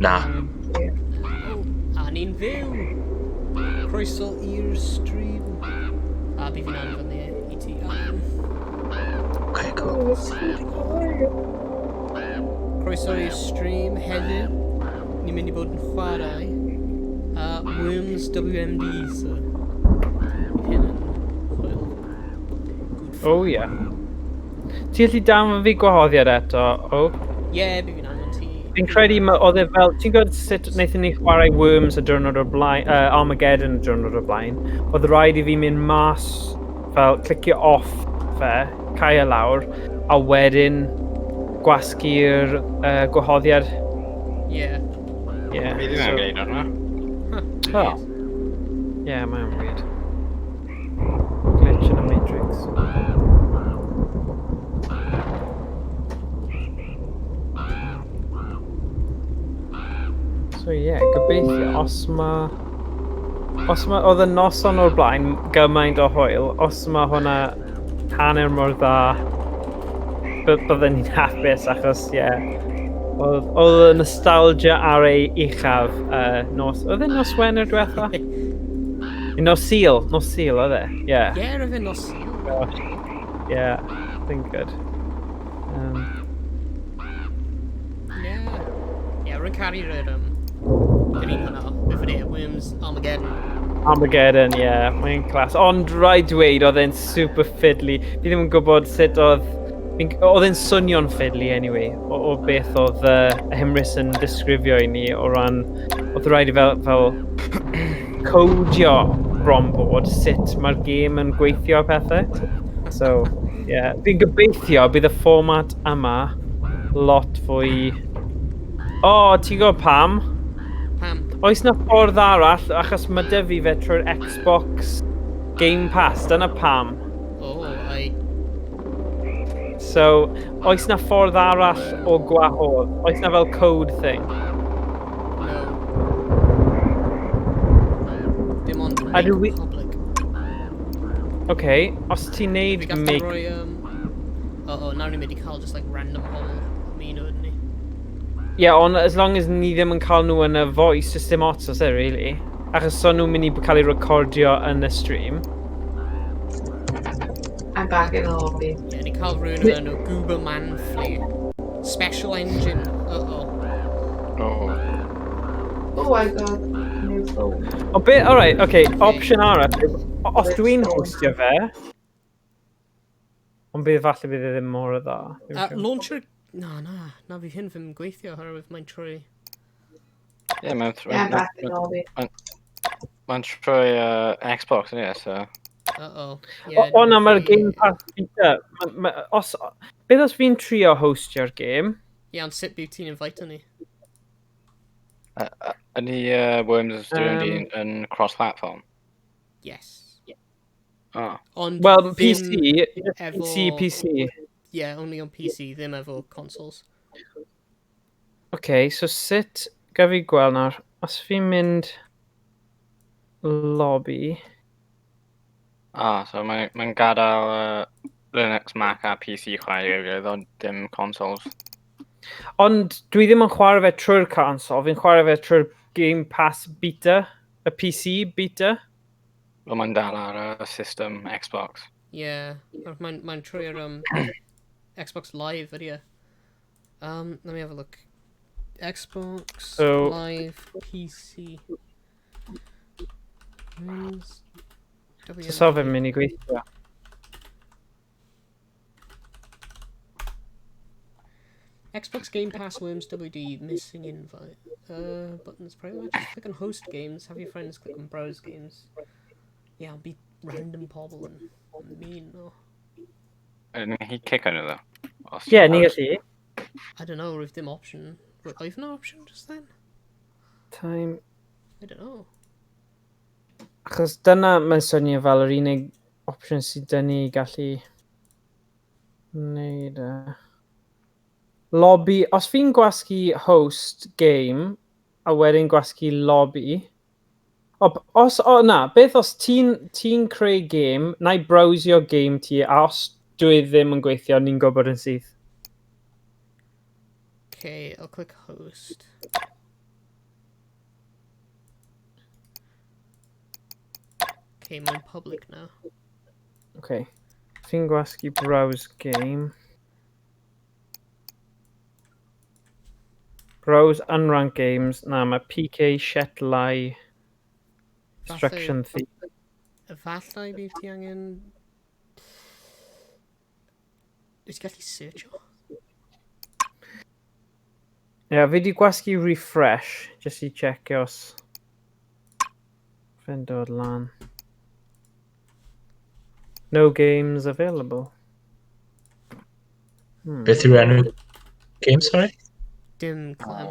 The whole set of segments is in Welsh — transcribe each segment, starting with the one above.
Na. Oh, a ni'n fyw! Croeso i'r stream. A bydd fi'n anfon i i ti. Alan. Okay, cool. Croeso i'r stream heddiw. Ni'n mynd i bod yn chwarae Worms WMD, so bydd hyn yn hwyl. Good fun. Oh, yeah. Ti'n gallu danfon fi gwahoddiad eto, o? Ie, yeah, bydd fi'n anfon ti. Fi'n credu ma, oedd e fel, ti'n gwybod sut wnaethon ni chwarae Worms y diwrnod o'r blaen, Armageddon y diwrnod o'r blaen, oedd rhaid i fi mynd mas, fel clicio off fe, cau e lawr, a wedyn gwasgu'r gwahoddiad. Ie. Yeah, Fi ddim yn gwneud hwnna. Huh, Oh. weird. Yeah, mae'n weird. Glitch in the Matrix. So yeah, gobeithio, os ma... Os ma... Oedd y noson o'r blaen gymaint o hwyl, os ma hwnna hanner mor dda, bydden ni'n hapus achos, ie. Yeah, oedd y nostalgia ar ei uchaf nos... Oedd e nos Wener diwetha? Nos Sul, nos Sul oedd e, ie. Ie, roedd e nos Sul. Gosh. Yeah, think good. Yeah. Yeah, rwy'n caru'r yr un hwnna, beth ydy e, Worms Armageddon. Armageddon, yeah, mae'n class. Ond rhaid dweud, oedd e'n super fiddly. Fi ddim yn gwybod sut oedd... Oedd e'n swnio'n fiddly, anyway, o beth oedd Hymrys yn disgrifio i ni o ran... Oedd rhaid i fel codio bron bod sut mae'r gêm yn gweithio a pethau. So, yeah. Fi'n gobeithio bydd y fformat yma lot fwy... O, oh, ti'n gwybod pam? Pam? Oes na ffordd arall, achos mae dy fi fe trwy'r Xbox Game Pass, dyna pam. Oh, I... So, oes na ffordd arall o gwahodd? Oes na fel code thing? No. Dim ond A make dwi- public. Okay, os ti'n neud Fi gallu make... rhoi... Oh, nawr ni'n mynd i cael just like random pobl ymuno ydyn ni. Yeah, ond as long as ni ddim yn cael nhw yn y voice, just dim ots os e, really. Achos so nhw'n mynd i cael ei recordio yn y stream. I'm back in the lobby. Ie, ni cael rhywun o'r enw Goober Manflea. Special Engine. Uh-oh. Oh. Oh, I got a new phone. O be, alright, okay, option arall, os dwi'n hostio fe, ond bydd falle bydd e ddim mor dda. Ddim siŵr. Launcher... Na, fydd hyn ddim yn gweithio oherwydd mae'n trwy... Ie, mae'n Yeah, I'm back in the lobby. Mae'n trwy Xbox, ydy e, so... Uh-oh. O, na, mae'r Game Pass beta. Beth os fi'n trio hostio'r game? Ie, ond sut bydd ti'n invite ni? Ydy Worms WMD yn cross-platform? Yes. Oh. Ond Wel, ddim PC, efo... PC, PC. Yeah, only on PC, ddim efo consoles. Okay, so sut, gaf fi gweld nawr, os fi'n mynd lobby... Ah, so mae'n gadael Linux, Mac a PC chwarae i'w gilydd, ond dim consoles. Ond dwi ddim yn chwarae fe trwy'r console, fi'n chwarae fe trwy'r Game Pass beta, y PC beta. Wel, mae'n dal ar y system Xbox. Yeah, mae'n trwy'r Xbox Live ydy e. Let me have a look. Xbox Live PC. Where's So so fe'n mynd i gweithio. Xbox Game Pass Worms WD missing invite. Buttons pretty much. Click on host games. Have your friends click on browse games. Yeah, I'll be random pobl yn mean though. Yn hi cico nhw ddo? Os Ie, ti'n ni host. gallu. I don't know, roedd dim option. Oedd no option just then? Time. I don't know. Achos dyna mae'n swnio fel yr unig option sydd dyn ni gallu wneud e. Lobby, os fi'n gwasgu host game, a wedyn gwasgu lobby, o, os, o na, beth os ti creu game, na i browsio game ti, a os dwi ddim yn gweithio, ni'n gwybod yn syth. Okay, I'll click host. Okay, mae'n public now. Okay. Fi'n gwasgu browse game. Browse unranked games. Na, mae PK Shetlau Destruction Theme. Efallai bydd ti angen... Wyt ti'n gallu searcho? Ie, yeah, fi di gwasgu refresh, jyst i checio os fe'n dod lan. No games available. Beth yw'r enw game, sorry? Dim clem.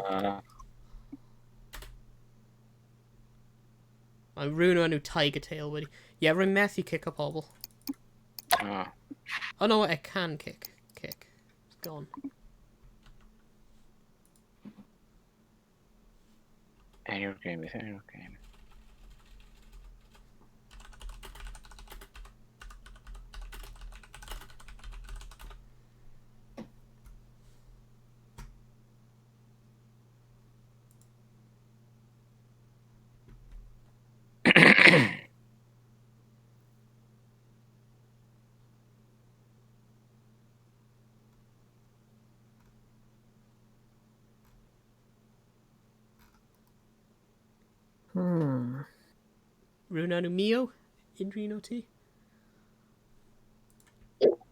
Mae rhywun o enw Tiger Tail wedi... Ie, yeah, rwy'n methu cico pobl. Oh. Oh no, I can kick. Kick. It's gone. Enw'r game, beth yw enw'r game? Rhywun enw Mio? Unrhyw un o ti?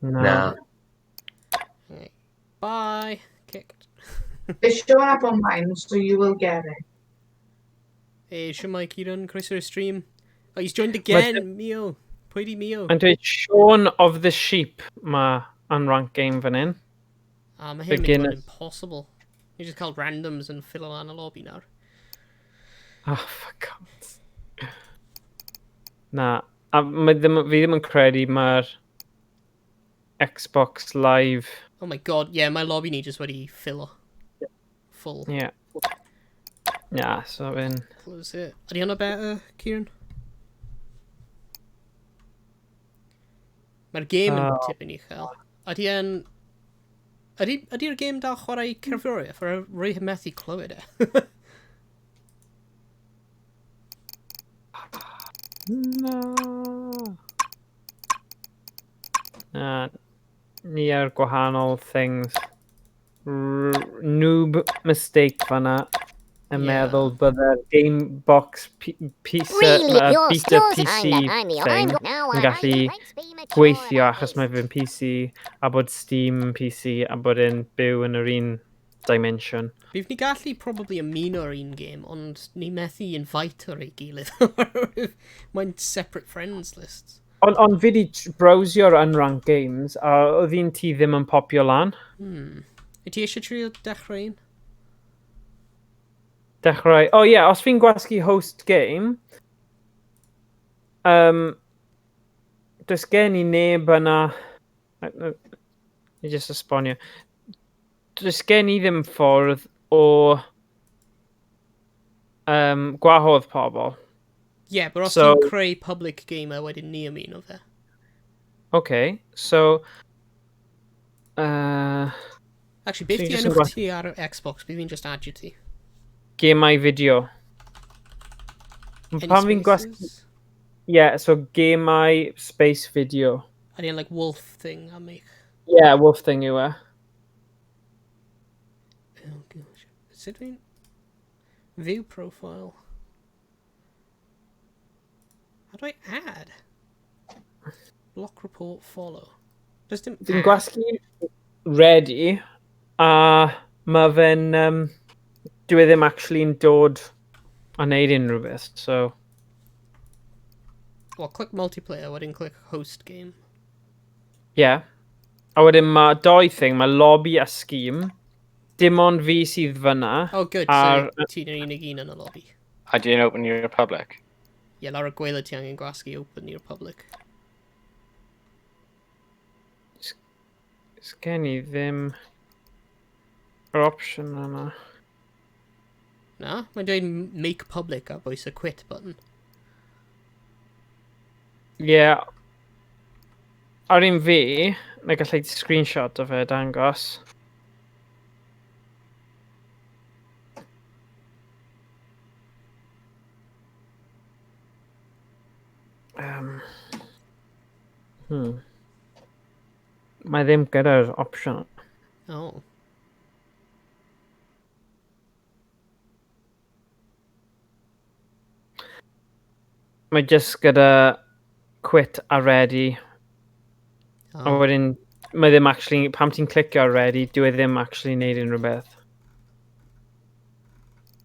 Na. Na. Right. Bye. Kicked. It's showing up on mine, so you will get it. Hey, shwmae Kieran, croeso i'r stream. Oh, he's joined again, Mio. Pwy di Mio? Mae'n dweud Shaun of the Sheep mae unranked game fan hyn. Ah, mae hyn yn mynd i fod yn Beginner. impossible. Ni just cael randoms yn ffilo lan y lobby nawr. Oh, for God's... Na, a mae ddim, fi ddim yn credu mae'r Xbox Live... Oh my god, yeah, mae lobby ni just wedi ffilo. Full. Yeah. Na, so fe'n... Close it. Ydy hwnna better, Kieran? Mae'r game yn Oh. tipyn uchel. Ydy yn... Ydy'r game dal chwarae cerddoriaeth? Rwy methu clywed e. Na. Na. Ni ar gwahanol things. Noob mistake fanna. Yn Ie. meddwl bydde'r Game Box P PC, Really, your Beta skills. PC I'm the, I'm the, thing I'm now yn I gallu let's be mature gweithio about achos this. mae fe'n PC a bod Steam yn PC a bod e'n byw yn yr un dimension. Bydd ni gallu probably ymuno ar un game, ond ni methu invite ar ei gilydd. Mae'n separate friends lists. Ond on fi di browsio'r unranked games a oedd un ti ddim yn popio lan. Wyt ti eisiau trio dechrau un? Dechrau... O oh, ie, yeah, os fi'n gwasgu host game, does gen i neb yna... Ni jyst esbonio. Does gen i ddim ffordd o gwahodd pobl. Yeah, but os So- ti'n creu public game a wedyn ni ymuno fe. Okay, so... Actually, beth So di you just yn enw gwas- ti ar Xbox? Bydd fi'n just adio ti. Gemau fideo. Any Pan fi'n gwasgu... spaces? Yeah, so gemau space video. Ydy e'n like wolf thing am eich... Yeah, wolf thing yw e. Oh gosh. Sut fi'n... View profile. How do I add? Block report follow. Does dim Fi'n add. gwasgu ready, a mae fe'n... Dyw e ddim actually'n dod a neud unrhyw beth, so... Well, click multiplayer, wedyn click host game. Yeah. A wedyn mae doi thing, mae lobby a Steam. Dim ond fi sydd fyna. Oh, good. Ar- So ti'n yr unig un yn y lobby. A di open your public? Ie, yeah, lawr y gwaelod ti angen gwasgu open i'r public. Sgen i ddim yr opsiwn yna. Na, mae'n dweud make public a bwys y quit button. Ie. Yeah. Ar un fi, na gallai screenshot o fe dangos. Mae ddim gyda'r opsiwn. Oh. Mae just gyda quit a ready. A wedyn, mae ddim actually, pam ti'n clicio ar ready, dyw e ddim actually neud unrhyw beth.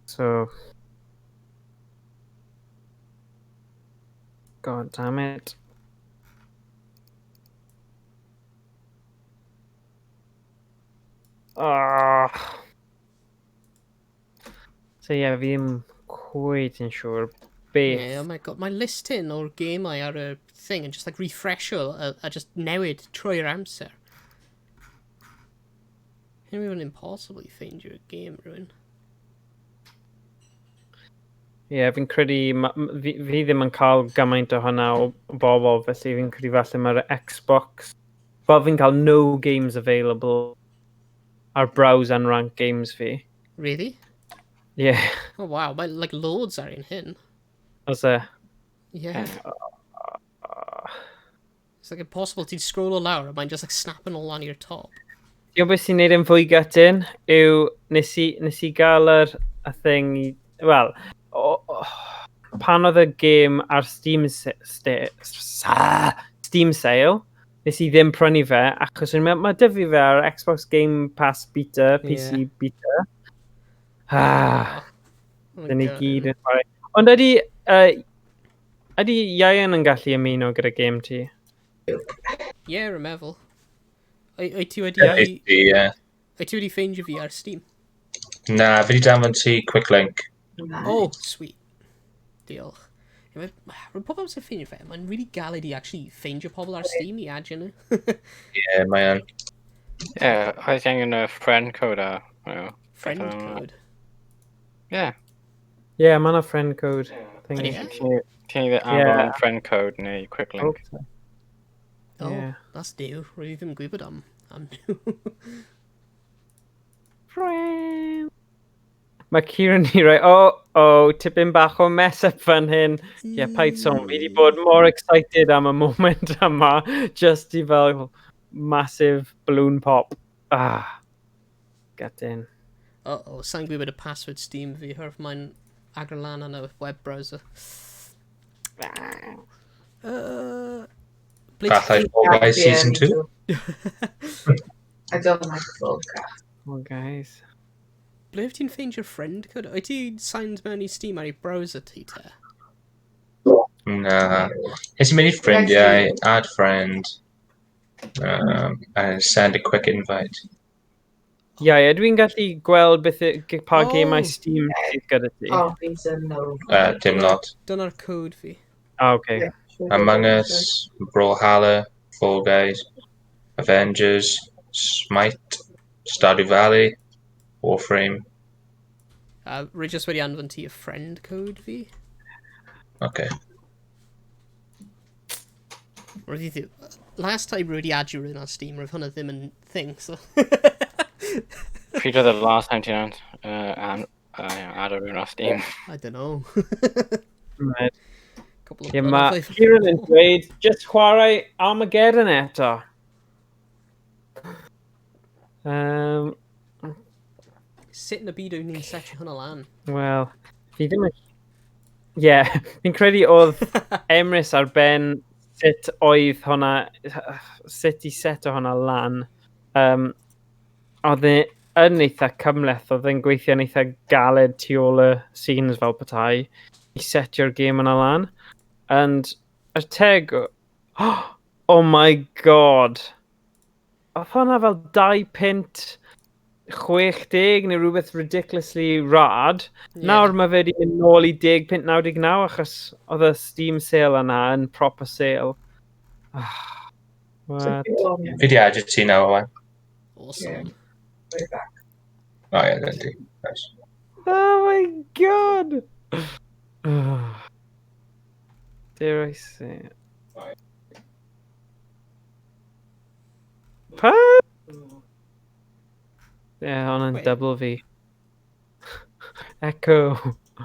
So... God damn it. Ah. So ie, yeah, fi ddim cweit yn siŵr beth. Yeah, oh my God, mae list hyn o'r gemau ar y thing yn just like refresho a just newid trwy'r amser. Hyn yn impossible i ffeindio y game rhywun. Ie, yeah, fi'n credu, fi ddim yn cael gymaint o hwnna o bobl, felly fi'n credu falle mae'r Xbox. Fel fi'n cael no games available ar browse and rank games fi. Really? Yeah. Oh wow, mae like loads ar un hyn. Oes e? Yeah. It's like impossible ti'n scrollo lawr a mae'n just like snapping all lan i'r top. Ti'n gwybod beth sy'n neud yn fwy gutting yw nes i gael y thing, wel, pan oedd y gêm ar Steam sale, nes i ddim prynu fe, achos o'n i'n meddwl, mae 'da fi fe ar Xbox Game Pass Beta, PC Beta. Ah, Oh my dyn ni God. gyd yn chwarae. Ond ydy Ian yn gallu ymuno gyda game ti? Yeah, rwy'n meddwl. Wyt ti wedi Ie. Yeah. Wyt ti wedi ffeindio fi ar Steam? Na, fi wedi danfon ti quick link. Oh, sweet. Diolch. Ie, mae pobl sy'n ffeindio fe, mae'n really galed i actually ffeindio pobl ar Steam i adio nhw. Ie, yeah, mae yn. Yeah, oedd angen y friend code a. Friend code. Yeah. Ie, yeah, mae yna friend code thing. Ydy e? Ti'n either anfon friend code neu quick link. Oh, Yeah. that's new. Rwy ddim yn gwybod am nhw. Friend. Mae Kieran ni roi, oh, tipyn bach o mess up fan hyn. Ie, yeah, paid sôn, fi wedi bod mor excited am y moment yma, just i fel massive balloon pop. Ah, get in. Uh-oh, sa'n gwybod y password Steam fi, herwydd mae'n agor lan yn y web browser. Ble Fathau Fall Guys Season 2. I don't like Fall Guys. Oh, guys. Ble wyt ti'n ffeindio friend code? Wyt ti signed mewn i Steam ar ei browser ti te? Na. Nes i mynd i ffrindiau, add friend, and send a quick invite. Ie, yeah, dwi'n gallu gweld beth pa gemau Oh. Steam sydd gyda ti. Oh, these are no. Dim lot. Dyna'r code fi. Ah, okay. Among Us, Brawlhalla, Fall Guys, Avengers, Smite, Stardew Valley, Warframe. Rwy jyst wedi anfon ti y friend code fi. Okay. Roedd i ddim. Last time rwy wedi adio rhywun ar Steam, roedd hwnna ddim yn thing, so. Pryd oedd y last time ti'n add rhywun ar Steam? I don't know. Right. Couple of Ie, mae blynyddoedd. Kieran yn dweud, just chwarae Armageddon eto. Sut yn y byd o'n ni'n setio hwnna lan? Wel, fi ddim yn. Ie, yeah, fi'n credu oedd Emrys ar ben sut oedd hwnna, sut i set o hwnna lan. Oedd e yn eitha cymhleth, oedd e'n gweithio'n eitha galed tu ôl y scenes fel petai i setio'r gêm yna lan. And y teg, oh my God. Oedd hwnna fel 2 punt 60 neu rhywbeth ridiculously rad. Yeah. Nawr mae fe wedi mynd nôl i 10 punt 99 achos oedd y Steam sale yna yn proper sale. Ah, what? Fi di adio ti nawr, Owen. Awesome. Oh, yeah, then ti. Nice. Oh my God! Dare I say it? Pa? Yeah, hwnna'n Wait. double fi. Echo.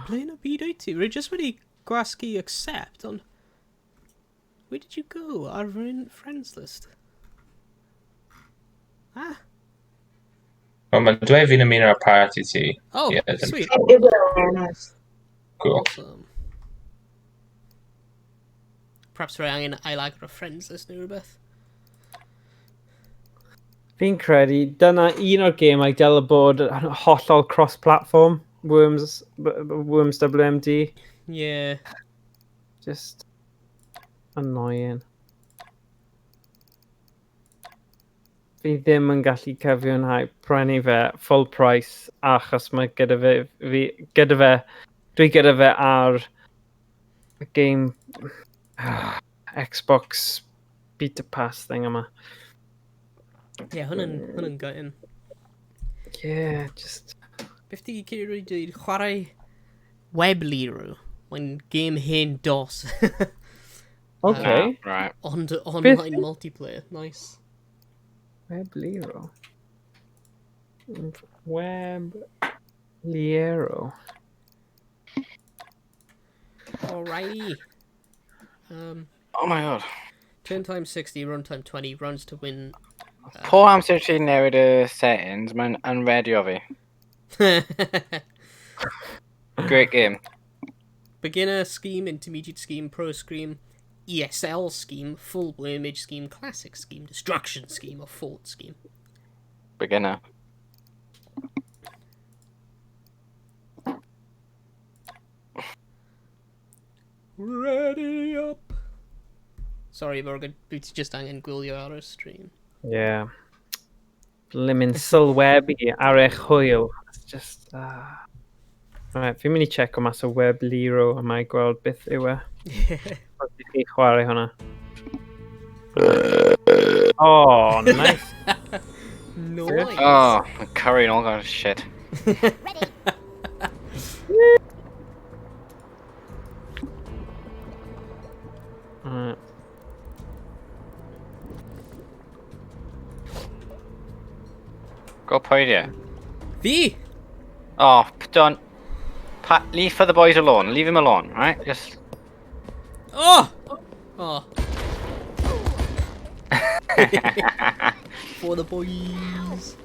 Ble yn y byd wyt ti? Rwy jyst wedi gwasgu accept, ond. Where did you go? Our friends list. Ah. Wel, mae'n dweud fi'n ymuno â party ti. Oh, Yeah, then- sweet. It will, honest. Cool. Awesome. Perhaps rhaid angen ailagor y friends list neu rhywbeth. Fi'n credu dyna un o'r gemau dyle bod yn hollol cross-platform, Worms, Worms WMD. Yeah. Just annoying. Fi ddim yn gallu cyfiawnhau prynu fe full price achos mae gyda fe, fi, gyda fe, dwi gyda fe ar y game Xbox Beta Pass thing yma. Yeah, hwnna'n gutting. Yeah, just. Beth ti wedi dweud? Chwarae Weblero. Mae'n game hen DOS. Okay. Ah, right. Ond online multiplayer. Nice. Weblero. Weblero. Alrighty. Oh my God. Turn time 60, run time 20, runs to win. Pob amser ti'n newid y settings, mae'n unready o fi. Great game. Beginner scheme, intermediate scheme, pro scheme, ESL scheme, full image scheme, classic scheme, destruction scheme, or fort scheme. Beginner. Ready up. Sorry, Morgan, dwi ti just angen gwylio ar y stream. Yeah. Blimmin sylwebu ar eich hwyl. It's just. Right, fi'n mynd i check o mas o Weblero yma i gweld beth yw e. Os ydych chi chwarae hwnna. Oh, nice. Nice. Oh, I'm carrying all kinds of shit. Ready. Right. Go pwy di e? Fi! Oh, don't. Pat, leave for the boys alone. Leave him alone, right? Just. Oh! Oh. For the boys.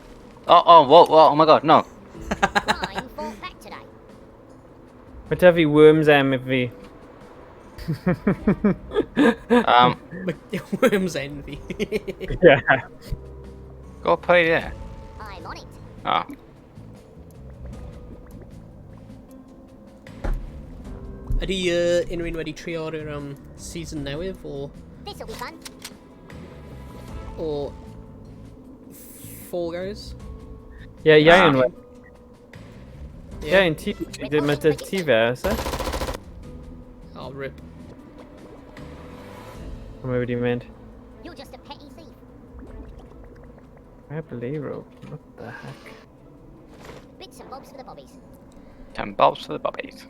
Oh, whoa, whoa, oh my God, no. Crime fought back today. Mae da fi Worms M i fi. Worms envy. Yeah. Go pwy di e? I'm on it. Oh. Ydy unrhyw un wedi trio ar yr season newydd o, This'll be fun. o Fall Guys? Ie, yeah, Ah. yn wedi. Ie, yn ti, mae dy ti fe, oes e? Oh, rip. Mae wedi mynd. You're just a petty thief. Weblero, what the heck? Bits and bobs for the bobbies. 10 bobs for the bobbies.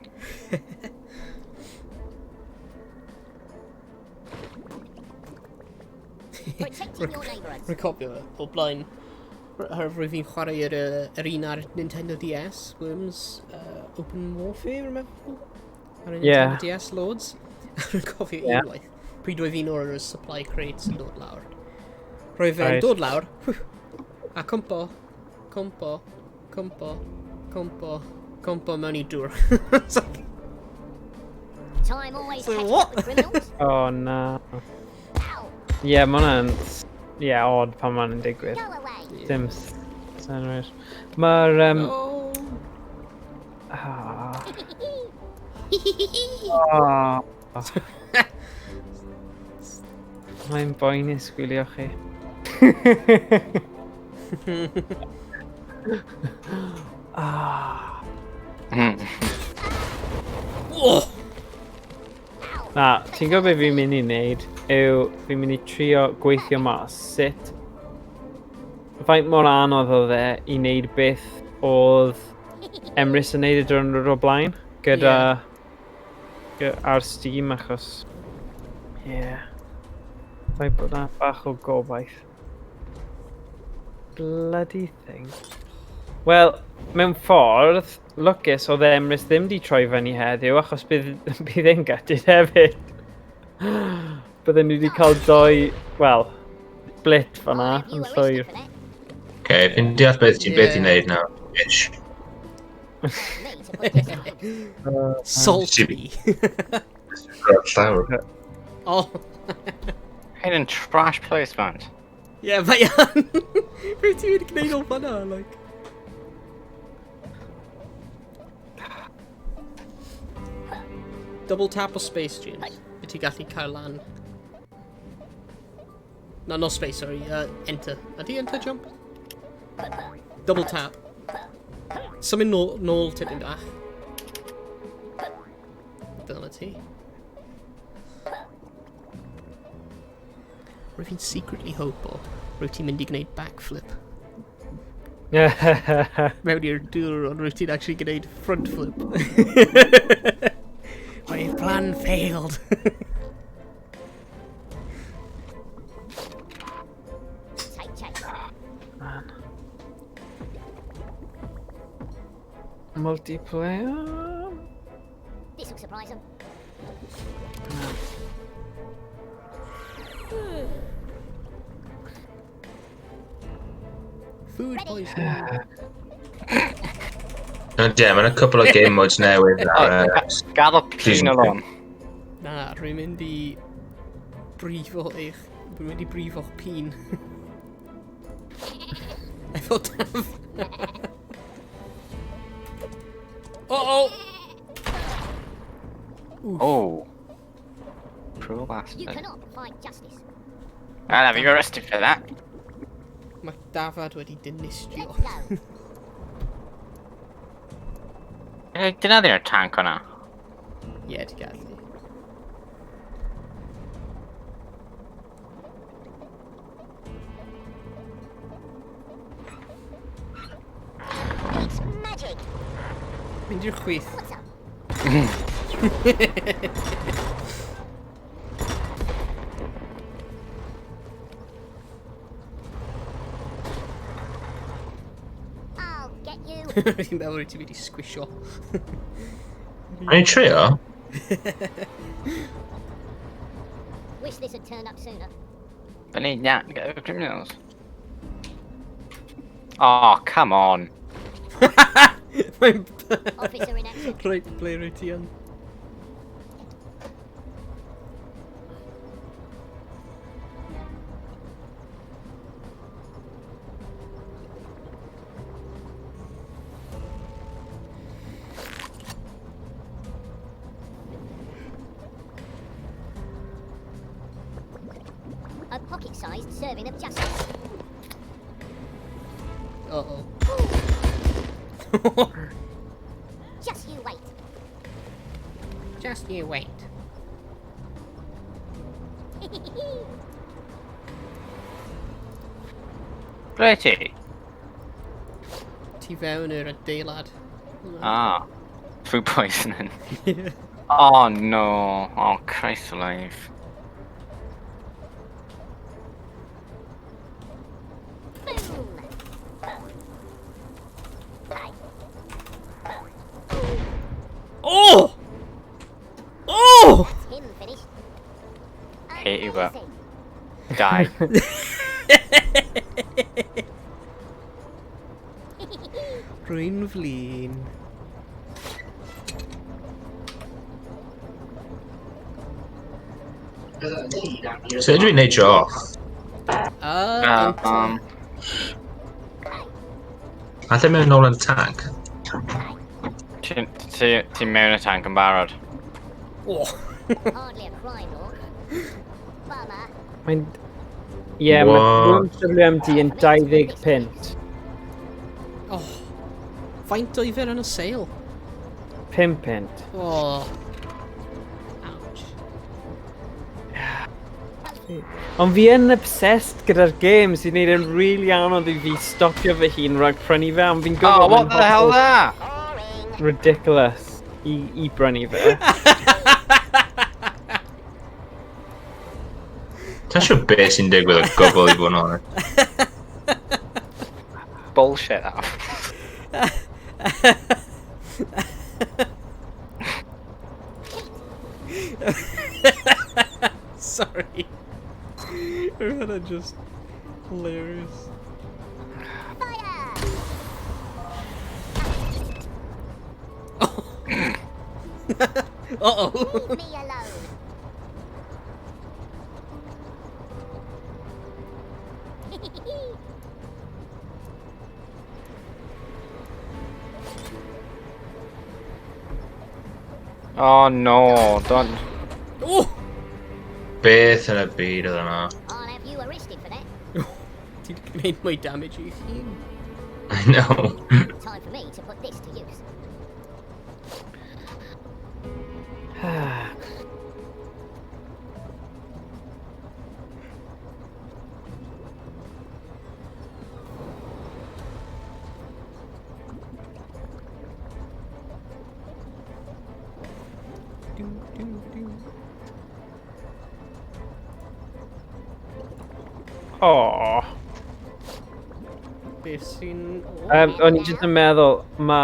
Protecting your neighbourhoods. Rwy'n cofio o blaen, oherwydd fi'n chwarae yr un ar Nintendo DS, Worms Open Warfare, rwy'n meddwl? Ar y Nintendo DS loads. Rwy'n cofio unwaith, pryd oedd un o'r supply crates yn dod lawr. Roedd fe'n dod lawr, a cwmpo, cwmpo, cwmpo, cwmpo, cwmpo mewn i dŵr. It's like, Time always So catches what? up with criminals. Oh, na. Ow! Ie, yeah, mae hwnna'n. Ie, yeah, odd pan ma'n digwydd. Go away. Dim synnwyr. Mae'r Oh. Ah. Oh. Mae'n boenus gwylio chi. Ah. Oh! Na, ti'n gwybod beth fi'n mynd i wneud yw fi'n mynd i trio gweithio mas sut faint mor anodd oedd e i wneud beth oedd Emrys yn neud y diwrnod o'r blaen gyda ar Steam achos ie, yeah, rhaid bod na bach o gobaith. Bloody thing. Wel, mewn ffordd, lwcus oedd Emrys ddim di troi fyny heddiw achos bydd e'n gutted hefyd. Bydden ni wedi cael doi, wel, split fan'na, I'll have yn you llwyr. arrested for that. Okay, fi'n deall beth ti'n beth i'n Yeah. neud nawr. Ish. Me to put this to use. Salty. Grab llawr. Oh. Hyn yn trash placement. Yeah, mae yn. Rwyt ti wedi gwneud o fan'na, like. Double tap o space, James. Wyt ti gallu cael lan. No, not space, sorry. Enter. Ydy enter jump? Double tap. Symud nôl, nôl tipyn bach. Dyna ti. Rwyf fi'n secretly hope o rwyt ti'n mynd i gwneud backflip. Mewn i'r dŵr, ond rwyt ti'n actually gwneud front flip. My plan failed. Take chase. Multiplayer? This'll surprise them. Food poisoning. Ond ie, mae'n cwpl o game modes newydd ar... Gadael pin alone. Na, rwy'n mynd i brifo eich... Rwy'n mynd i brifo'ch pin. Efo daf. Oh, oh! Oh. Cruel You bastard. cannot fight justice. I'll have you arrested for that. Mae dafad wedi dinistrio. Let's go. Dyna ddim y tank o'na. Ie, ti gallu. It's magic. Mynd i'r chwith. What's up? I'll get you. Fi'n meddwl rwyt ti wedi squisho. O'n i'n trio? Wish this had turned up sooner. But need that to get the criminals. Oh, come on. Mae'n... Officer in action. Reit, ble rwyt ti yn? A pocket-sized serving of justice. Uh-oh. Just you wait. Just you wait. Ble ti? Ti fewn i'r adeilad. Ah. Food poisoning. Yeah. Oh no. Oh, Christ alive. Boom. Hi. Oh! Oh! That's him finished. Hate you, but- Amazing. Die. Rwy'n flin. So ydw i'n neud off? Enter. Alla mewn nôl yn y tank? Ti mewn y tank yn barod. Oh. Hardly a crime lord. Bummer. Mae'n... Ie, yeah, mae What? Worms WMD yn 20 punt. Oh. Faint oedd fe yn y sale? 5 punt. Oh. Ouch. Ond fi yn obsessed gyda'r game sy'n neud yn really anodd i fi stopio fy hun rhag prynu fe, ond fi'n gwybod Oh, what mae'n the hell hollol that? Boring. ridiculous i brynu fe. Ta'n siŵr beth sy'n digwydd o gwbl i fod yn onest. Bullshit that. Sorry. Hynna just hilarious. Fire! Uh-oh. Leave me alone. Oh no, don't. Oh! Beth yn y byd oedd yna? I'll have you arrested for that. Ti wedi gwneud mwy damage i hun. I know. Time for me to put this to use. Do, do, do. Oh. Beth sy'n... O'n i jyst yn meddwl, ma...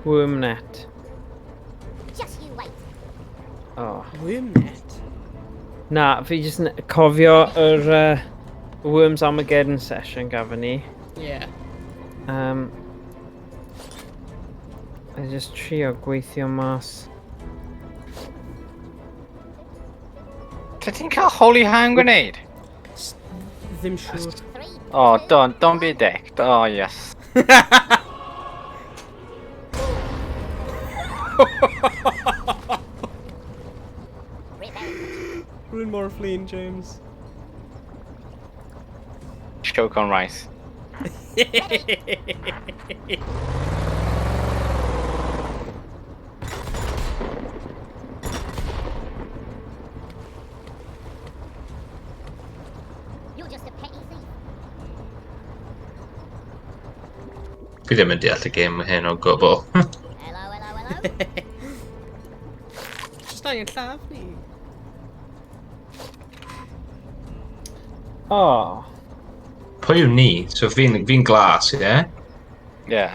Wormnet. Just you wait. Oh. Wormnet? Na, fi jyst yn cofio yr Worms Armageddon session gafon ni. Yeah. I just trio gweithio mas. Sut ti'n cael holy hand grenade? Ddim siŵr. Three. Oh, two, don't be a dick. Oh, yes. Revenge. Rwy'n mor flin, James. Choke on rice. You're just a petty thief. Fi ddim yn deall y gêm hyn o gwbl. Hello, hello, hello. Just angen lladd ni. Oh. Pwy yw ni? So fi'n fi glas, ie? Yeah? Yeah.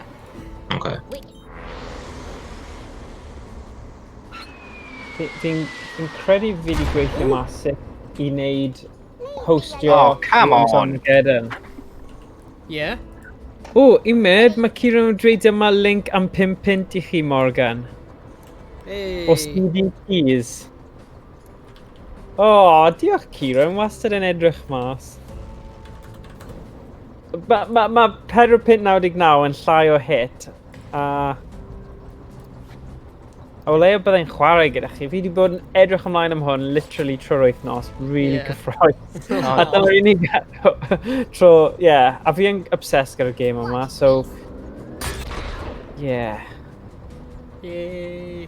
Okay. Wicked. Fi'n fi credu fi wedi gweithio mas sut i wneud hostio Oh, come Worms on. Armageddon. Yeah? O, Umed, mae Kieran yn dweud yma link am 5 punt i chi, Morgan. Hey. O CD Keys. O, diolch Kieran, wastad yn edrych mas. Mae ma, ma 4.99 yn llai o hit, a... A o leia byddai'n chwarae gyda chi. Fi wedi bod yn edrych ymlaen am hwn literally trwy'r wythnos. Really Yeah. cyffrous. A dyna'r unig tro, yeah. A fi yn obsessed gyda'r game yma, so... Yeah. Yay.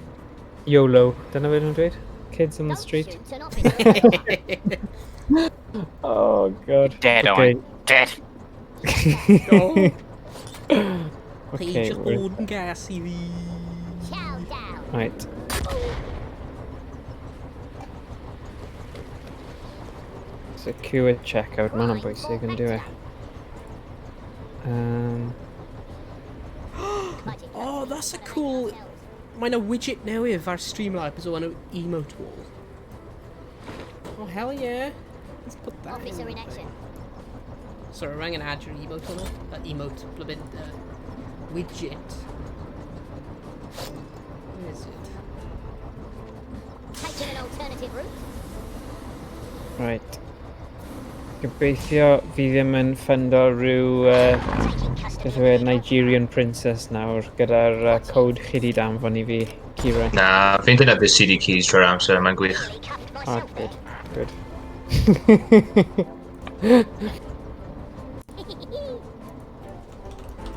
YOLO. Dyna beth nhw'n dweud? Kids on the Don't street. shoot an officer. Oh, god. Dead okay. on. Dead. Oh. Okay, Peidiwch we're- bod yn gas i fi. Chow down. Right. Secure checkout, mae hwnna'n bwysig yn dyw e. Budget Oh, cuts. that's a Gonna make cool... ourselves. Mae'n a widget newydd ar Streamlabs o enw emote wall. Oh, hell yeah. Let's put that Officer in. in action. Sorry, rang an add your emote on it. That emote, blooming, widget. Where is it? Taking an alternative route. Right. Gobeithio fi ddim yn ffundo rhyw, Taking custody. beth of yw e, vehicle. Nigerian princess nawr gyda'r code chi di danfon i fi, Kieran. Na, fi'n defnyddio CD keys trwy'r amser, mae'n gwych. Nearly cuffed Ah, myself good, good. there.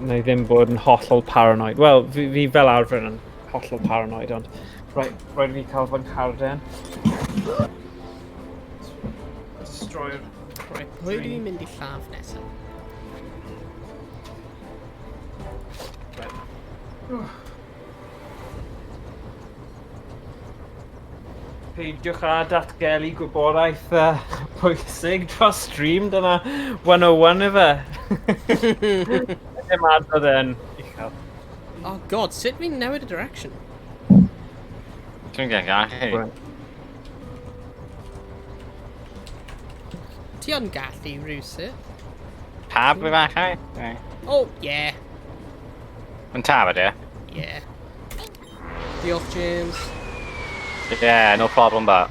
Na i ddim bod yn hollol paranoid. Wel, fi fel arfer yn hollol paranoid, ond... Right, rhaid i fi cael fy ngharden. Destroyer. Right, pwy dwi'n mynd i lladd nesaf? Peidiwch â datgelu gwybodaeth pwysig dros stream, dyna 101 ife. Ddim adrodd e'n uchel. Oh god, sut fi'n newid y direction? Dwi'n gallu. Right. Ti yn gallu rhywsut. Tab efallai? Neu- Oh, yeah. Mae'n tab ydy? Yeah. Diolch, James. Yeah, no problem, but.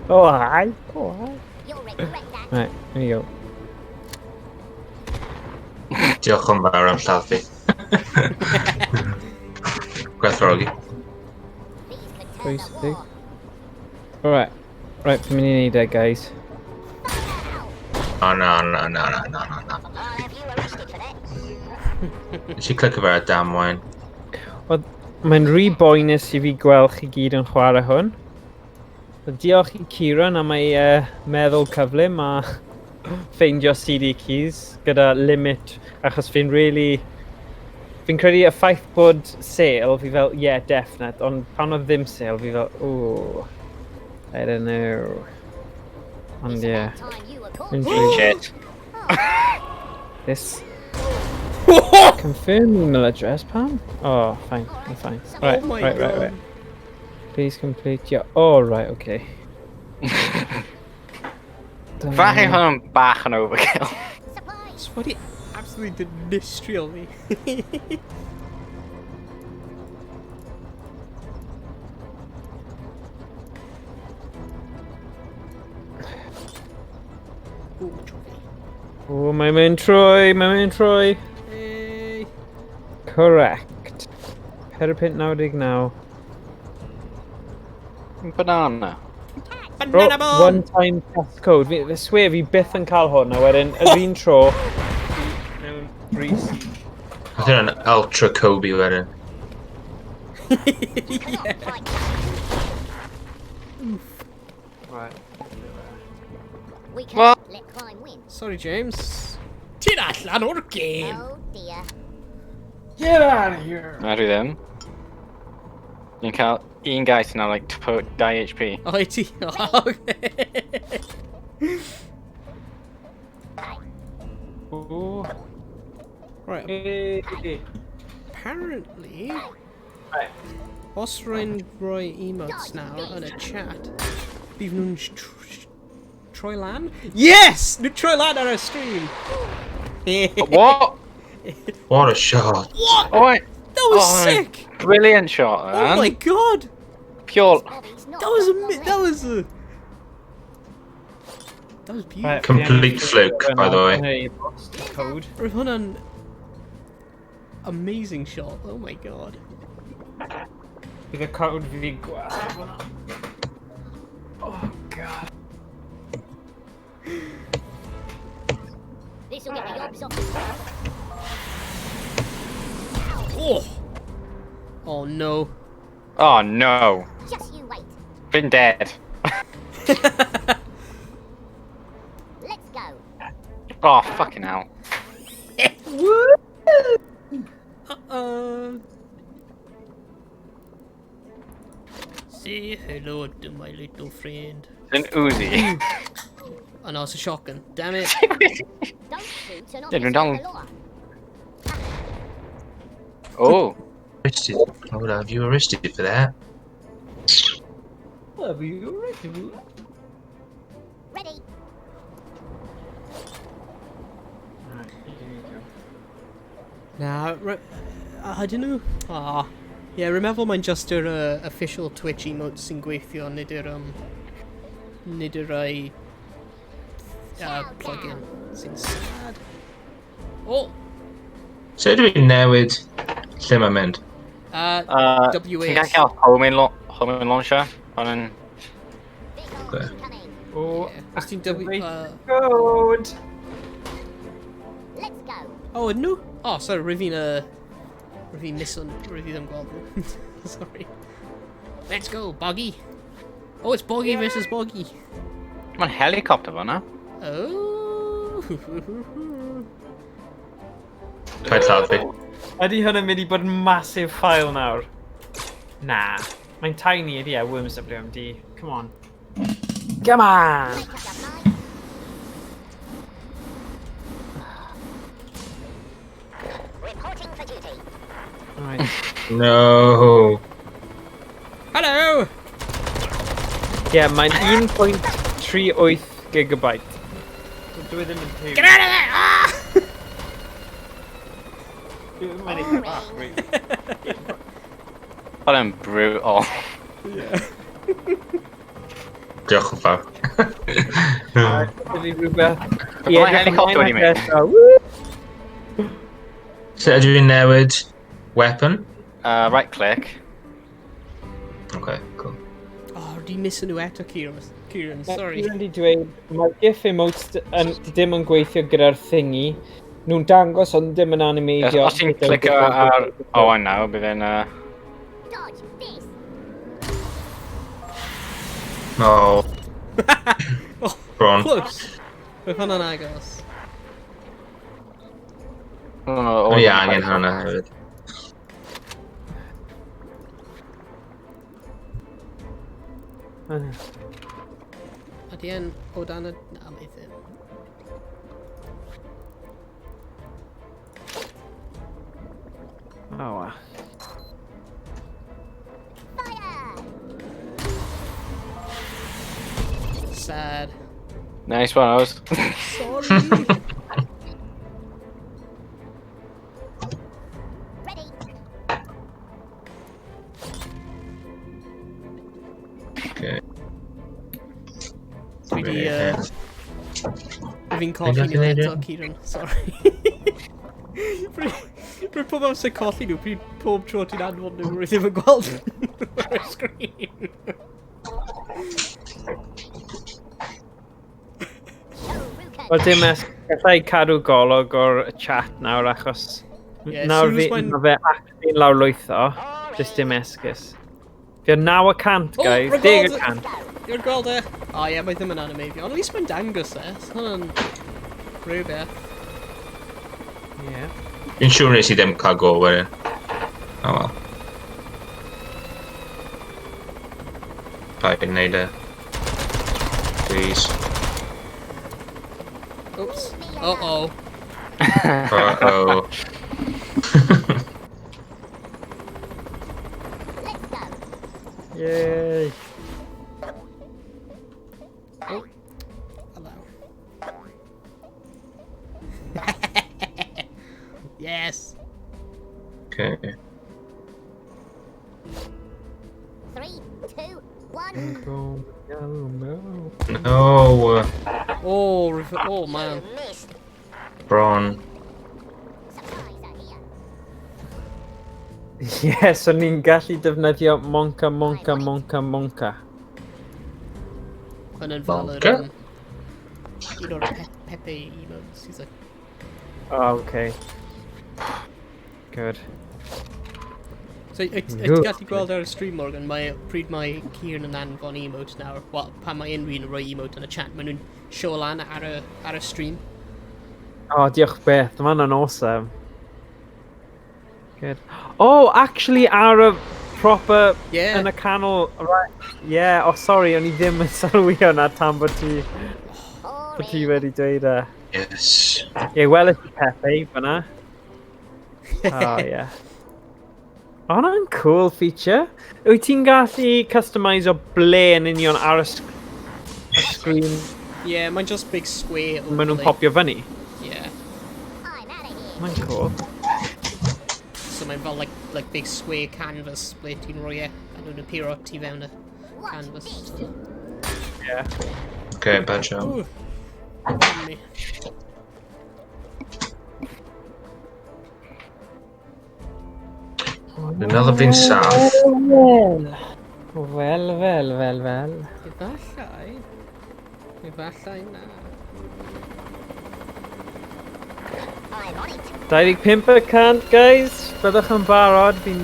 Oh, hi. Oh, hi. You'll regret that. Right, there you go. Diolch yn fawr am lladd fi. Gwerthfawrogi. These could turn Please, the big. war. Alright. Right, fi'n mynd i neud e, guys. Oh, no, no, no, no, no, no, no. I'll have you arrested for that. Nes i clicio fe ar damwain. Wel, mae'n rhy boenus i fi gweld chi gyd yn chwarae hwn. So, diolch i Kieran am ei meddwl cyflym a ffeindio CD keys gyda limit, achos fi'n really... Fi'n credu y ffaith bod sale, fi fel, yeah, definite, ond pan oedd ddim sale, fi fel, ooh, I don't know. Ond It's yeah, about time you were caught. fi'n really... Shit. This... Confirm email address, Pam? Oh, fine, I'm fine. Right, Oh my right, god. right, right. Please complete your... Oh, right, okay. Falle hwn yn bach yn overkill. Surprise! It's wedi absolutely dinistrio fi. Ooh, trophy. Oh, mae'n mynd trwy, mae'n mynd trwy. Hey. Correct. 4.99. Banana. Banana Oh, bomb! one time test code. Fi swear fi byth yn cael hwn, a wedyn yr un tro... Mewn brys. Oedd hynna'n Ultra Kobe wedyn. Yeah. Fight. Right. We What? can't let crime win. Sorry, James. Ti'n allan o'r game! Oh dear. Get out of here! Na, dwi ddim. Ni'n cael un guy sy'n like 2 HP. O, i ti? Oh, okay. Ooh. Right, Hey. apparently... Right. Os rwy'n rhoi emotes nawr yn y chat, bydd nhw'n troi lan? Yes! Nhw'n troi lan ar y stream! What? What a shot. What? Oh, wait. That was Oh, sick! Brilliant shot, Oh man. my god! Pure. Bobby's not That was got long a that left. was a that was beautiful. Right, Complete fluke, by the way. Hey, code. Roedd hwnna'n amazing shot. Oh my god. Bydd y code fi gweld. Oh god. This'll get the yobs off the street. Oh. Oh no. Oh no. Just you wait. Been dead. Let's go. Oh, fucking hell. Uh-oh. Say hello to my little friend. It's an Uzi. Oh no, it's a shotgun. Damn it. Don't shoot an Yeah, officer don't- of the law. Oh. Arrested. I would have you arrested for that. Have you ready? Ready. Right, here you go. Nah, I don't know. Ah. Yeah, remember mae'n just yr official Twitch emotes sy'n gweithio, nid yr, nid yr ai plugin. Sy'n sad. Oh! So ydw i'n newid lle mae'n mynd? W Ti'n A gallu cael homing launcher? Hwn yn... Big arms Okay. incoming. Oh, Yeah. Os ti'n W... activate code. Let's go. Oh, ydyn nhw? Oh, sorry, rwy fi'n... Rwy fi'n misun... Rwy fi ddim gweld nhw. Sorry. Let's go, Boggy. Oh, it's Boggy versus Boggy. Mae'n helicopter fan'na. Oh. Paid lladd fi. Ydy hwn yn mynd i bod yn massive file nawr? Na. Mae'n tiny ydy e, Worms WMD. Come on. Come on! Make up your mind. Reporting for duty. No. Hello! Ie, yeah, mae'n 1.38 gigabyte. So dwi ddim yn huge. Get out of there! Ah! Mae'n eitha bach, really. Oedd e'n brutal. Diolch yn fawr. Ydy rhywbeth... Mae helicopter wedi mynd. Sut ydw i'n newid weapon? Right click. Okay, cool. Oh, di miss nhw eto, Kieran. Kieran, sorry. Dwi'n wedi dweud, mae'r GIF emotes yn, ddim yn gweithio gyda'r thingy. Nhw'n dangos ond ddim yn animeiddio. Os ti'n clicio ar Owain nawr, bydd e'n... Dodge this. No. Oh, Bron. close. Roedd hwnna'n agos. Oh, O'n i angen hwnna hefyd. Ydy e'n o dan y... Na, mae ddim. Oh, wow. Fire. Sad. Nice one, Oz. Sorry. Ready. Okay. Dwi di... Fi'n colli gallu nhw neud e? eto, Kieran. Sorry. Pryd pob amser colli nhw, pryd pob tro ti'n anfon nhw, rwy ddim yn gweld nhw ar y sgrin. Shoryuken. Wel, dim es, gallai cadw golwg o'r chat nawr achos Ie, nawr soon as fi, mae'n- ma fe actually'n lawrlwytho, just dim esgus. Fi ar 900, Oh, guys, rhaid 10%. You're gweld e? O ie, mae ddim yn animeiddio, ond at least mae'n dangos e. So hwnna'n rhywbeth. Yeah. Fi'n siŵr nes i ddim cael go wedyn. Oh well. Paid wneud e. Please. Oops. Uh-oh. Uh-oh. Let's go. Yay. Oh. Hello. Yes. Okay. 3, 2, 1. Go, go, No. Oh, oh man. Missed. Bron. Supplies are here. Yes, o'n i'n gallu defnyddio monka, monka, monka, monka. Hwnna'n valid. Monka? Un o'r Pepe emotes. He's like, Oh, okay. Good. So, wyt ti'n Good. gallu gweld ar y stream, Morgan, mae, pryd mae Kieran yn anfon emotes nawr, wel, pan mae unrhyw un yn rhoi emote yn y chat, maen nhw'n show lan ar y stream. Oh, diolch beth. Mae hwnna'n awesome. Good. Oh, actually, ar y proper Yeah. yn y canol. Right. Yeah, oh sorry, o'n i ddim yn sylwi hwnna tan bod ti wedi dweud e. Yes. Ie, yeah, weles i Pepe fyna. Oh, yeah. O, hwnna'n cool feature. Wyt ti'n gallu customise o ble yn union ar y screen Yeah, mae'n just big square maen nhw'n overlay. popio fyny? Yeah. I'm out of here. Mae'n cool. So mae'n fel like big square canvas ble ti'n rhoi e, a nhw'n appear o tu fewn y Watch canvas. this. Yeah. Okay, bad job. Ooh. Pardon me. Dwi'n meddwl fi'n saff. Wel, wel, wel, wel, wel. Efallai. Efallai na. I'm on it. 25%, guys. Byddwch yn barod. Fi'n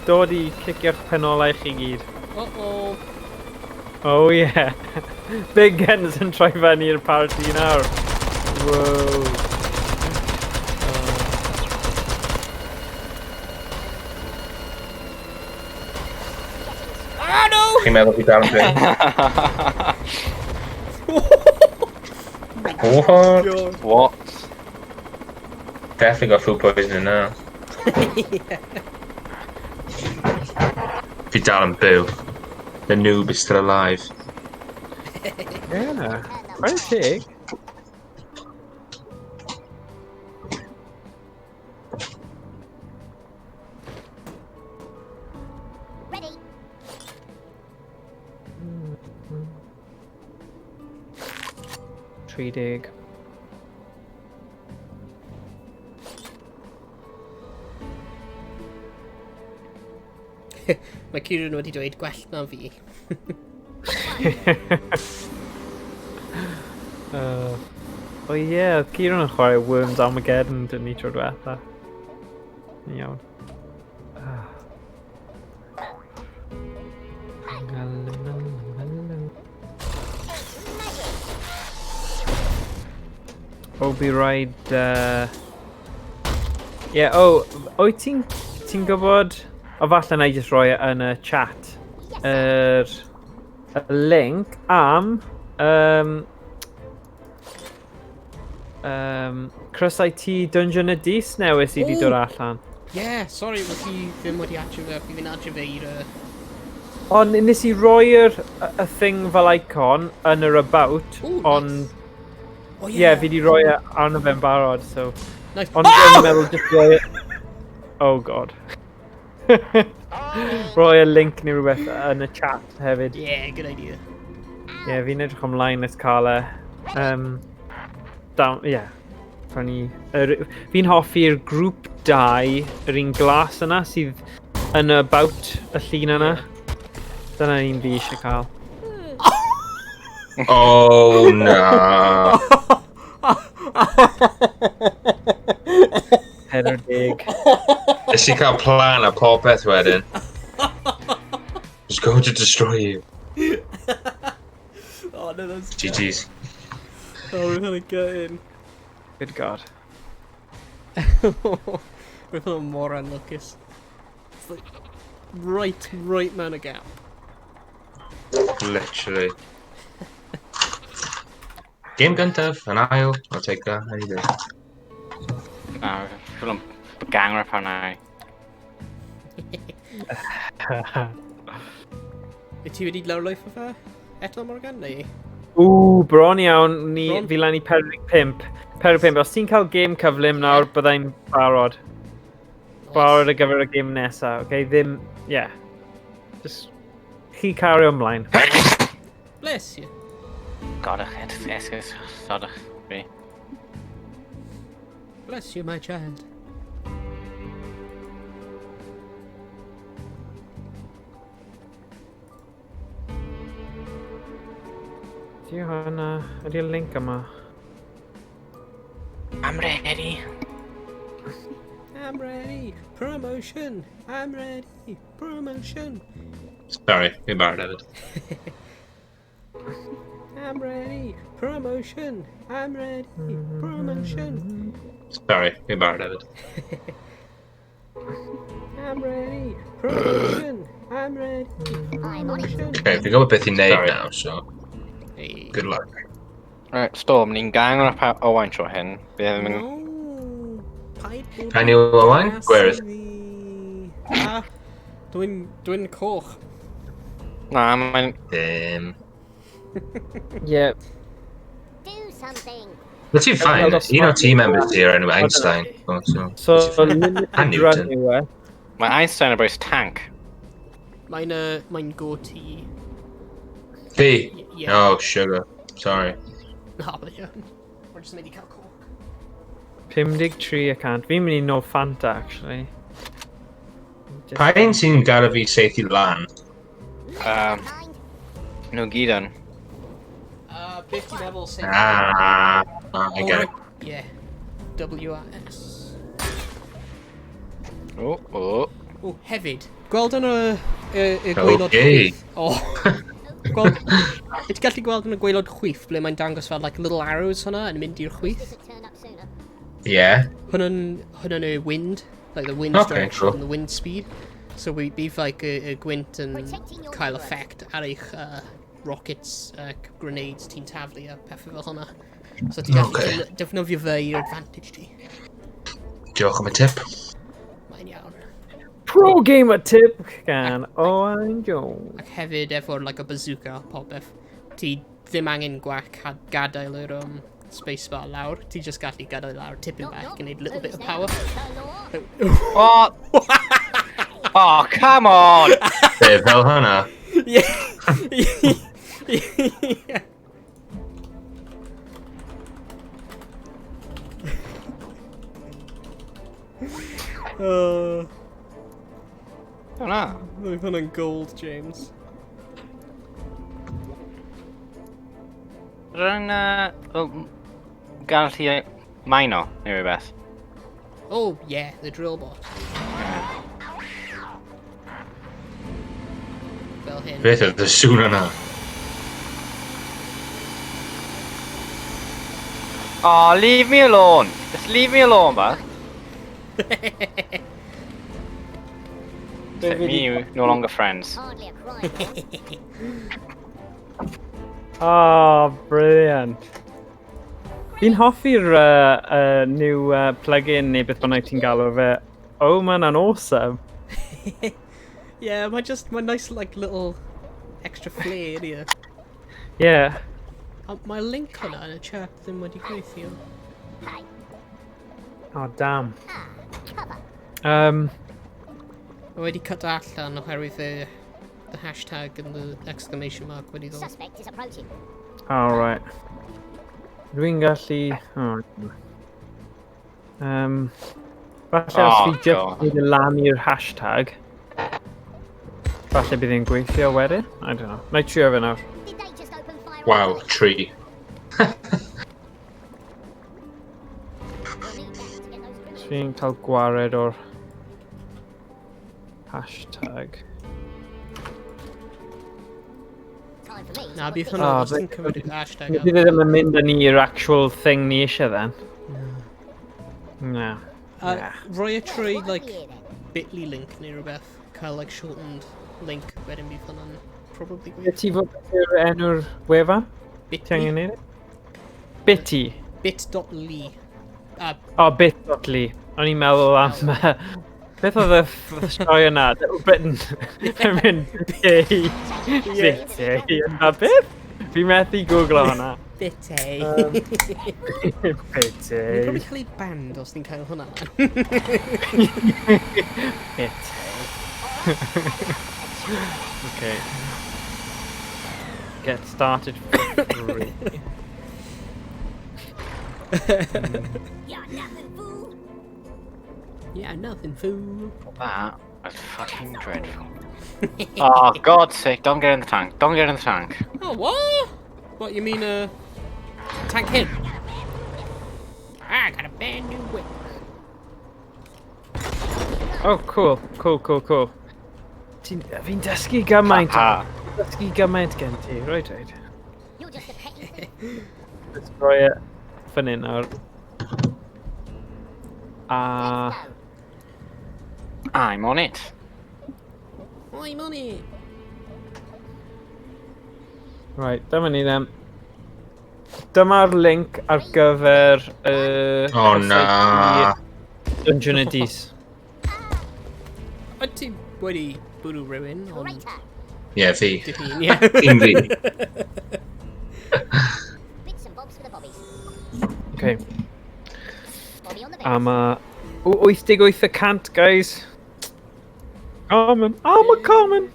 dod i cicio'ch penolau chi gyd. Uh-oh. Oh yeah. Big Guns yn troi fyny i'r party nawr. Whoa. Ah, no! Chi'n meddwl fi dal yn fyw? What? God. What? Definitely got food poisoning now. Yeah. Fi dal yn byw. The noob is still alive. Yeah. Quite teg. Ready. 30. Mae Kieran wedi dweud gwell na fi. O ie, yeah, oedd Kieran yn chwarae Worms Armageddon dyn ni tro diwetha. Iawn. Ah. O, by rhaid... Ie, yeah, o, wyt ti'n ti gwybod... O, falle na i jyst rhoi e yn y chat. Yr y link am... Crysau T Dungeon y Dis newydd sydd wedi dod allan. Yeah, sorry, roedd hi ddim wedi atio fe, fi fi'n atio fe i'r... Ond nes i roi'r y thing fel icon yn yr about, Ooh, ond... nice. Oh, Ie, yeah, fi wedi rhoi e arno fe'n barod, so... Nice. Ond oh! Dwi'n meddwl just rhoi e... Oh god. Rhoi y link neu rhywbeth yn y chat hefyd. Ie, Yeah, good idea. yeah, fi'n edrych ymlaen at cael e. Down, ie. Yeah. Funny. Fi'n hoffi'r grŵp 2, yr un glas yna sydd yn about y llun yna. Dyna un fi eisiau cael. Oh, na. 40. Nes i cael plan a popeth wedyn. Just going to destroy you. Oh, no, that's... GG's. Oh, we're gonna get in. Good god. We're feeling mor anlwcus. It's like, right mewn y gap. Literally. Game gyntaf, yn ail. I'll take that any day. Na, ffilm gang rap arna i. Wyt ti wedi lawrlwytho fe eto, Morgan, neu? Ww, bron iawn, ni, Bron? fi lan i 45. 45. Os ti'n cael game cyflym nawr, byddai'n barod. Barod ar gyfer y game nesaf, okay? Ddim, yeah. Just, chi cario ymlaen. Bless you. Godach, esgus, sodach fi. Bless you, my child. Ydy hwnna, ydy'r link yma? I'm ready. I'm ready. Promotion. I'm ready. Promotion. Sorry, fi'n barod hefyd. I'm ready. Promotion. I'm ready. Promotion. Sorry, fi'n barod hefyd. I'm ready. Promotion. I'm ready. I'm on it. Promotion. Okay, fi'n gwybod beth i'n neud now, so Hey. good luck. Right, Storm, ni'n gang rap Owain tro hyn. Fi ddim yn... No. Paid bod Paid ni Owain? yn Gwyrdd. gas i fi. Ah, dwi'n coch. Na, mae'n... Dim. Yeah. Do something. But ti'n fine. Well, Un o'r team members ti o'r enw Einstein. Oh, so, So, ti'n fine. limited A run Newton. yw e. Mae Einstein yn bwys tank. Mae'n go ti. Fi? Yeah. Oh, sugar. Sorry. Na, but yeah. We're just mynd i cael coch. 53 y cant. Fi'n mynd i nôl Fanta, actually. Just- Pa un sy'n gadael fi saethu lan? Mind. Nhw gyd yn. Beth ti'n meddwl sy'n... Ah, I get it. Yeah. W-A-S. O, o. O, hefyd, gweld yn y gwaelod Okay. chwith. O. Gweld, wyt ti'n gallu gweld yn y gwaelod chwith ble mae'n dangos fel like, little arrows hwnna yn mynd i'r chwith? This would turn up sooner. Yeah. Hwnna'n y wind, like the wind Okay, direction cool. and the wind speed. So we bydd like y gwynt yn Protecting your cael network. effect ar eich rockets, grenades ti'n taflu a pethau fel hwnna. So ti'n gallu Okay. defnyddio fe i'r advantage ti. Diolch am y tip. Mae'n iawn. Pro gamer tip gan Owain Jones. Ac hefyd efo'r like, y bazooka a popeth, ti ddim angen gwach gadael yr spacebar lawr. Ti just gallu gadael lawr tipyn bach i gwneud little bit of power. What? Oh, come on! Be, fel hwnna? Yeah. Yeah. Oh, no. Roedd hwnna'n gold, James. Rwy'n fel, gallu maino neu rhywbeth. Oh, yeah, the drill bot. Fel hyn. Beth oedd y sŵn yna? Oh, leave me alone! Just leave me alone, bud. Except me, you, no longer friends. Hardly a crime. Oh, brilliant. Fi'n hoffi'r new plugin neu beth bynnag ti'n galw fe. Oh, man, yn awesome. Yeah, mae just, mae nice, like, little extra flair here. Yeah. A mae link hwnna yn y chat ddim wedi gweithio. Hey, Oh, damn. cover. Mae wedi cut allan oherwydd the hashtag and the exclamation mark wedi ddod. Suspect is approaching. All right. Dwi'n gallu... Oh. Falle os Oh, fi just God. neud y lan i'r hashtag, falle bydd e'n gweithio wedyn? I don't know. Na i trio fe nawr. Did they just open fire on Wow, the police? tree. We'll need that to get those criminals. Fi'n cael gwared o'r hashtag. Time for me to Na, put bydd this hwnna Ah, os ti'n but- cymryd y hashtag Bydd e ddim yn mynd â ni i'r actual thing ni eisiau then. Na. Yeah. Roi e trwy, What have like, we here then? bit.ly link neu rhywbeth. Cael, like, shortened link wedyn bydd hwnna'n probably Be gweithio. ti fod yw'r enw'r wefan? Ti angen Bit.ly? neud e? Bitty. Bit.ly. O, bit.ly. O'n i'n meddwl am... Beth oedd y sioe yna? Little Britain. Yn mynd bitty. Bitty. Yna beth? Fi'n methu googlo hwnna. Bit-a. Bitty. Ni'n probably cael ei banned os ni'n cael hwnna lan. Bitty. Okay. Get started for free. You're nothing, fool. Yeah, nothing, fool. That was fucking dreadful. Oh, God's sake, don't get in the tank. Don't get in the tank. Oh, what? What, you mean, tank him? I got a brand new whip. Oh, cool. Cool. Fi'n dysgu gymaint. Ha. Dysgu gymaint gen ti. Right. You're just a petty thief. Let's roi e fan hyn nawr. A... Let's go. I'm on it. I'm on it. Right, dyma ni then. Dyma'r link ar gyfer Oh, na. Dungeon of Dis. Wyt ti wedi bwrw rhywun ond Traitor. Ie, fi. dy hun, ie. Dim fi. Bits and bobs for the bobbies. Okay. Bobby on the A bits. ma... O, 88%, guys. Coming. I'm a coming.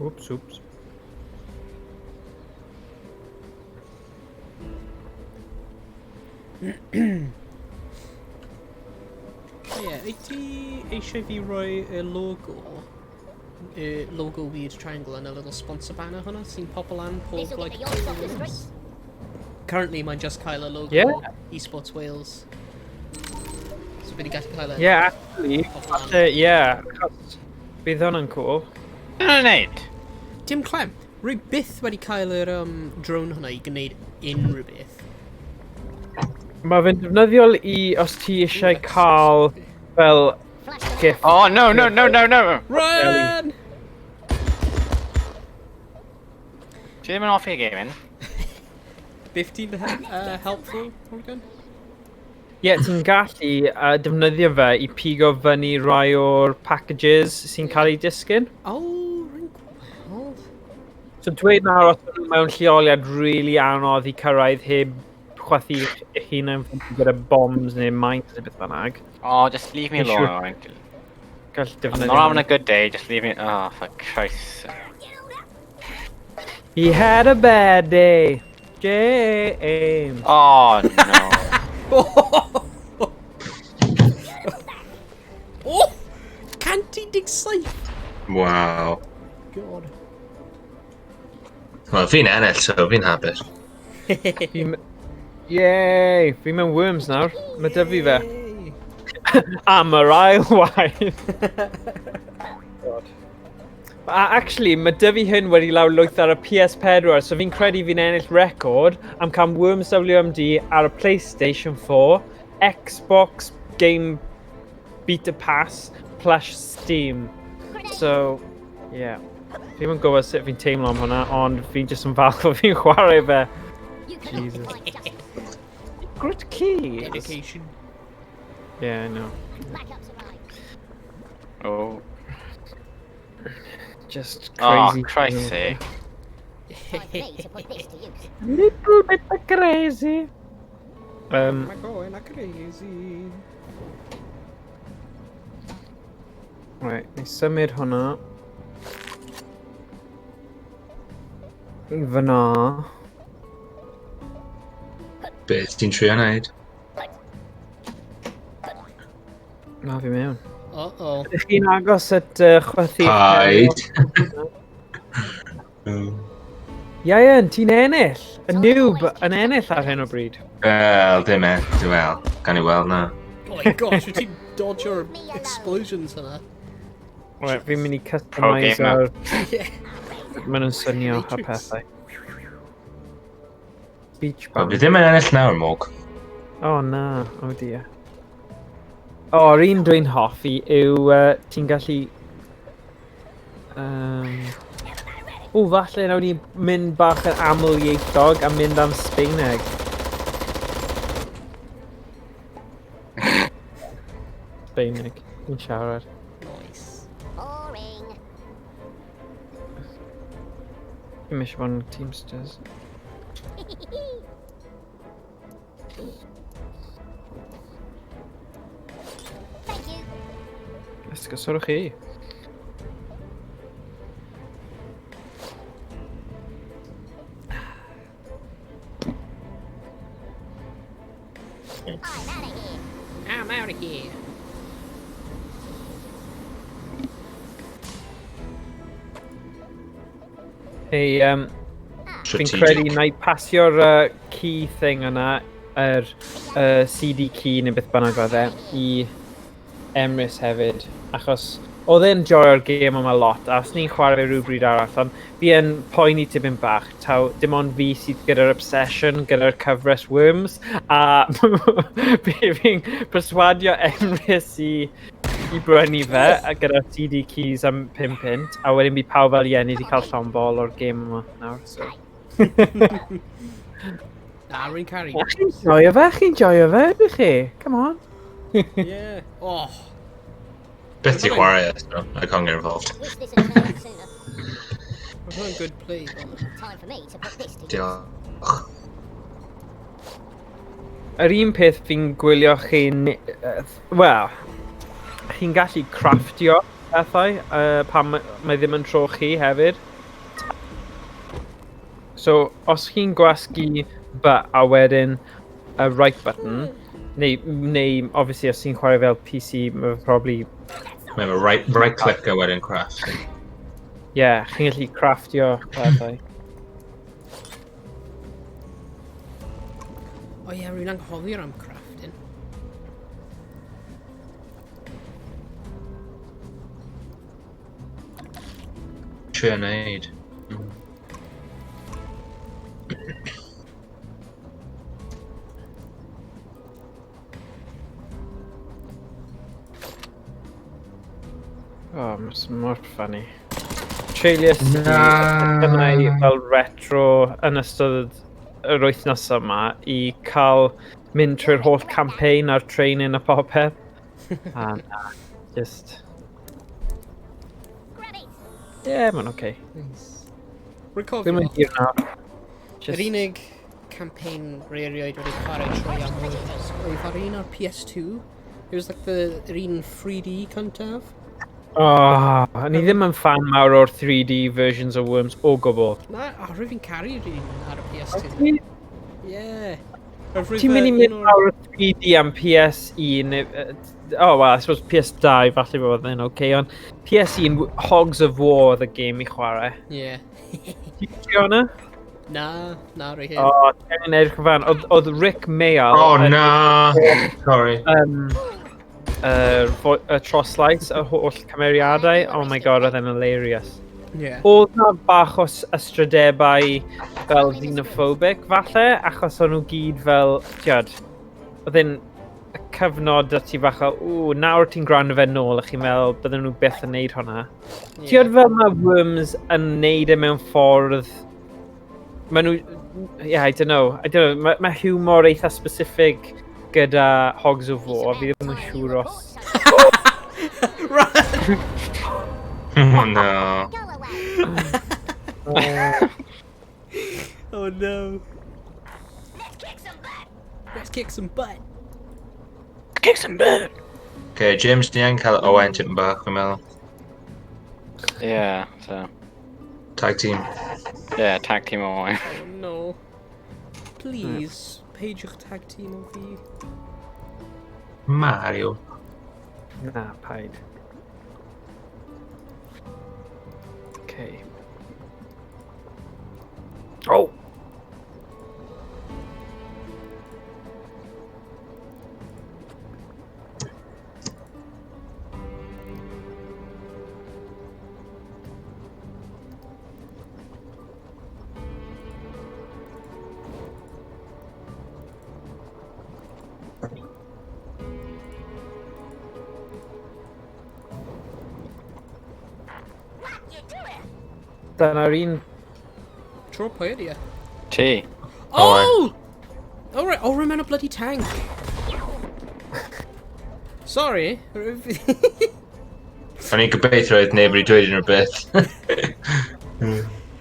Oops, oops. Ie, wyt ti eisiau fi roi y logo, y logo weird triangle yn y little sponsor banner hwnna sy'n pop lan pob This'll like get the yachts off the couple minutes? streets. Currently mae'n just cael y logo Esports Wales. So fi wedi gallu cael e Yeah, actually, pop lan. falle, yeah, achos bydd hwnna'n cool. Dyna'n neud. Dim clem, rwy byth wedi cael yr drone hwnna i gwneud unrhyw beth. Mae fe'n defnyddiol i os ti eisiau cael fel Flash the gift. Oh, no, no, no, no, no. Run! Ti ddim yn hoffi gaming? 15 helpful, Morgan? Ie, yeah, ti'n gallu defnyddio fe i pigo fyny rai o'r packages sy'n cael eu disgyn. Oh, rwy'n gweld. So dweud nawr os ydyn nhw mewn lleoliad really anodd i cyrraedd heb chwythu eich hunain fyny gyda bombs neu mines neu beth bynnag. Oh, just leave me Fi'n alone. siŵr- Alright. Gall I'm defnyddio. not having a good day, just leave me... Oh, for Christ's sake. He had a bad day. James. Oh, no. Oh! 117! Wow. God. Wel, fi'n ennill, so fi'n hapus. Fi'n... Yay! Fi mewn Worms nawr. Mae dyfu fe. Yay. Am yr ail waith. God. A actually, mae dyfu hyn wedi lawrlwyth ar y PS4, so fi'n credu fi'n ennill record am cael Worms WMD ar y PlayStation 4, Xbox Game Beta Pass, plus Steam. So, yeah. Fi ddim yn gwybod sut fi'n teimlo am hwnna, ond fi'n just yn falch o fi'n chwarae fe. Jesus. Secret keys? Dedication. Yeah, I know. Oh. Just Oh, crazy. Christ's sake. Little bit of crazy. I'm going crazy. Right, ni symud hwnna. I fyna. Beth ti'n trio wneud? Na fi mewn. Uh-oh. Ydych chi'n agos at chwythu... Paid. Ian, ti'n ennill. Y noob yn ennill ar hyn o bryd. Wel, dim e. Wel, gan i weld na. Oh my gosh, wyt ti'n dodge o'r explosions yna? Right, fi'n mynd i Pro customise gamer. ar... Yeah. Maen nhw'n swnio a Matrix. pethau. Beach Wel, bum. fi ddim yn ennill nawr, Mog. Oh na, oh dear. O, yr un dwi'n hoffi yw ti'n gallu... O, falle nawn ni mynd bach yn amlieithog a mynd am Sbeineg. Sbeineg, fi'n siarad. Nice. Boring. Fi'n eisiau bod yn Teamsters. Thank you. Let's go, sorwch chi. I'm out of here. I'm out of here. Hey, fi'n Strategic. credu na i pasio'r key thing yna, yr CD key neu beth bynnag oedd e, i Emrys hefyd, achos oedd e'n joio'r gêm yma lot, a os ni'n chwarae fe rhywbryd arall, ond fi yn poeni tipyn bach, taw dim ond fi sydd gyda'r obsession, gyda'r cyfres Worms, a fi'n perswadio Emrys i brynu fe a gyda'r CD keys am 5 punt, a wedyn bydd pawb fel ie, ni wedi cael llond bol o'r gêm yma nawr, so. Na, rwy'n caru. Chi'n joio fe? Chi'n joio fe, ydych chi? Come on. Yeah. Oh. Beth ti'n chwarae eto? I can't get involved. Wish this had turned up sooner. Mae hwnna'n good play. Time for me to put this to use. Diolch. Yr un peth fi'n gwylio chi'n... Wel, chi'n gallu crafftio pethau pan mae ddim yn tro chi hefyd. So, os chi'n gwasgu B a wedyn y right button, neu obviously os ti'n chwarae fel PC, mae fe probably... Mae efo right click a wedyn craft. Yeah, chi'n gallu crafftio pethau. O ie, rwy'n anghofio am crafting. Trio wneud. Oh, mae'n mor funny. Treuliais i Na. yna fel retro yn ystod yr wythnos yma i cael mynd trwy'r holl campaign a'r training a popeth. A na, just... Ie, yeah, mae'n oce. Nice. Ddim Recofio. yn hir nawr. Yr unig campaign rwy erioed wedi chwarae trwy am Worms oedd ar un ar PS2. It was like the yr un 3D cyntaf. Oh, o'n i ddim yn fan mawr o'r 3D versions o Worms o gwbl. Na, a rwy fi'n caru'r un ar y PS2. Yeah. Ti'n mynd i mynd lawr y 3D am PS1, oh well, I suppose PS2 falle bod yn okay, ond PS1, Hogs of War oedd y game i chwarae. Yeah. Ti'n trio hwnna? Na, na, rwy heb. O, ti'n edrych yn fan. Oedd Rick Mayall... Oh, na! Sorry. Y troslais, y holl cymeriadau. Oh my god, oedd e'n hilarious. Yeah. Oedd na bach o ystrydebau fel xenophobic falle, achos o'n nhw gyd fel, tiod, oedd e'n y cyfnod a ti bach o, ww, nawr ti'n gwrando fe nôl a chi'n meddwl bydden nhw byth yn neud hwnna. Yeah. Tiod fel mae Worms yn neud e mewn ffordd, maen nhw, yeah, I don't know, mae ma humor eitha specific gyda Hogs of War, fi ddim yn siŵr os... Run! Oh no. Oh no. Let's kick some butt. Kick some butt! Okay, James, ni angen cael Owen tipyn bach, fi'n meddwl. Yeah, so... Tag team. Yeah, tag team Owen. Oh no. Please, peidiwch tag team o fi. Mario. Na, paid. Okay. Oh! Dyna'r un... Tro pwy ydi e? Ti. Oh! Oh right, oh, rwy'n mewn a bloody tank. Sorry. O'n i'n gobeithio oedd neb wedi dweud unrhyw beth.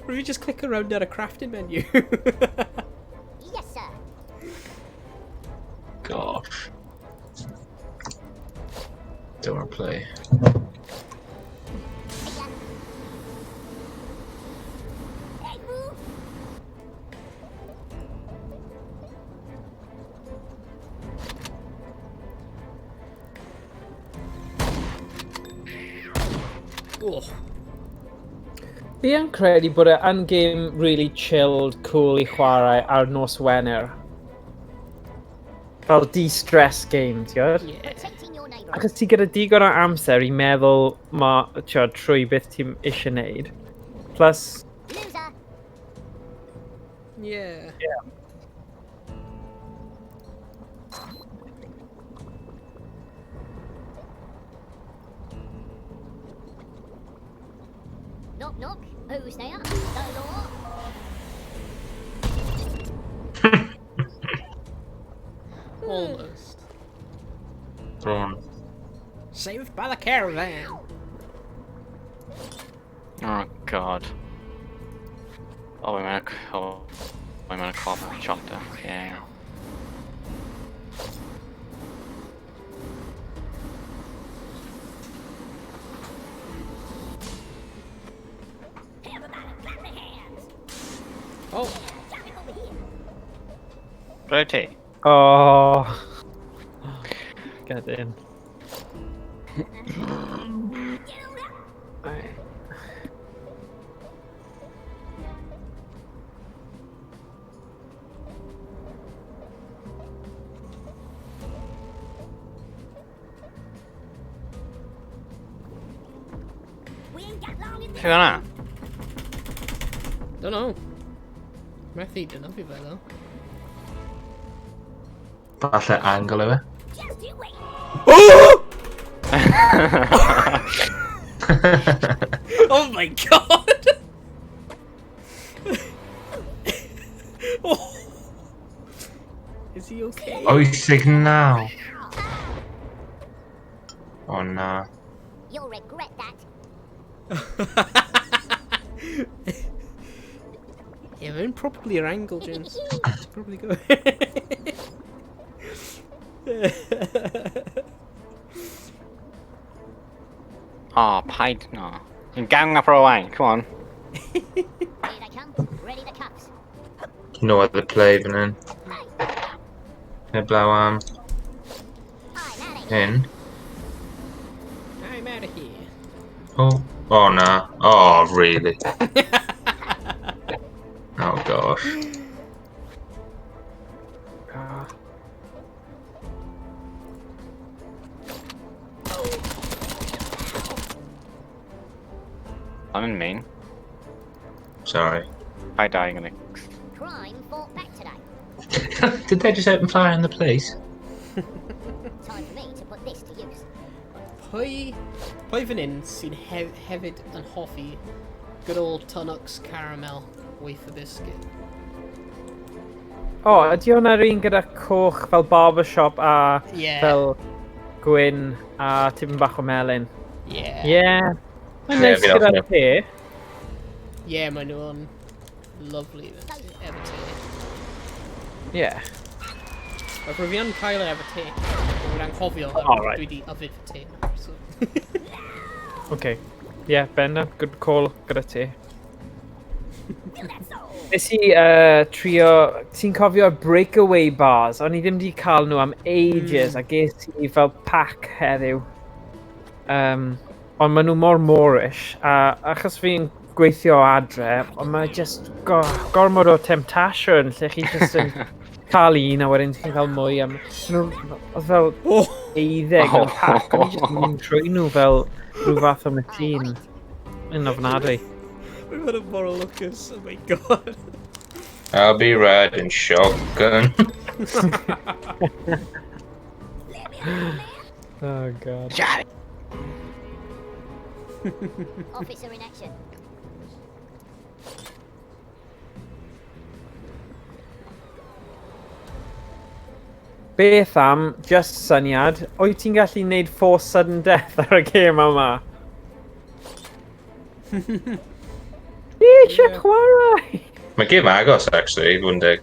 Rwy'n just click around ar y crafting menu. Yes, sir. Gosh. Don't want to play. Hey, move. Oh. Fi yn credu bod e yn game really chilled, cool i chwarae ar nos Wener. Fel de-stress game, ti'n gwybod? Yeah. Protecting your neighbour. Achos ti gyda digon o amser i meddwl ma, tiod, trwy beth ti'n eisiau neud. Plus, Loser. Yeah. Yeah. Knock, knock. Who's there? The law. Almost. Thrawn. Saved by the caravan. Oh god. Oh, I'm in a copper chopper. Yeah. Everybody clap their hands. Oh. Jump over here. Rotate. oh... Get in. Get on up. Right. We ain't got long in this. Chi fan'na? Don't know. Methu dyna fi fe, though. Falle angle yw e. Just you wait. Oh! Oh my god! Oh. Is he okay? 89. O na. You'll regret that. Yeah, mae'n probably your angle, James. Probably go. Oh, paid na. Yn gang up Owain, come on. Here they come. Ready the cuffs. No other play fan hyn. Heblaw am I'm out of here. hyn. I'm out of here. Oh, oh na. Oh, really? Oh gosh. Ah. I'm in mean. Sorry. I die gonna. Crime fought back today. Did they just open fire on the police? Time for me to put this to use. Pwy fan hyn sy'n hefyd yn hoffi good old Tunnock's caramel wafer biscuit? O, ydy hwnna'r un gyda coch fel barbershop a Yeah. fel gwyn a tipyn bach o melyn? Yeah. Yeah. Mae'n Ie, neis fi'n gyda'r hoffi te. Yeah, maen nhw yn lovely efo te. Yeah. Mae fi yn cael e efo te. Dwi'n anghofio Oh, right. dwi di yfed fy te nawr, so. Okay. Yeah, bendant, good call gyda ti. Nes i trio, ti'n cofio'r breakaway bars? O'n i ddim wedi cael nhw am ages, a ges i fel pack heddiw. Ond maen nhw mor moreish, a achos fi'n gweithio o adre, ond mae just gormod o temptation lle chi just yn cael un a wedyn ti'n cael mwy. A oedd fel Oh! 12 mewn pack, o'n i just yn mynd trwy nhw fel rhyw fath o machine. Yn ofnadwy. We've had a moral lwcus, oh my god. I'll be riding shotgun. Oh god. Yeah. Officer in action. Beth am, just syniad, wyt ti'n gallu neud force sudden death ar y gêm yma? Fi eisiau chwarae! Mae gêm agos, actually, i fod yn deg.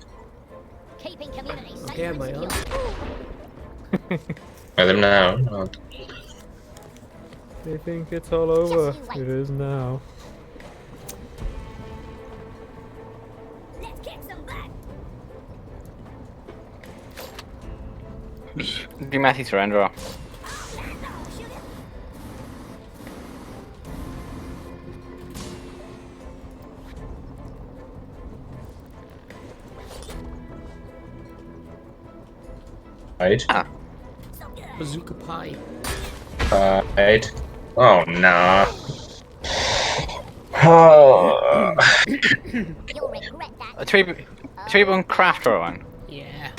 Keeping communities safe Yeah, and mae o. secure. Mae ddim nawr, ond... They think it's all over. Just you wait. It is now. Let's kick some butt. Di methu surrender. Sugar. Right. Bazooka pie. Right. Oh, nah. Oh. You'll regret that. Ti wedi bod yn craft Owain? Yeah.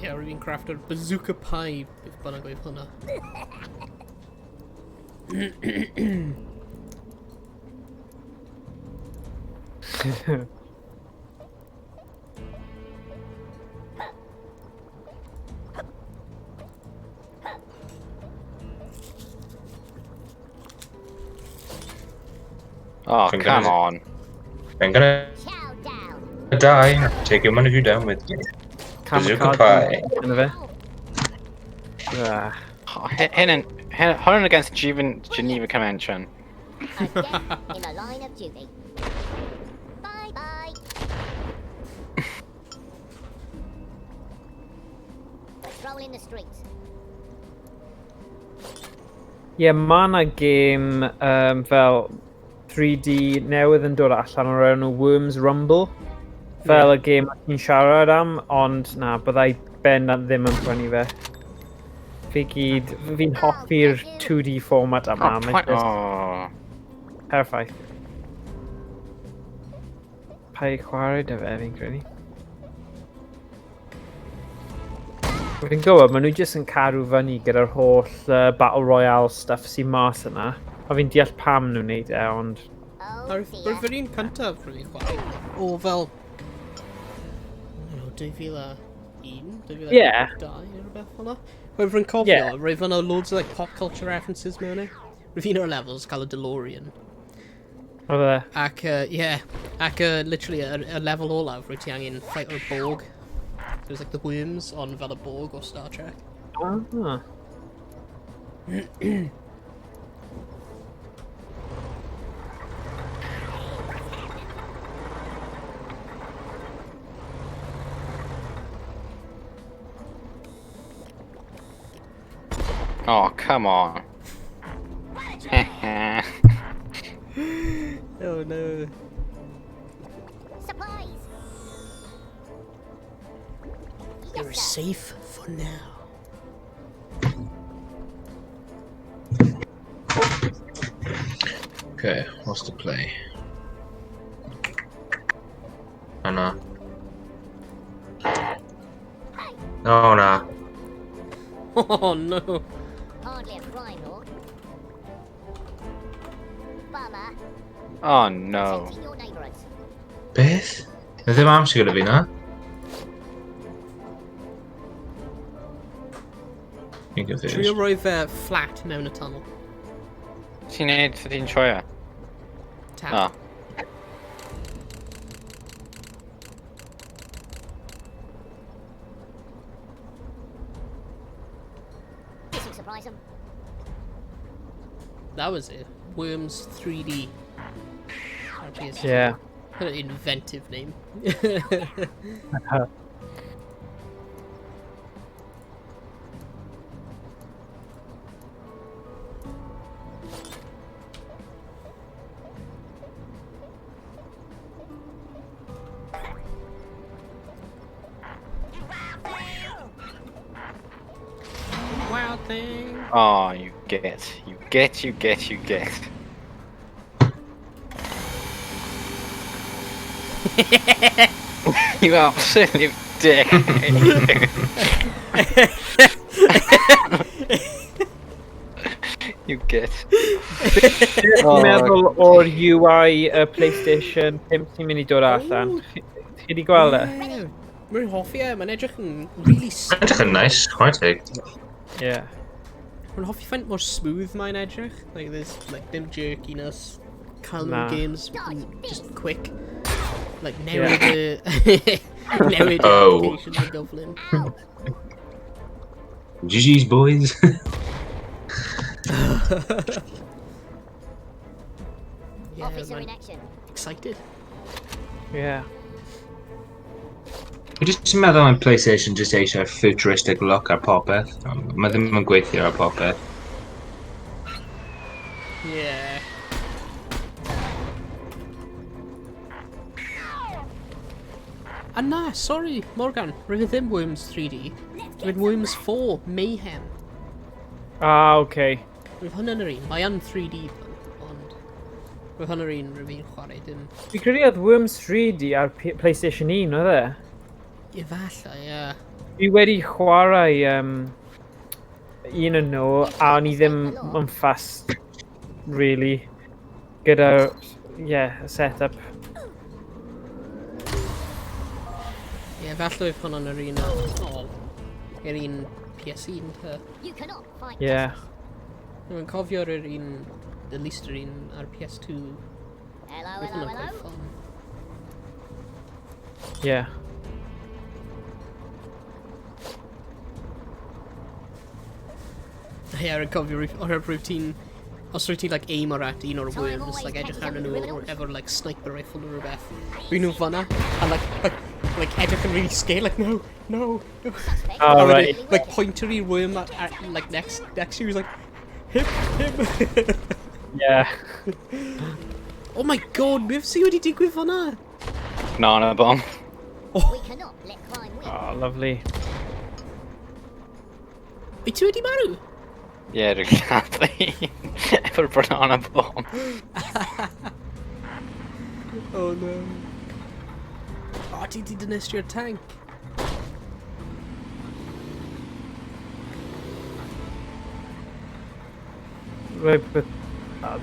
Yeah, rwy'n crafto'r bazooka pie, beth bynnag oedd hwnna. Oh, Fi'n come gonna- on. I'm gonna Chow down. die. I'm taking one of you down with me. Bazooka Kamikaze. pie. Dyna fe. Ah. Hyn yn... Hwn yn against Geneva Convention. A death in the line of duty. Bye bye. Patrolling the streets. Ie, yeah, mae yna gêm fel 3D newydd yn dod allan o'r enw Worms Rumble. Fel y gêm ti'n siarad am, ond na, byddai bendant ddim yn prynu fe. Fi gyd, fi'n hoffi'r 2D format yma. Oh, Mae'n just oh. perffaith. Paid chwarae 'da fe, fi'n credu. Fi'n gwybod, maen nhw jyst yn cadw fyny gyda'r holl Battle Royale stuff sy'n mas yna. A fi'n deall pam nhw'n neud e, ond... Oh Yr dear. yr un cyntaf rwy'n chwarae. O fel... I don't know, 2001, 2002, Yeah. neu rhywbeth fel 'na. Wel, rwy'n cofio, Yeah. roedd yna loads o like, pop culture references mewn e. Roedd un o'r levels cael y DeLorean. Oedd e? Ac, yeah, ac literally, y lefel olaf, rwyt ti angen fight o'r Borg. So it's like the worms, ond fel y Borg o Star Trek. Ah. Oh, come on. Oh no. Supplies. You're Yes, sir. safe for now. Okay, what's to play? Oh no. Oh no. Oh no. Hardly a crime lord. Bummer. Oh no. Protecting your neighbourhoods. Beth? Mae ddim amser gyda fi na. Fi'n Trio confused. roi fe flat mewn y tunnel. Ti'n neud, ti'n troi e? Tap. Oh. This'll surprise them. That was it. Worms 3D. Ar PS2. Yeah. What an inventive name. Wild thing. Oh, you get. You get, you get, you get. You absolute dick. You get. Ti'n meddwl o'r UI y PlayStation 5 sy'n mynd i dod allan? Chi wedi gweld e? Yeah. Mae'n hoffi e, mae'n edrych yn really... Mae'n edrych yn nice, chwarae teg. Yeah. Mae'n hoffi ffaint mor smooth mae'n edrych. Like, there's like, dim jerkiness. Cael Na. games yn just quick. Like, newid y... newid y Oh. application yn gyflym. GG's boys. Yeah, Officer in mae'n action. excited. Yeah. Dwi jyst yn meddwl am PlayStation jyst eisiau futuristic look ar popeth. Ond Mae ddim yn gweithio ar popeth. Yeah. A na, sorry, Morgan, roedd e ddim Worms 3D. Roedd Worms 4, Mayhem. Ah, okay. Roedd hwnna'n yr un, mae yn 3D though, ond... Roedd hwnna'n yr un roedd fi'n chwarae, dim... Fi credu oedd Worms 3D ar PlayStation 1, oedd e? Efallai, ie. Fi wedi chwarae un o'n nhw, a o'n i ddim yn fast, really, gyda, yeah, y set-up. Ie, falle oedd hwnna'n yr un o... Yr un PS1, te. You cannot fight Yeah. justice. Rwy'n cofio'r yr un... At least yr un ar PS2. Hello, Roedd hello, hwnna'n quite hello. fun. Yeah. Ie, rwy'n cofio o'r routine... Os rwyt ti'n like, aim ar at un o'r Time worms, always like, edrych catches up arnyn with nhw criminals. efo'r like, sniper rifle neu rhywbeth. Rwy'n nhw fanna, a like, edrych yn really scared, like, no, no, no. Suspect Oh, A wedyn, right. Like, pointer i worm at, like, next to you, was like, him, him. Yeah. Oh my god, beth sydd wedi digwydd fanna? Banana bomb. We cannot let crime win. Oh, lovely. Wyt ti wedi marw? Yeah, exactly. Efo'r banana bomb. Oh no. Oh, ti di dinistrio'r tank. Right, but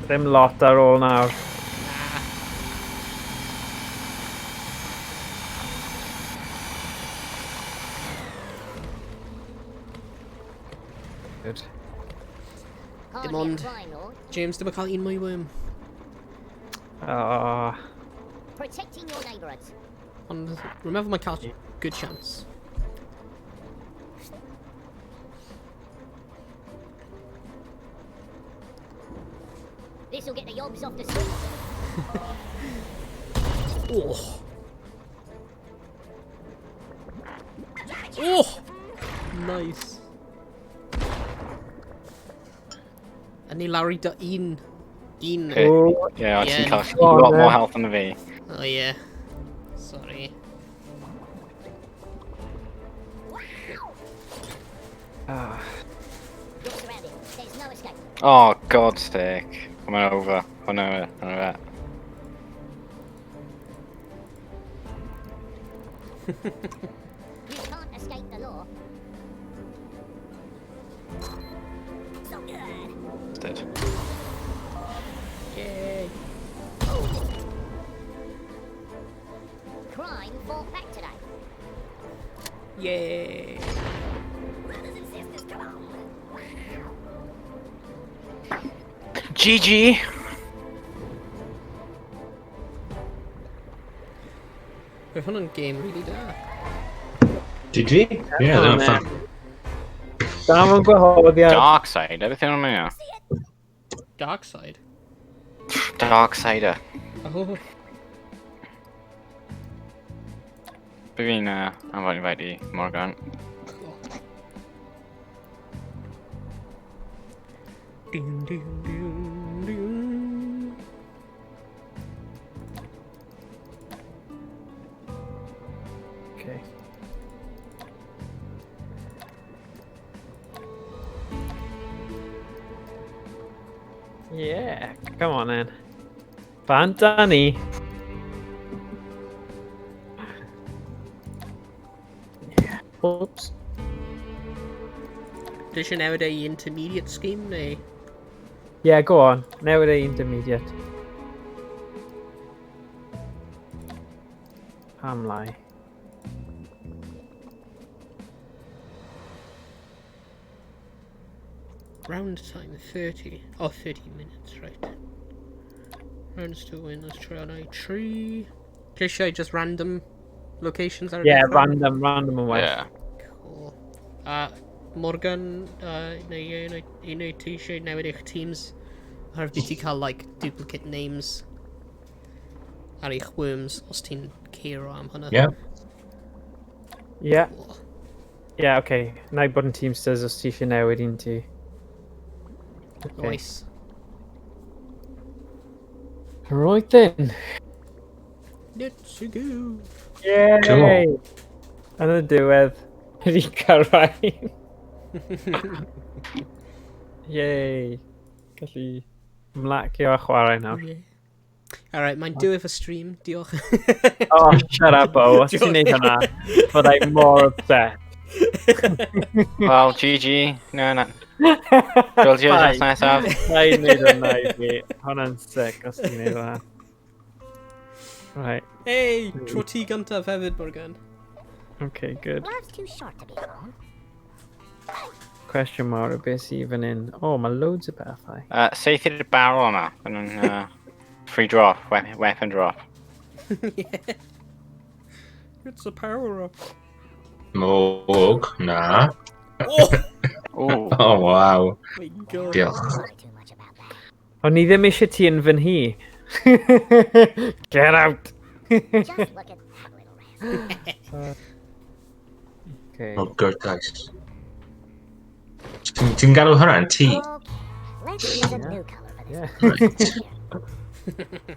ddim lot ar ôl nawr. Nah. Good. Hardly Dim a ond. crime lord. James, dim yn cael un mwy worm. Oh, Protecting your neighbourhoods. Ond remember mae'n cael good chance. This'll get the yobs off the street. Oh. Oh! Nice. A ni lawr i dy un. Un. Okay. oh, Yeah, ond ti'n Yeah. cael Go on, lot more then. health than fi. Oh yeah. Sorry. ah. You're surrounded. There's no escape. Oh, God's sake. I'm over. Oh no, oh no. You can't escape the law. So good. Dead. Yay. Crime fought back today. Yay. Brothers and sisters, come on. GG! Mae hwn yn game really da. GG? Yeah, Oh, ddim yn man. fun. Da fo'n gwahoddiad. Dark side, everything on me. Dark side. Dark sider. Oh. Be fi'n anfon invite i Morgan. Cool. Dun, dun, dun, dun. Okay. Yeah, come on then. Bant â ni. Oops. Dwi eisiau newid ei intermediate scheme neu? Yeah, go on. Newid e intermediate. Pam lai. Round time 30. Oh, 30 minutes, right. Rounds to win, let's try on I3. Dwi eisiau just random locations ar y Yeah, dechrau? random, random yn well. Yeah. Cool. Morgan, neu un o'i ti eisiau newid eich teams? Oherwydd bydd ti cael, like, duplicate names ar eich worms os ti'n cero am hwnna. Yeah. Yeah, Cool. yeah, okay. Na i bod yn Teamsters os ti eisiau newid un ti. Okay. Nice. Right then. Let's go. Yay! Cool. Yn y diwedd, wedi cyrraedd. Yay. Gallu ymlacio a chwarae nawr. Yeah. Alright, mae'n diwedd y stream, diolch. Oh, shut up, Bo. Os ti'n neud hwnna, fyddai mor upset. Well, GG. No, na. Gweld ti wythnos nesaf. Na i wneud hwnna i fi. Hwnna'n sick os ti'n neud hwnna. Right, Hey, tro ti gyntaf hefyd, Morgan. okay, good. Life's too short to be alone. Question mawr o beth sydd fan hyn. Oh, mae loads o bethau. Saethu'r barrel yma. Yn free drop, weapon drop. Yeah. It's a power up. Mwg, na. Oh Ooh. Oh, wow. my god. Diolch. Don't worry too much about that. O'n i ddim eisiau ti yn fy nhŷ. Get out! Just look at that little rascal. Okay. Oh, good dice. Ti'n galw hwnna'n tŷ? Okay, let's use a new color for this. Yeah. Right.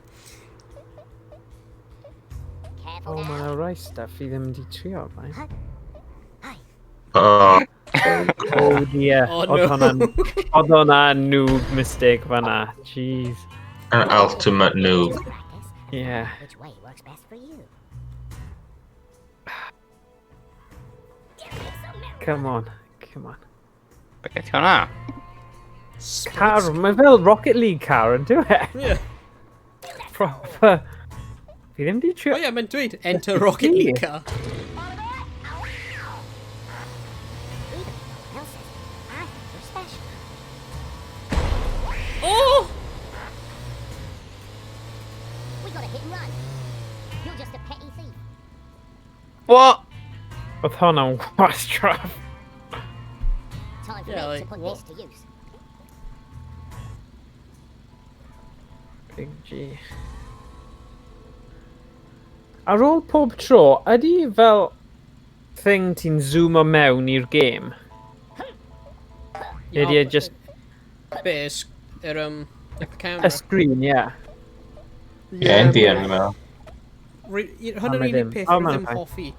Careful Oh, now. mae yna rai stuff i ddim wedi trio, mae. Hi. Oh, Oh dear. Oh, Oedd no. hwnna'n oedd hwnna'n noob mistake fan'na. Jeez. an ultimate noob. Just practice. Yeah. Which way works best for you? Give me some milk. Come on. Come on. Beth yw hwnna? Car, mae fel Rocket League car yn dyw e? Yeah. Proper. Fi ddim di trio... Oh yeah, mae'n dweud enter Rocket League car. Even if no one else says it, I think you're special. What? Oedd hwnna'n wastraff. Time for Yeah, me like, to put what? this to use. Big G. Ar ôl pob tro, ydy fel thing ti'n zoomo mewn i'r gêm? Neu ydy e just Be, yr, like the camera? y screen, yeah. Ie, yndi yn meddwl. Hwn A yw'r mae unig ddim. peth O, rwy ma'n ddim fine. hoffi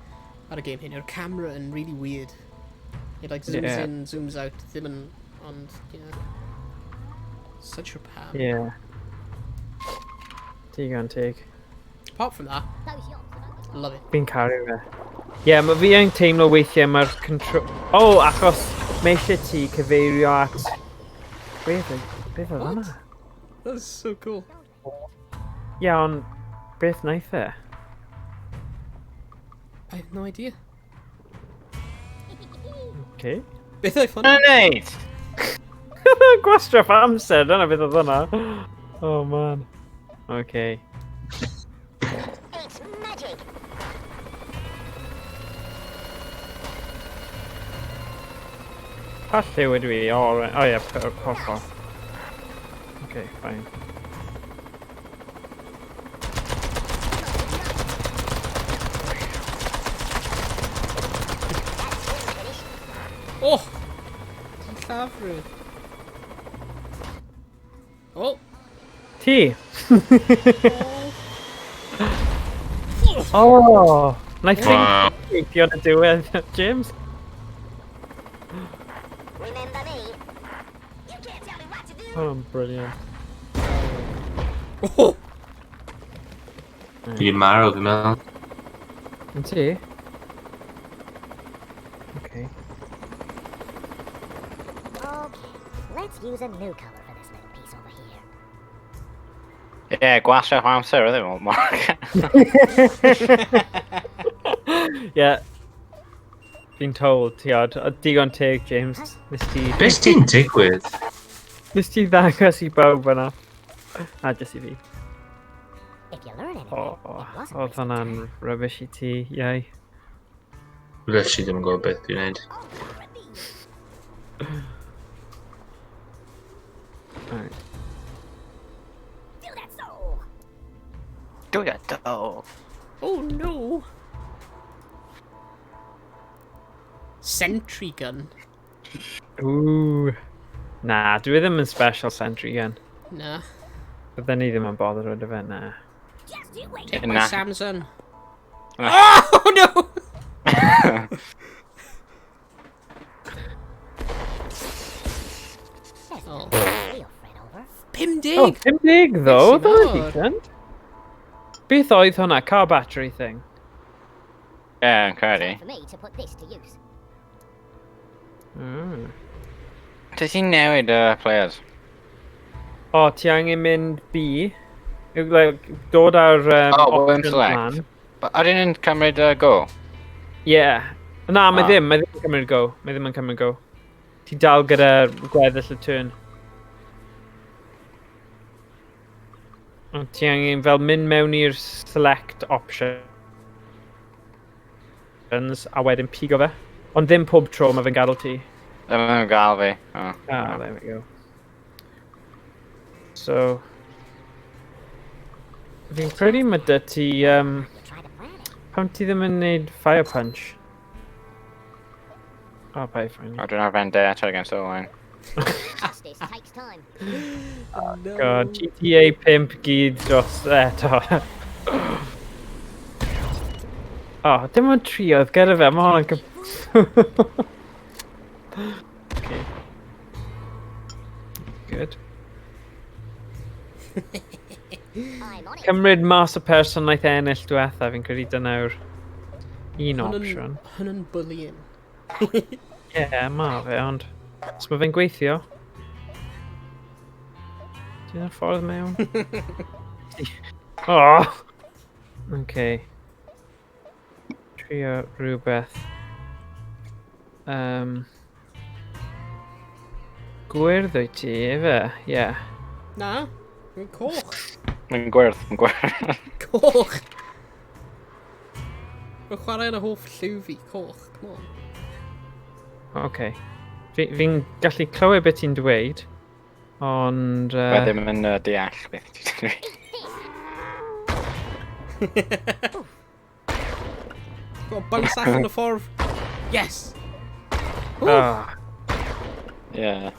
ar y game hyn, yw'r camera yn really weird. It like zooms Yeah. in, zooms out, ddim yn, ond, yeah. Such a pam. Yeah. Digon teg. Apart from that, Those yachts are only love it. Fi'n caru fe. Ie, yeah, mae fi yn teimlo weithiau mae'r control... O, oh, achos mae eisiau ti cyfeirio at... Beth beth oedd hwnna? That's so cool. Ie, yeah, ond beth wnaeth e? I have no idea. Okay. Beth oedd hwnna? Grenade! Gwastraff amser, dyna beth oedd hwnna. Oh man. Okay. It's magic. Pa lliw ydw i? O, right. O ie, purple. Okay, fine. That's all finished. Oh! Ti'n lladd rhywun. Oh! Ti! Oh! Wnaeth thing Wow. gweithio yn y diwedd, James. Remember me? You can't tell me what to do. Oh, brilliant. Oh! Fi wedi marw, fi'n meddwl. Yn ti? Okay. Okay, let's use a new color for this little piece over here. Ie, yeah, gwastraff amser oedd e, Mark. Yeah. Fi'n told, ti od. O, digon teg, James. Nes ti... Beth ti'n digwydd? Nes ti ddangos i bawb yna. A jyst i fi. If you learn anything, O, it wasn't oedd wasted hwnna'n time. rubbish i ti, iau. Literally ddim yn gwybod beth dwi'n neud. Oh, repeat. Right. Do that so. Do that dog. Oh no! Sentry gun. Ooh. Na, dwi ddim yn special sentry gun. Na. Bydden ni ddim yn bother gyda fe, na. Just you wait. Take my Na. Samson. Na. Oh no! There's Oh. We'll fret over. Pum deg! Oh, 50 ddo, Beth sy'n that was mawr? decent. Beth oedd hwnna? Car battery thing? Ie, yn credu. For me to put this to use. Did ti'n newid y players? O, ti angen mynd B. Yw, like, dod ar Oh, worm options select. lan. But ydyn nhw'n cymryd y go? Yeah. Na, mae Ah. ddim, mae ddim yn cymryd go. Mae ddim yn cymryd go. Ti dal gyda gweddill y turn. Ond ti angen fel mynd mewn i'r select options a wedyn pigo fe. Ond ddim pob tro mae fe'n gadael ti. Ddim yn gael fi. Oh. Ah, there we go. So... Fi'n credu mae dy ti... You try the planet. Pam ti ddim yn neud fire punch? Oh, bye, finally. I don't have vendetta against Owain. Justice takes time. No. God, GTA 5 gyd dros eto. oh, dim ond tri oedd gyda fe, mae hwnna'n... Okay. Good. I'm on it. Cymryd mas y person naeth ennill diwetha, fi'n credu dyna yw'r un Hwn yn- opsiwn. Hwn yn bullying. Ie, yeah, ma fe, ond... Os mae fe'n gweithio... Dyna'r ffordd mewn? Oh! Okay. Trio rhywbeth. Gwyrdd wyt ti, efe? Ie. Yeah. Na. Mae'n coch. Mae'n gwyrdd, mae'n gwyrdd. Coch. Rwy'n chwarae yn y hoff lliw fi, coch, come on. Okay. Fi'n fi gallu clywed beth ti'n dweud, ond... Fe ddim yn deall beth ti'n dweud. Got bounce allan y ffordd. Yes! Ooh. Ah, Yeah.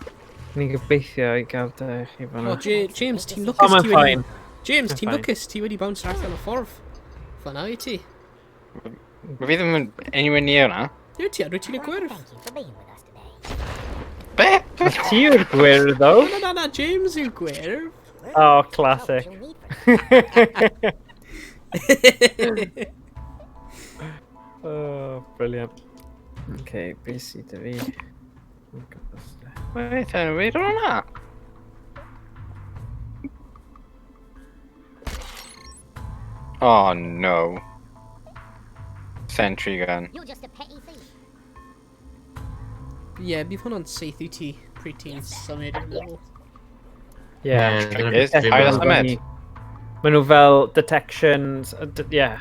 ni'n gobeithio i gael dy chi fan'na. Oh, James, ti'n O, lwcus mae'n ti wedi... fine. James, Mae'n ti'n fine. lwcus ti wedi bounce allan y ffordd. Fan'na i ti. Mae fi ddim yn anywhere near hwnna. Yw ti, rwyt ti'n y gwyrdd. Thank you for being with us today. Be? Ti yw'r gwyrdd, though. Na, na, na, James yw gwyrdd. Oh, classic. You'll need for Oh, brilliant. Okay, beth sydd 'da fi? Wait, yn weird o'n hwnna? Oh no. Sentry gun. You're just a petty thief. Ie, yeah, bydd hwnna'n saethu ti pryd ti'n symud i'r level. Yeah. Is paid â symud. Maen nhw fel detections, yeah.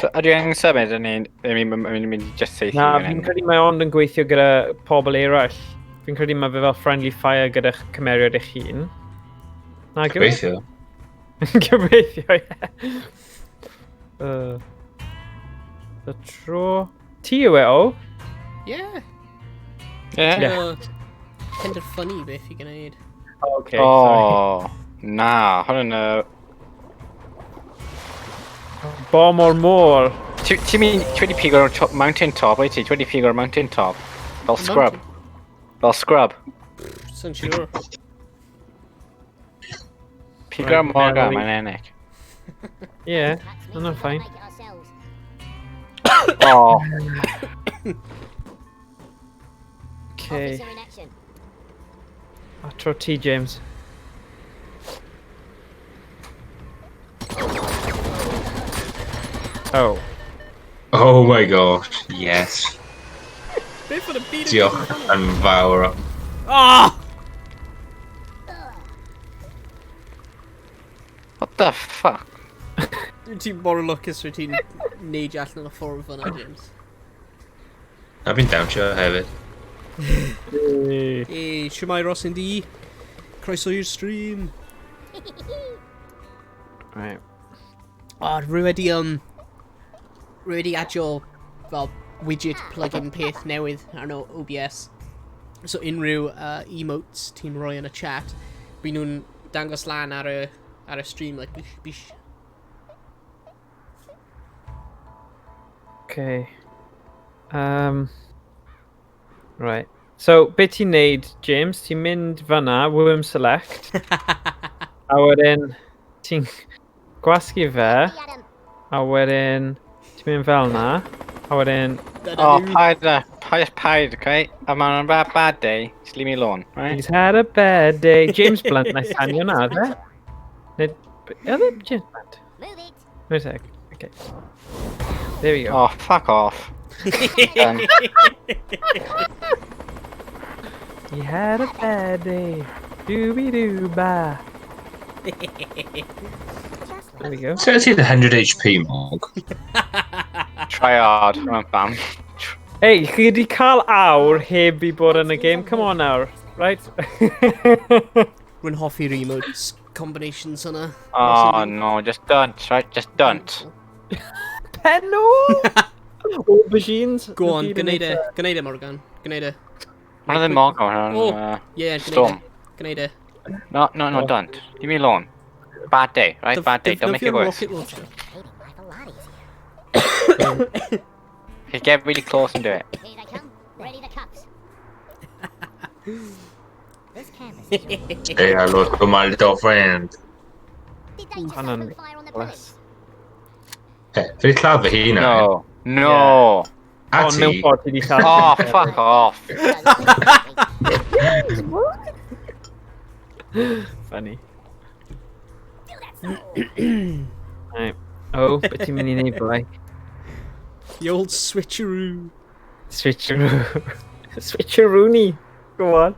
So, ydw i angen symud yn un, I mean, mae'n mynd i just saethu Na, fan fi'n hyn? credu mae ond yn gweithio gyda pobl eraill. Fi'n credu mae fe fel friendly fire gyda'ch cymeriad eich hun. Na, gyfe? Gobeithio. Gobeithio, ie. The tro... Ti yw e, o? Yeah. Yeah. Yeah. Penderfynu beth i gwneud. Okay, sorry. Oh, na, hwn yn... Bom o'r môr. Ti'n mynd, ti wedi pigo'r mountain top, wyt ti? Ti wedi pigo'r mountain top. Fel scrub. Fel scrub. Sa'n siŵr. Pigo'r Right, Morgan, Melody. mae'n ennill. Yeah, Cuts no, me, no, we've gotta fine. make it ourselves. Oh, Okay. Officer in action. A tro ti, James. Oh. Oh my gosh, yes. Beth oedd y byd yn Diolch yn fawr. Ah! What the fuck? Ti'n mor lwcus rwy ti'n neud allan y ffordd fyna, James. A fi'n dawnsio hefyd. Hey. Hey, shwmae Ross yn di. Croeso i'r stream. Right. O, rwy wedi adio fel widget plugin peth newydd arno OBS. So unrhyw emotes ti'n rhoi yn y chat, by nhw'n dangos lan ar y stream, like, bish, bish. Okay. Right. So, beth ti'n neud, James? Ti'n mynd fyna, worm select. A wedyn, ti'n gwasgu fe, Adam. a wedyn, ti'n mynd fel na, a wedyn, Oh, paid, paid, paid, okay? I'm on a bad, bad day. Just leave me alone, right? He's had a bad day. James Blunt, na sanio na, fe? Neu, oedd e James Blunt? Move it. Wait a sec. Okay. There we go. Oh, fuck off. He had a bad day. Dooby doo ba. Just There we go. So ti'n 100 HP, Mog? Try hard. Come on, fam. Hey, chi wedi cael awr heb i bod yn y game. Come on nawr. Right? Rwy'n hoffi'r emotes combinations yna. Oh, no, just don't, right? Just don't. Pen ôl! Aubergines. Go on, gwneud e. Gwneud e, Morgan. Gwneud e. One of them Morgan, one Oh. Yeah, gwneud e. Storm. Gwneud e. No, don't. Leave me alone. Bad day, right? Bad day. Don't make it Defnyddio worse. rocket launcher. Making life a lot easier. Okay, get really close and do it. Here they come. Ready the cups. This canvas is yours. Say hello to my little friend. Did they just Hwnna'n open fire on the bless. police? He, fi 'di lladd fy hun. No. No. A Ond mewn ti? ffordd ti wedi cael. Oh, fuck off. Funny. Do that so. Right. Oh, beth ti'n mynd i wneud, boi? The old switcheroo. Switcheroo. Switcheroony. Go on.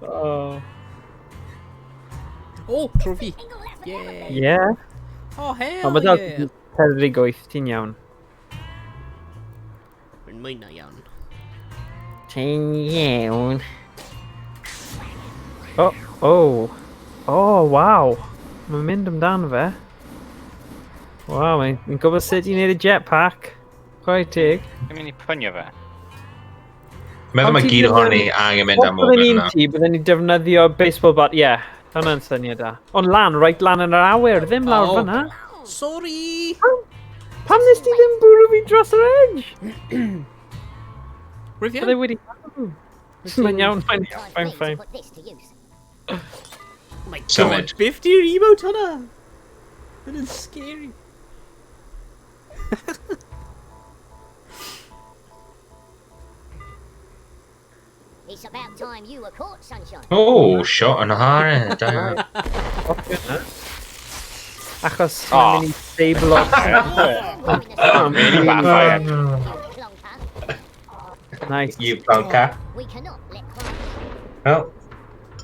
Oh. Oh, tro fi. Yeah. Yeah. Oh, hell Ond mae dal yeah. 48, ti'n iawn. Mwy na iawn. Ti'n iawn. Oh, oh. Oh, waw. Mae'n mynd amdano fe. Waw, mae'n gwybod sut i wneud y jetpack. Chwarae teg. Dwi'n mynd i pwnio fe. Meddwl Ond mae ti gyd ddim ohono ni yn- angen mynd Os am bydden Morgan ni'n yna. ti, bydden ni'n defnyddio baseball bat, ie. Yeah, hwnna'n syniad da. Ond lan, right lan yn yr awyr, ddim lawr Oh. fyna. Sorry! Pam nes ti ddim bwrw fi dros yr edge? Rwyf Bydde iawn. wedi marw. Mae'n iawn, mae'n iawn, Time fine, for me to fine. put this to use. Oh my god, Symud. beth di'r emote hwnna? That is scary. It's about time you were caught, sunshine. Oh, shot yn haren. Da iawn. Achos Oh. mae'n mynd i seiblo. Really backfired. You plonker. Nice. You plonker. We cannot let crime. Oh,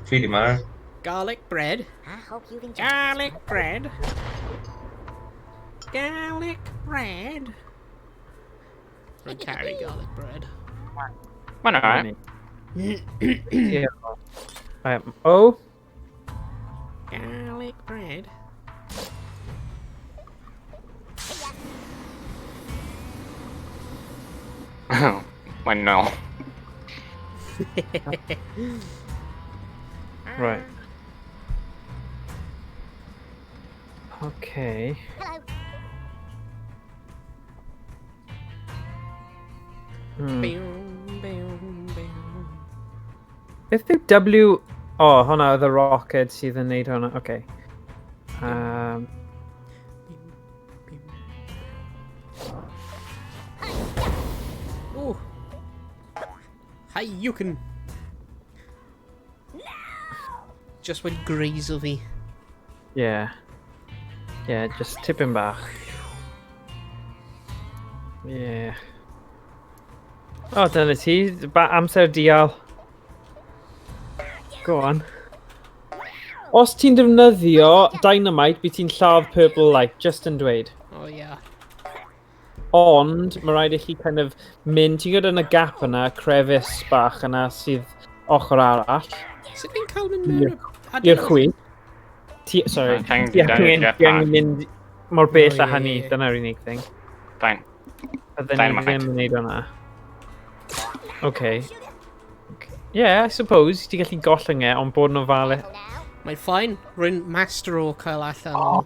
fi di marw. Garlic bread. I hope you've enjoyed. Garlic bread. Garlic bread. Rwy'n caru garlic bread. Mae'n alright. Yeah. Right. Oh, Garlic bread. Mae'n nôl. right. Okay. Hello. Boom, boom, boom. Beth yw W... O, oh, hwnna oedd y rocket sydd yn neud hwnna. Okay. Ooh. Hi, you can. Just wedi graze o fi. Yeah. Yeah, just tipyn bach. Yeah. O, oh, dyna ti. Ba amser dial. Go on. Os ti'n defnyddio dynamite, bydd ti'n lladd purple light, just yn dweud. Oh, yeah. Ond, mae rhaid i chi kind of mynd, ti'n gwybod yn y gap yna, crevice bach yna sydd ochr arall, Sut fi'n cael mynd mewn? i'r chwith. Ti, sorry, Ti'n ti angen, ti angen mynd mor bell Oh, â hynny, ie, ie. dyna'r unig thing. Dain. Bydden ni Dynamite. ddim yn neud hwnna. Okay. Yeah, I suppose, ti'n gallu gollwng e, ond bod yn ofalus. Now. Mae'n fine. Rwy'n master o cael allan o.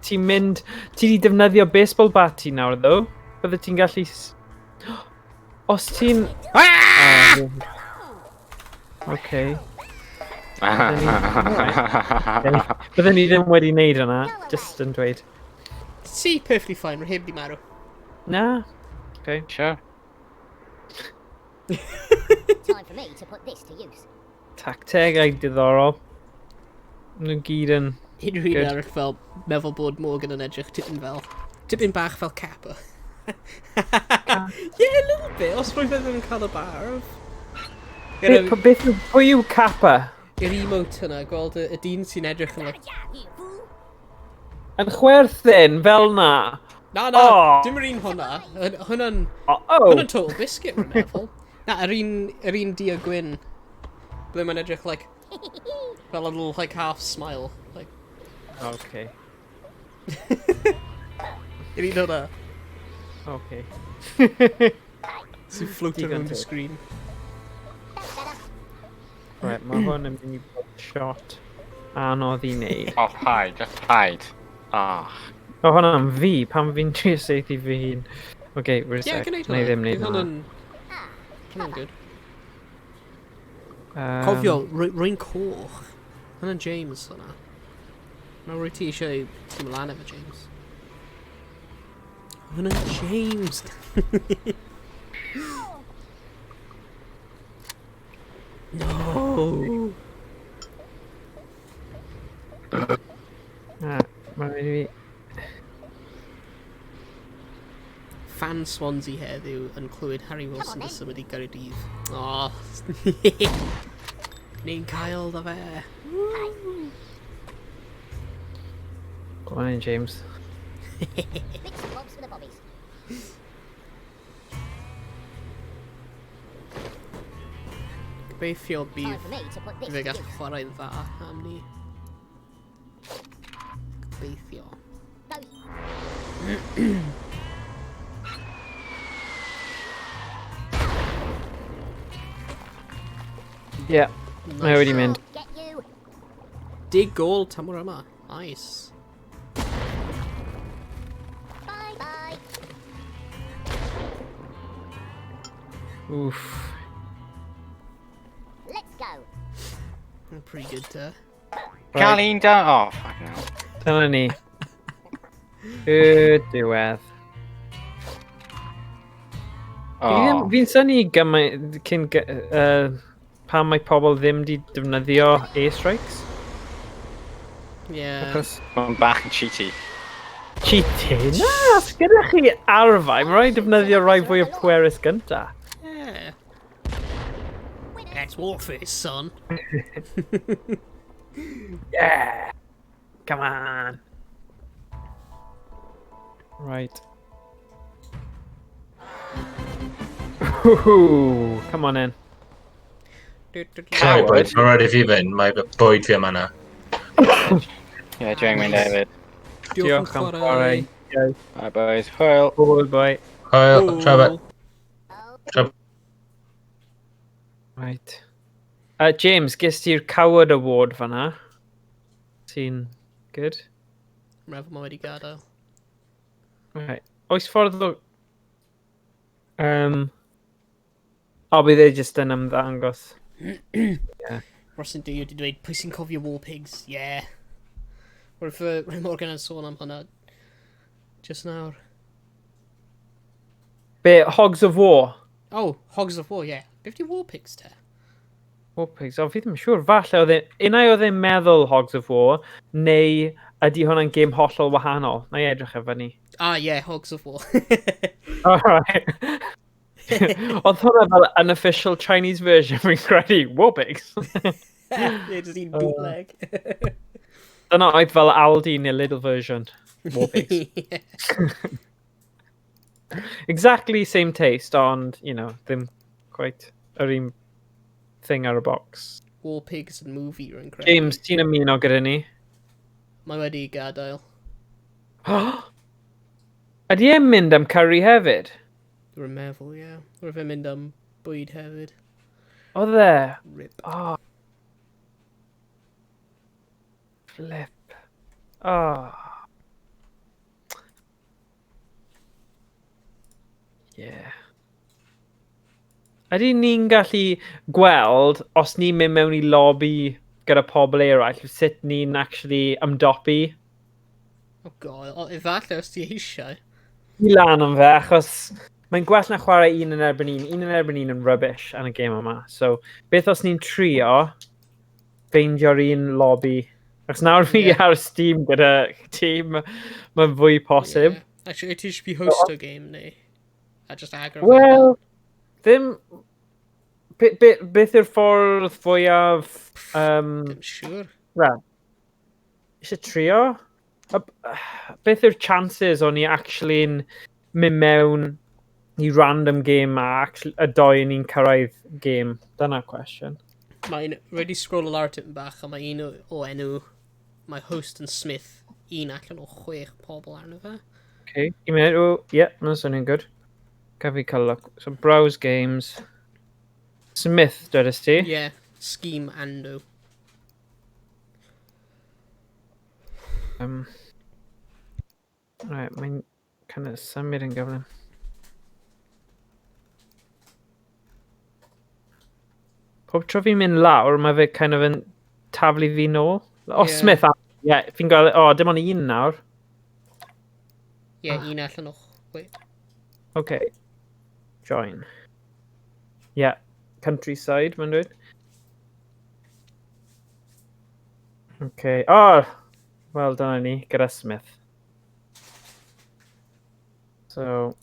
Ti'n mynd... Ti di defnyddio baseball bat ti nawr, ddo. Bydde ti'n gallu... Os ti'n... Ah! Okay. Bydden ni ddim wedi wneud hwnna, just yn dweud. See, perfectly fine. Rwy heb di marw. Na. Okay. Sure. Time for me to put this to use. Tactegau diddorol. Nhw gyd yn... Unrhyw un Good. arall fel meddwl bod Morgan yn edrych tipyn fel... Tipyn bach fel Kappa. Yeah, a little bit. Os rwy'n feddwl yn cael y barf. Beth, beth, pwy yw Kappa? Yr emote yna, gweld y dyn sy'n edrych yn like... Yeah, you fool. Yn chwerthin, fel na. Na, na, Oh. dim yr un hwnna. Hwnna'n... Oh, oh. Hwnna'n total biscuit, rwy'n meddwl. Na, yr un du a gwyn. Ble mae'n edrych, like, fel a little, like, half smile. Like, Okay. yr un hwnna. Okay. Sy'n float Digon around the teg. screen. That's better. Right, mae hwn yn mynd i bod shot anodd i wneud. Oh, hide, just hide. Ah. O, hwnna'n fi, pam fi'n trio saethu fy hun. Okay, wait a Yeah, sec. gwneud Na i hwnna. ddim wneud Bydd hwnna. Hwnna'n good. Cofio, rwy'n coch. Hwnna'n James hwnna. Mae rwy ti eisiau tîm lan efo James. Hwnna'n James! No! Na, mae'n rhaid i fi... Fan Swansea heddiw yn clywed Harry Wilson yn symud i Gaerdydd. Oh. Ni'n cael dda fe. Go on in, James. Bits and bobs for the bobbies. Gobeithio Time bydd for me to put this fe to gallu use. chwarae'n dda am ni. Gobeithio. Those Ie, mae wedi mynd. I'll get you. Dig gol tymor yma. Nice. Bye bye. Oof. Let's go. Pretty good te. Cael un da... Oh, fuck no. Dyna ni. Y diwedd. Fi ddim, Oh. fi'n synnu gymaint cyn pam mae pobl ddim di defnyddio airstrikes. Yeah. Achos Mae'n bach yn cheaty. cheating. Na, os gyda chi arfau, mae'n rhaid defnyddio rai fwy o pwerus gynta. Yeah. Winner. That's Warface, son. Yeah! Come on! Right. Ooh, come on in. Sorry, boys, mae rhaid i fi fynd, mae bwyd fi yma na. Yeah, dwi'n mynd hefyd. Diolch am chwarae. Bye boys. Hwyl. Hwyl, bye. Hwyl, Trevor. Oh, Right. James, ges ti'r Coward Award fanna? Sy'n good. Meddwl mae wedi gadael. Right. Oes ffordd o... O, bydd e jyst yn ymddangos. Ross yn wedi dweud, pwy sy'n cofio War Pigs? Yeah. Roedd Roy Morgan yn sôn am hwnna. Just nawr. Be, Hogs of War? Oh, Hogs of War, yeah. Beth di War Pigs te? War Pigs, o, fi ddim yn siŵr. Falle oedd e... Unai oedd e'n meddwl Hogs of War, neu ydy hwnna'n gêm hollol wahanol? Na i edrych efo ni. Ah, yeah, Hogs of War. Alright. Oedd hwnna fel unofficial Chinese version fi'n credu. War Pigs. Yeah, just un bootleg. Dyna oedd fel Aldi neu Lidl version. War Pigs. Yeah. Exactly same taste, ond, ddim quite yr un thing ar y box. War Pigs and movie rwy'n credu. James, ti'n ymuno gyda ni? Mae wedi gadael. Ydy e'n mynd am curry hefyd? Rwy'n meddwl, ie. Yeah. Rwy'n fe'n mynd am bwyd hefyd. Oedd e? Rip. Oh. Flip. Oh. Yeah. Ydy ni'n gallu gweld, os ni'n mynd mewn i lobby gyda pobl eraill, sut ni'n actually ymdopi? Oh God, o, efallai os ti eisiau. I lan am fe, achos mae'n gwell na chwarae un yn erbyn un. Un yn erbyn un yn rubbish yn y gêm yma. So, beth os ni'n trio ffeindio'r un lobby? Achos nawr fi ar Steam gyda tîm, mae'n fwy posib. Yeah. Actually, ti eisiau fi host o game neu? A just agor fe. Wel, ddim... Beth yw'r ffordd fwyaf... Ddim siŵr. Wel, eisiau trio? Beth yw'r chances o'n ni actually'n mynd mewn i random game a actually, y doi ni'n cyrraedd game? Dyna'r cwestiwn. Mae'n wedi scroll lawr tipyn bach a mae un o enw, mae host yn Smith, un allan o chwech pobl arno fe. Okay, un munud. Oh, yeah, no, swnio'n good. Gaf fi cael look. So, browse games. Smith, dwedais ti? Yeah, Scheme Ando. Right, mae'n kind of symud yn gyflym. Pob tro fi'n mynd lawr, mae fe kind of yn taflu fi nôl. O, Ie. Smith, ie, yeah, fi'n gweld, o, dim ond un nawr. Yeah, un allan o chwech. Okay. Join. Yeah, countryside, mae'n dweud. Okay. Oh, wel, dyna ni, gyda Smith. So,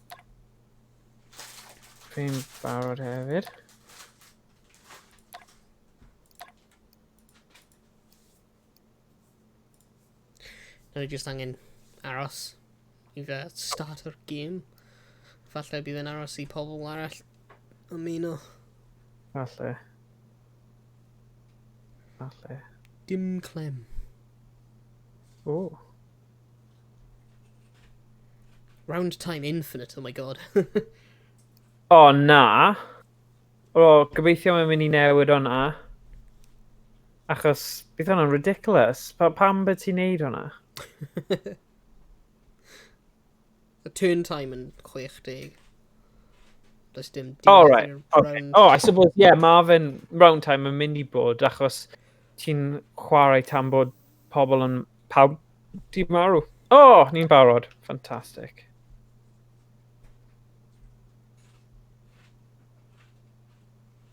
fi'n barod hefyd. Nawr ni just angen aros i fe start o'r game. Falle bydd yn aros i pobl arall ymuno. Falle. Falle. Dim clem. O. Round time infinite, oh my god. O, na. O, gobeithio mae'n mynd i newid hwnna. Achos bydd hwnna'n ridiculous. Pa, pam byd ti'n neud hwnna? The turn time yn 60. Does dim Oh, diwedd right. i'r Okay. round. Oh, I suppose, yeah, mae fe'n round time yn mynd i bod achos ti'n chwarae tan bod pobl yn pawb di marw. Oh, ni'n barod. Fantastic.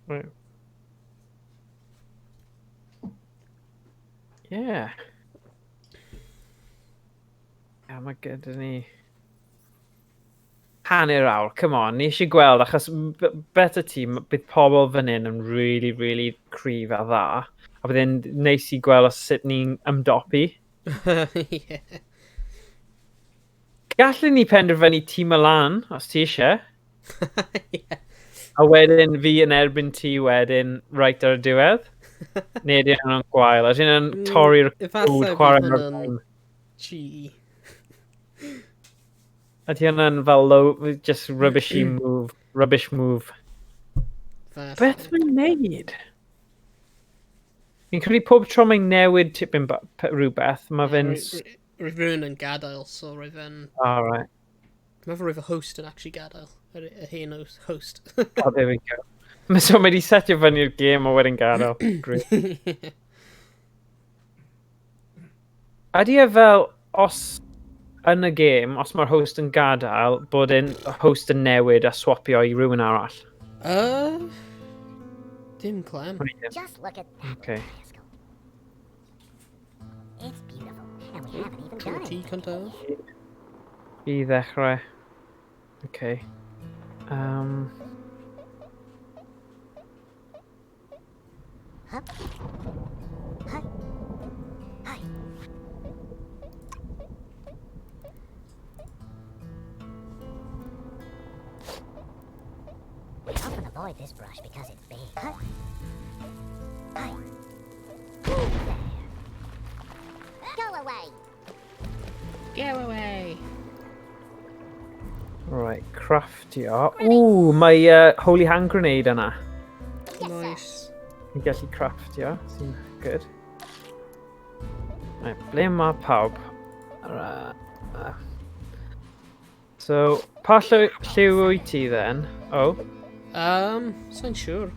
Right. Yeah. Yeah, mae gyda ni hanner awr, come on, ni eisiau gweld, achos better ti, bydd pobl fan hyn yn really, really cryf a dda. A bydd e'n neis i gweld os sut ni'n ymdopi. Yeah. Gallwn ni penderfynu tîm y lan, os ti eisiau. Yeah. A wedyn fi yn erbyn ti wedyn, right ar y diwedd. Neu ydy hwnna'n gwael? Ydy hwnna'n torri'r Efallai cwd bydd chwarae hwnna'n mewn? G. Ydy hwnna'n fel low, just rubbishy move, rubbish move. Falle. Beth mae'n neud? Fi'n credu pob tro mae'n newid tipyn rhywbeth, mae fe'n... Roedd rhywun yn gadael, so roedd fe'n... Oh, right. Dwi'n meddwl roedd y host yn actually gadael. Y hen host. Oh, there we go. So mae wedi setio fyny'r gêm a wedyn gadael. Great. Ydy e fel, os yn y gêm, os mae'r host yn gadael, bod e'n host yn newid a swapio i rhywun arall? Dim clem. Just look at that Okay. little rascal. It's beautiful, and we haven't even Tro done ti anything. cyntaf. I ddechrau. Okay. Hup. Hi. Hi. We often avoid this brush because it's big. Hi. Hi. There. Go away. Go away. Right, craftio. Ooh, mae Holy Hand Grenade yna. Yes, sir. Nice. Ni'n gallu craftio, sy'n good. Right, ble mae pawb? So, pa lliw wyt ti then? Oh, Sa'n siŵr.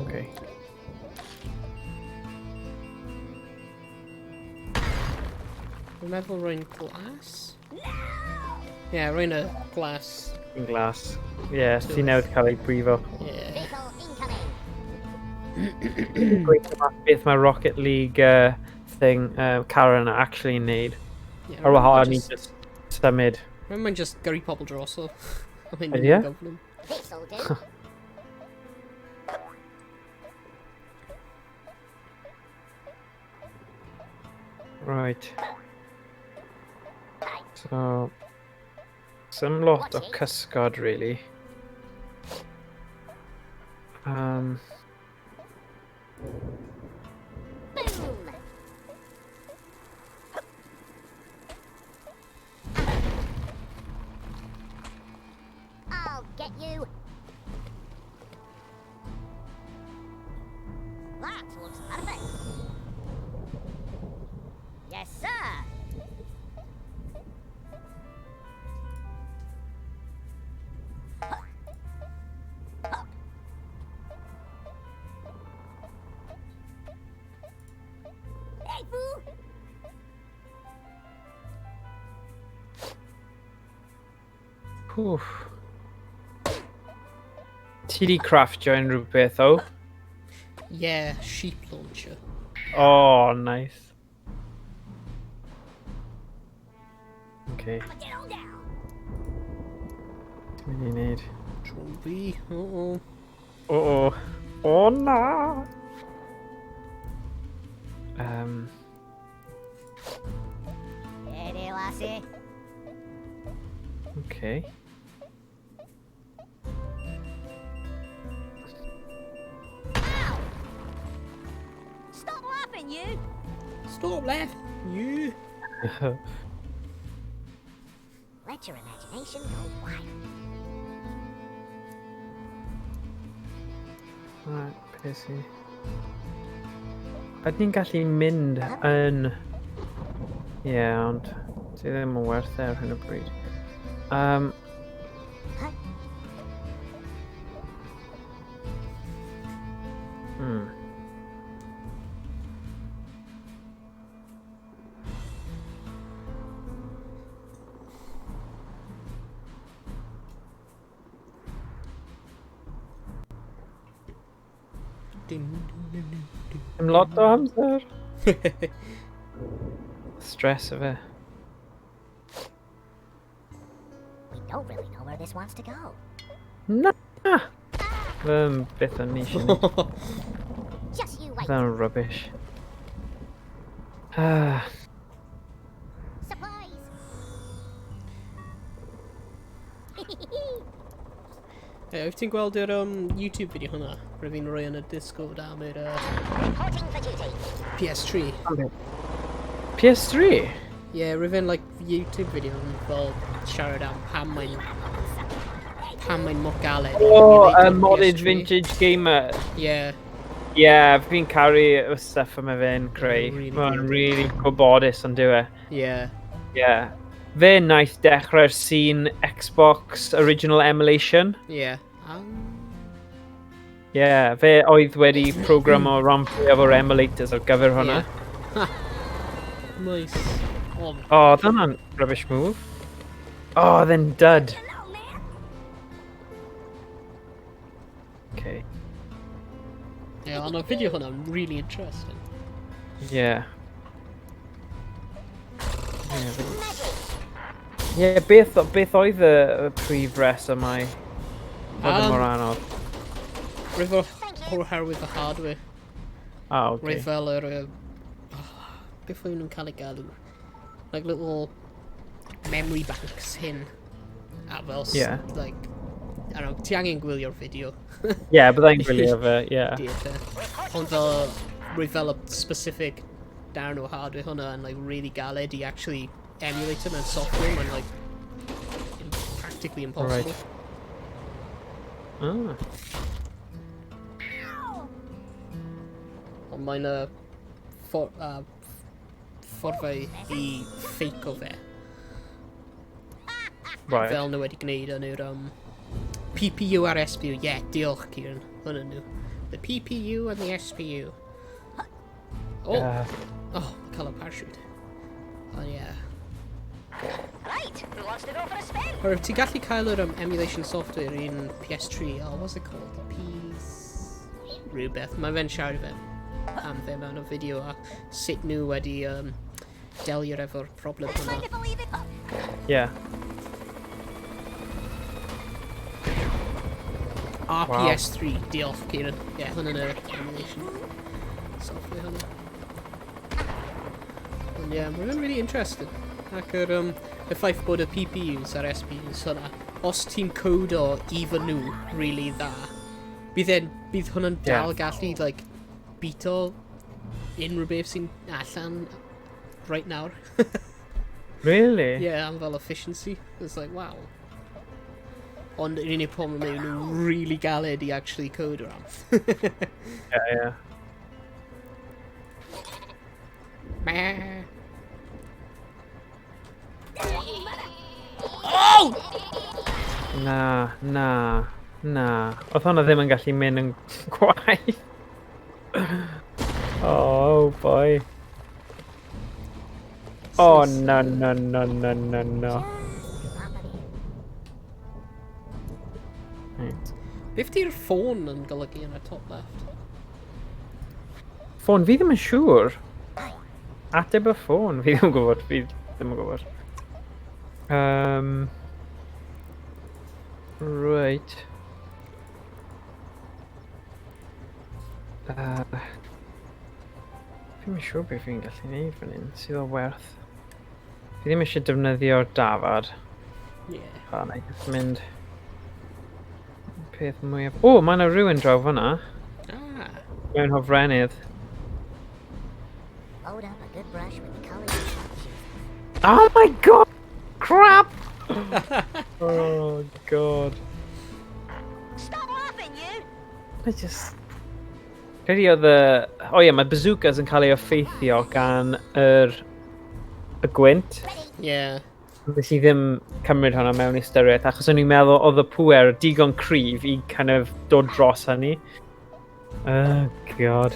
Okay. Dwi'n meddwl rwy'n glas? Yeah, rwy'n y glas. Yn glas. Ie, yeah, sy'n newydd cael ei brifo. Yeah. Vehicle incoming. Gweithio mas beth mae Rocket League thing, car yna actually yn neud. Yeah, Ar wahân i just... just symud. Rwy'n mynd just gyrru pobl drosodd. I mean, Ydy e? gyflym. This'll do. Right. So, some lot o cysgod, really. Boom. I'll get you. That looks perfect. Yes, sir. Hey, fool! Pwff. Ti di craftio unrhyw beth o? Yeah, sheep launcher. Oh, nice. Okay, I'ma get on down. ti'n mynd i wneud? Tro fi. Oh. O, o. O, na! Hey there, lassie. Okay. Ow! laughing, you. Stop laughing, you. Let your imagination go wild. Right, beth i? Ydyn ni'n gallu mynd yn... Ie, yeah, ond ti ddim yn werth e ar hyn o bryd. Dun, dun, dun, dun, dun. Dim lot o amser. Stress o fe. We don't really know where this wants to go. Na! Fe'n beth o'n ni eisiau neud. Just you wait. Fe'n rubbish. Ah, Surprise! Hey, wyt ti'n gweld yr YouTube video hwnna? Rwy'n fi'n rhoi yn y Discord am yr Reporting for duty. PS3. PS3? Ie, yeah, rwy'n fi'n like, YouTube video yn fel siarad am pam mae'n mor galed. i O, emulate modded PS3. vintage gamer. Ie, Yeah, fi'n caru y stuff yma fe'n creu. Really Mae'n good. really gwybodus ond dyw e. ie. Yeah. Fe wnaeth dechrau'r scene Xbox original emulation. Ie. Yeah, fe oedd wedi programo rhan fwyaf o'r emulators ar gyfer hwnna. Ie. Nice. Oh, Oh, dyna'n rubbish move. Oh, then dud. Hello, man. Okay. Ie, ond y fideo hwnna'n really interesting. Yeah. Yeah, yeah, beth oedd y prif resymau oedd yn mor anodd? Roedd oherwydd y hardware. Ah, okay. Roedd fel yr... Beth oedd nhw'n cael ei galw? Like little memory banks hyn. A fel, Yeah. like, I don't know, ti angen gwylio'r fideo. Yeah, byddai'n gwylio fe, yeah. Diolch e. Ond fel, roedd fel y specific darn o hardware hwnna yn like, really galed i actually emulate it mewn software. Mae'n like, practically impossible. Right. Ah. Ond mae'n ffordd i ffeico fe. Right. Fel nhw wedi gwneud yn yr PPU a'r SPU. Yeah, diolch Kieran. Hwnnw nhw. The PPU and the SPU. Oh, oh, mae cael y parachute. Oh yeah. Right, who wants to go for a spin? Or ti'n gallu cael yr emulation software in PS3, oh, what's it called? P... Rhywbeth. Mae fe'n siarad fe am fe mewn o fideo a sut nhw wedi delio efo'r problem Trying hwnna. to believe it. Oh, Yeah. RPS3, diolch Kieran. Yeah, hwnna'n yr emulation software hwnna. Ond yeah, mae'n really interesting. Ac yr, y ffaith bod y PPUs a'r SPUs hwnna, os ti'n codo efo nhw really dda, bydd hwnna'n dal gallu like, beato unrhyw beth sy'n allan right nawr. Really? Yeah, am fel efficiency. It's like, wow. Ond yr unig problem yw nhw'n really galed i actually code am. Yeah. Meh. Oh! Na, na, na. Oedd hwnna ddim yn gallu mynd yn gwaith. Oh, boy. Oh, no, no, no, no, no, no. Just pop it in. Right. Beth di'r ffôn yn golygu yn y top left? Ffôn, fi ddim yn siŵr. Ateb y ffôn, fi ddim yn gwybod, fi ddim yn gwybod. Right. Fi ddim yn siŵr beth fi'n gallu gwneud fan hyn, sydd o werth. Fi ddim eisiau defnyddio'r dafad. Yeah. A na i just mynd... Peth mwyaf... O, mae yna rhywun draw fyna. Ah. Mewn hofrennydd. Load up a good brush with the color you're choosing. Oh my God! Crap! Oh God. Stop laughing, you! I just... Credu oedd y... O ie, mae bazookas yn cael ei effeithio gan y gwynt. Yeah. Nes i ddim cymryd hwnna mewn ystyriaeth, achos o'n i'n meddwl oedd y pŵer digon cryf i kind of dod dros hynny. Oh, God.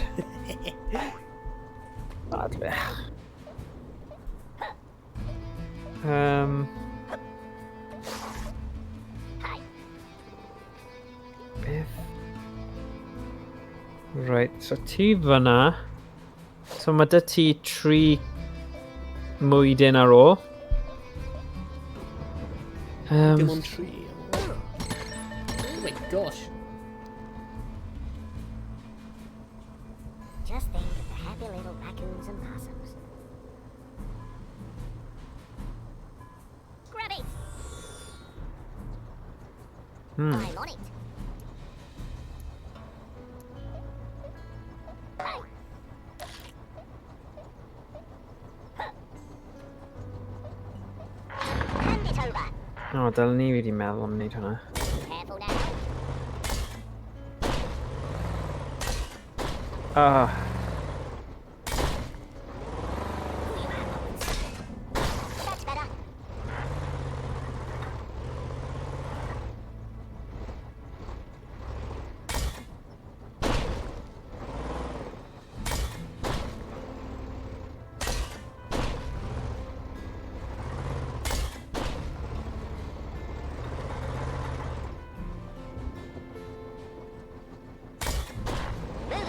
Adfech. Beth? Right, so ti fyna. So mae dy ti tri mwydyn ar ôl. Dim ond tri. Oh my gosh. Just think of the happy little raccoons and possums. Grab it! I'm on it. Hey! Hand it over. O, dylen ni wedi meddwl am wneud hwnna. Careful now. Ah, You have moments. That's better.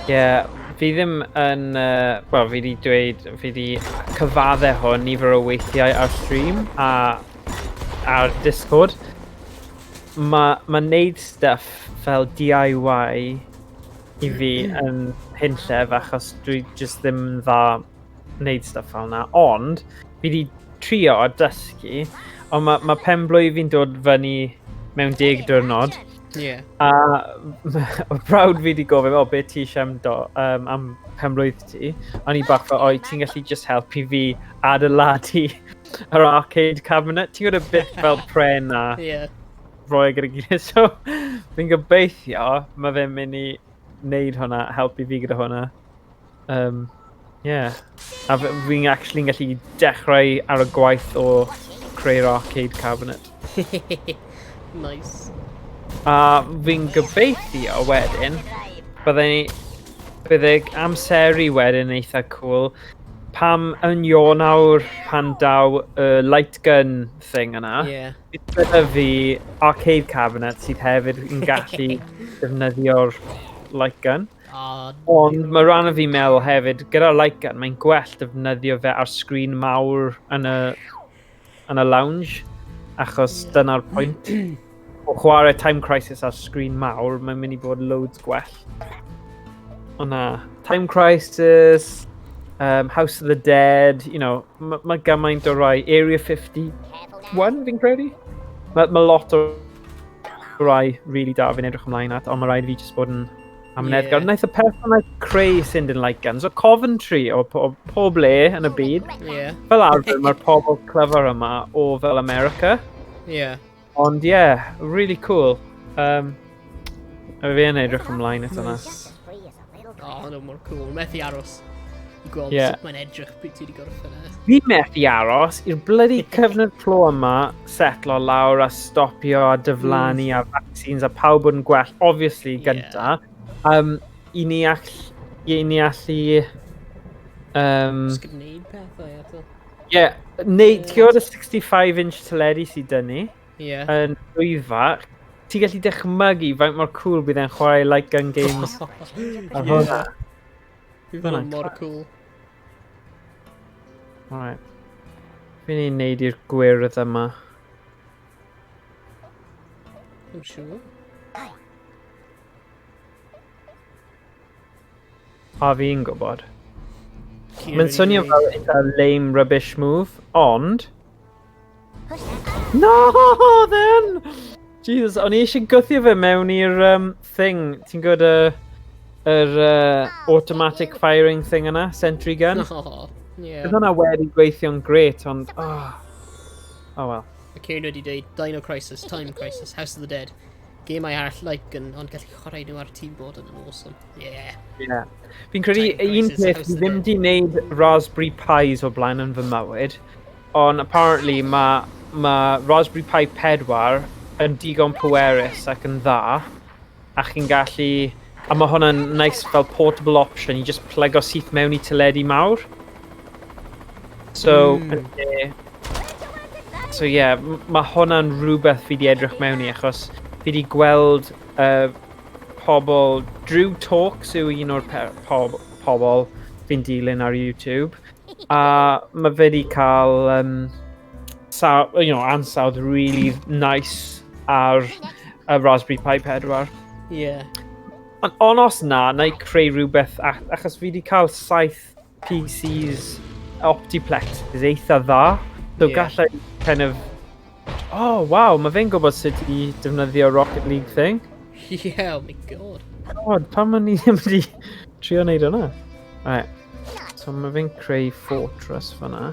Ie, yeah, fi ddim yn... Wel, fi wedi dweud, fi wedi cyfadde hwn nifer o weithiau ar stream a ar Discord. Mae wneud stuff fel DIY i fi yn hunllef achos dwi just ddim yn dda wneud stuff fel yna. Ond, fi wedi trio a dysgu, ond mae ma penblwydd fi'n dod fyny mewn 10 diwrnod. A brawd fi wedi gofyn, "O, beth ti eisiau am penblwydd ti?" O'n i bach fel, "O, ti'n gallu just helpu fi adeiladu yr arcade cabinet?" Ti'n gwybod y bit fel pren a roi gyda gilydd. So, fi'n gobeithio mae fe'n mynd i wneud hwnna, helpu fi gyda hwnna. Yeah. A fi'n actually gallu dechrau ar y gwaith o creu'r arcade cabinet. Nice. A fi'n gobeithio wedyn, bydde amseru wedyn eitha cool. Pam yn Ionawr pan daw y light gun thing yna, bydde fi arcade cabinet sydd hefyd yn gallu defnyddio'r light gun. Ah. Ond mae rhan o fi'n meddwl hefyd, gyda'r light gun, mae'n gwell defnyddio fe ar sgrin mawr yn y lounge, achos dyna'r pwynt. O chwarae Time Crisis ar sgrin mawr, mae'n mynd i bod loads gwell. Ond na, Time Crisis, House of the Dead, mae ma gymaint o rai, Area 51, fi'n credu? Mae ma lot o rai really da fi'n edrych ymlaen at, ond mae rhaid i fi just bod yn amyneddgar. Yeah. Wnaeth y person wnaeth creu Sinden Light Guns o Coventry, o pob le yn y byd. Fel arfer, mae'r pobl clyfar yma o fel America. Ond yeah, really cool. A fi yn edrych ymlaen at hwnna. Oh, no, mor cool. Methu aros i gweld sut mae'n edrych pryd ti wedi gorffen e. Fi methu aros i'r bloody cyfnod clo yma setlo lawr a stopio a diflannu a vaccines a pawb bod yn gwell, obviously, gynta. I ni allu Just gwneud pethau eto. Yeah, neu, ti'n gwybod y 65-inch teledu sydd dyn ni? Yn swyddfa, ti'n gallu dychmygu faint mor cool bydd e'n chwarae light gun games ar hwnna. Bydd hwnna'n mor cool. Alright. Fi'n ei wneud i'r gwyrdd yma. I'm sure. A fi'n gwybod. Mae'n swnio fel eitha lame rubbish move, ond... No, then! Jesus, o'n i eisiau gwthio fe mewn i'r thing, ti'n gwybod y... yr automatic firing thing yna, sentry gun. Oh, yeah. Bydd hwnna wedi gweithio'n gret, ond... Oh, oh well. Mae Kieran wedi dweud Dino Crisis, Time Crisis, House of the Dead. Gemau arall like yn, ond gallu chwarae nhw ar keyboard yn awesome. Yeah. Yeah. Fi'n credu Time un Crisis, peth, House fi of the ddim Dead. di wneud Raspberry Pis o blaen yn fy mywyd, ond apparently mae ma Raspberry Pi 4 yn digon pwerus ac yn dda, a chi'n gallu... A mae hwnna'n nice fel portable option i just plygo syth mewn i teledu mawr. So, so yeah, mae hwnna'n rhywbeth fi di edrych mewn i, achos fi di gweld pobl, Drew Talks yw un o'r pobl fi'n dilyn ar YouTube, a mae fe di cael ansawdd really nice ar y Raspberry Pi 4. Ond on os na, na i creu rhywbeth, achos fi di cael 7 PCs Optiplex is eitha dda, so gallai kind of... Oh, wow, mae fe'n gwybod sut i defnyddio Rocket League thing. Yeah, oh my God. God, pam o'n i ddim wedi trio wneud hwnna? Right, so mae fe'n creu fortress fyna.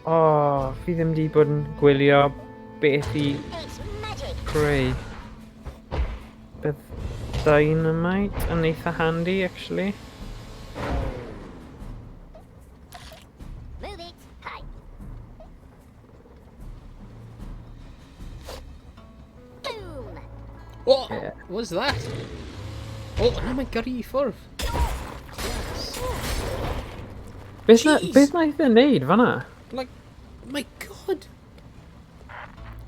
Oh, fi ddim wedi bod yn gwylio beth i It's magic. creu. Bydd dynamite yn eitha handy, actually. Move it. Hi. Boom. Oh, Yeah. what's that? Oh, na mae'n gyrru i ffwrdd. Yes. Beth na, Jeez. beth naeth e wneud fan'na? Like, my God.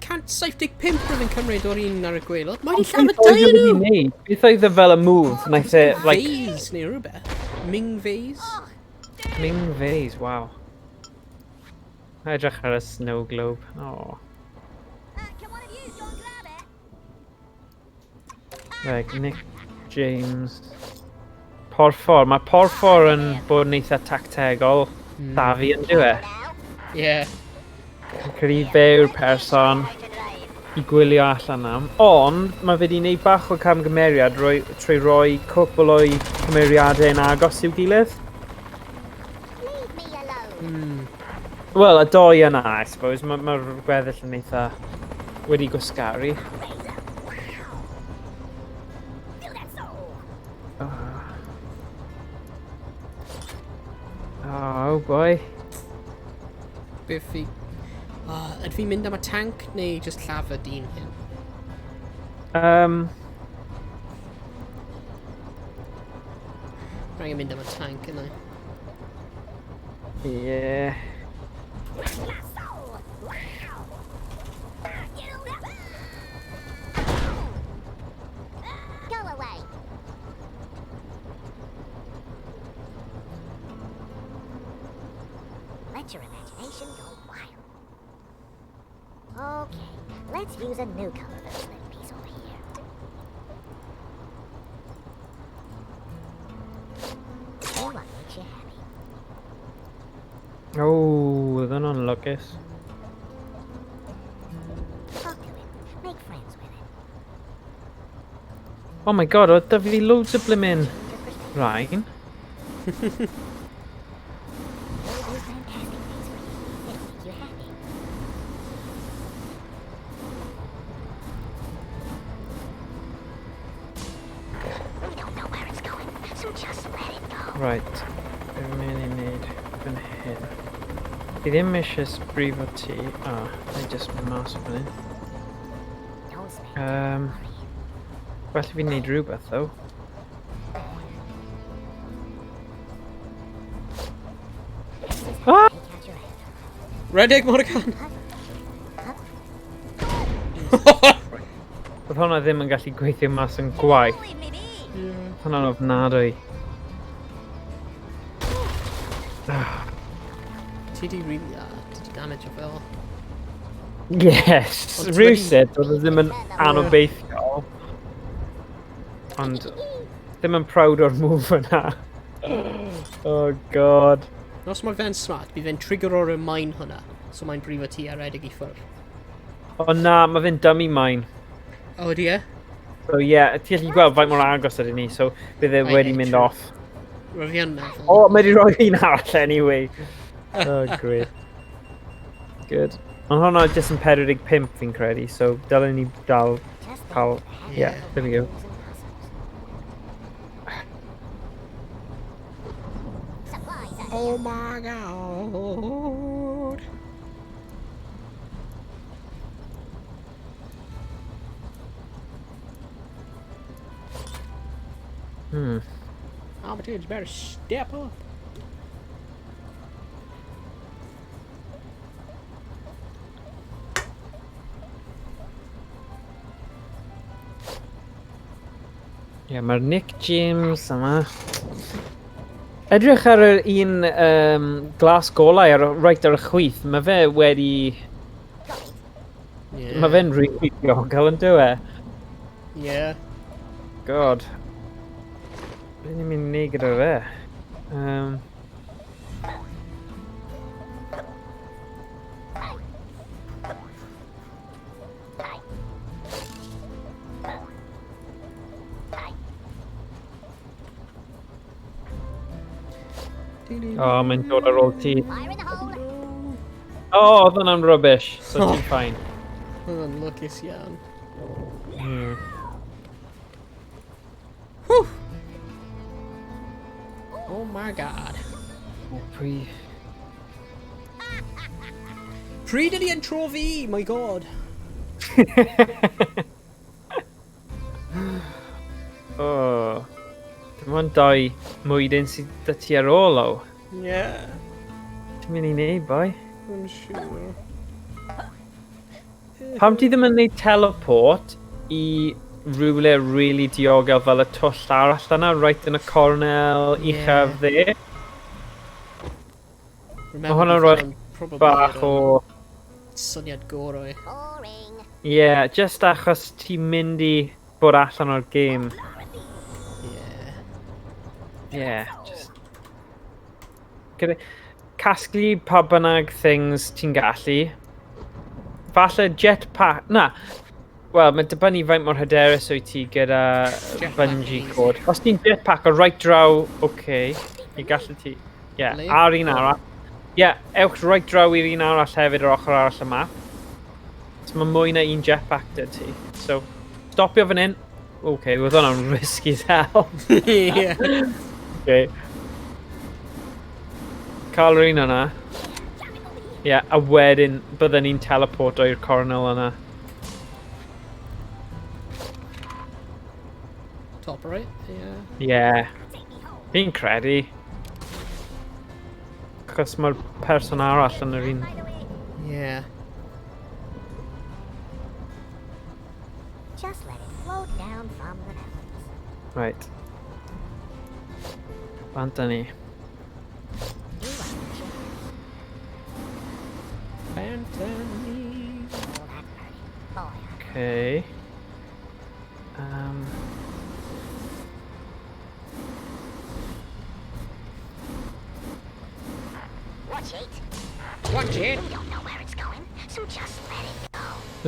175 roedd yn cymryd o'r un ar y gwaelod. Mae wedi lladd y Beth oedd e dau wedi nhw! wneud? Beth oedd e fel y move? Naeth e, like, Vase neu rhywbeth. Ming Vase. Ming Vase, wow. Edrych ar y snow globe. Oh. Can one of you go and grab it? Like, Nick James. Porffor. Mae porffor yn bod yn eitha tactegol. Savvy yn dyw e. Now. Yeah. Credu fe yw'r person i gwylio allan am. Ond mae fe wedi gwneud bach o camgymeriad trwy roi cwpl o'i cymeriadau yn agos i'w gilydd. Leave me alone. Wel, y doi yna, I suppose. Mae'r ma gweddill yn eitha wedi gwasgaru. Do that so. Oh, boy. Beth fi... Ydw fi'n mynd am y tank neu just lladd y dyn hyn? Rhaid mynd am y tank yna. Yeah. So. Wow. You. Go away. Let your imagination go wild. Okay, let's use a new color for this little piece over here. Do what makes you happy. Oh, oedd hwnna'n lwcus. Talk to it. Make friends with it. Oh my God, oedd da fi loads o blimmin Change your perspective. rhain. It'll do fantastic things for you. It'll make you happy. We don't know where it's going, so just let it go. Right, be fi'n mynd i wneud fan hyn? Fi ddim eisiau brifo ti. Ah, na i just mynd mas o fan hyn. Don't spend worrying. Well fi wneud rhywbeth, though. This is Ah! how you take out your anger. Redeg Morgan! Oedd hwnna ddim yn gallu gweithio mas yn gwaith. Leave me be. Oedd hwnna'n ofnadwy. Ti di really... Ti di damage o fel. Yes, Ond ti wedi- rhywsut, oedd e ddim yn anobeithiol. Ond ddim yn proud o'r move yna. Oh God. Os mae fe'n smart, bydd fe'n trigger o'r mine hwnna. So mae'n brifo ti a redeg i ffwrdd. O na, mae fe'n dummy mine. O, ydi e? So ie, yeah, ti'n gallu gweld faint mor agos ydyn ni, so bydd e wedi mynd off. Rwy fi yn meddwl. O, mae wedi rhoi un arall anyway. Oh, great. Good. Ond hwnna jyst yn 45 fi'n credu, so dylen ni dal cael... Yeah, there we go. Oh my god. Armitage better step up. Ie, yeah, mae'r Nick James yma. Edrych ar yr un glas golau ar, right ar y chwith, mae fe wedi... Yeah. Mae fe'n rili diogel yn dyw e? Yeah. God. Be ni'n mynd i wneud gyda fe? O, oh, mae'n dod ar ôl ti. O, oh, oedd hwnna'n rubbish, so ti'n fine. Oedd o'n lwcus iawn. Whew! Oh my god. Pwy... Pryd ydi yn tro fi? My god. Oh. Dim ond dau mwydyn sydd dy ti ar ôl o. Yeah. Ti'n mynd i wneud, boi? I'm sure. Pam ti ddim yn gwneud teleport i rhywle really diogel fel y twll arall yna, right yn y cornel uchaf dde? Mae hwnna'n rhoi bach o... Syniad gorau. Boring. Yeah, just achos ti'n mynd i bod allan o'r gêm. Yeah. Yeah, just... Gyda... Casglu pa bynnag things ti'n gallu. Falle jetpack... Na! Wel, mae'n dibynnu faint mor hyderus wyt ti gyda Jetpack bungee easy. cord. Os ti'n jetpack o right draw, okay. I gallu ti... Yeah, Ble? a'r un arall. Yeah, ewch right draw i'r un arall hefyd ar ochr arall y map. So mae mwy na un jetpack 'da ti. So, stopio fan hyn. Okay, oedd hwnna'n risky as hell. Yeah. Okay. Cael yr un yna. Yeah, a wedyn bydden ni'n teleporto i'r cornel yna. Top right, yeah. Yeah. Fi'n credu. Achos mae'r person arall yn yr un. Yeah. Just let it float down from the mountains. Right. Bant â ni. You are the king. Anthony. All that learning. Boy, I'm Okay. Watch it. Watch it. We don't know where it's going, so just let it go.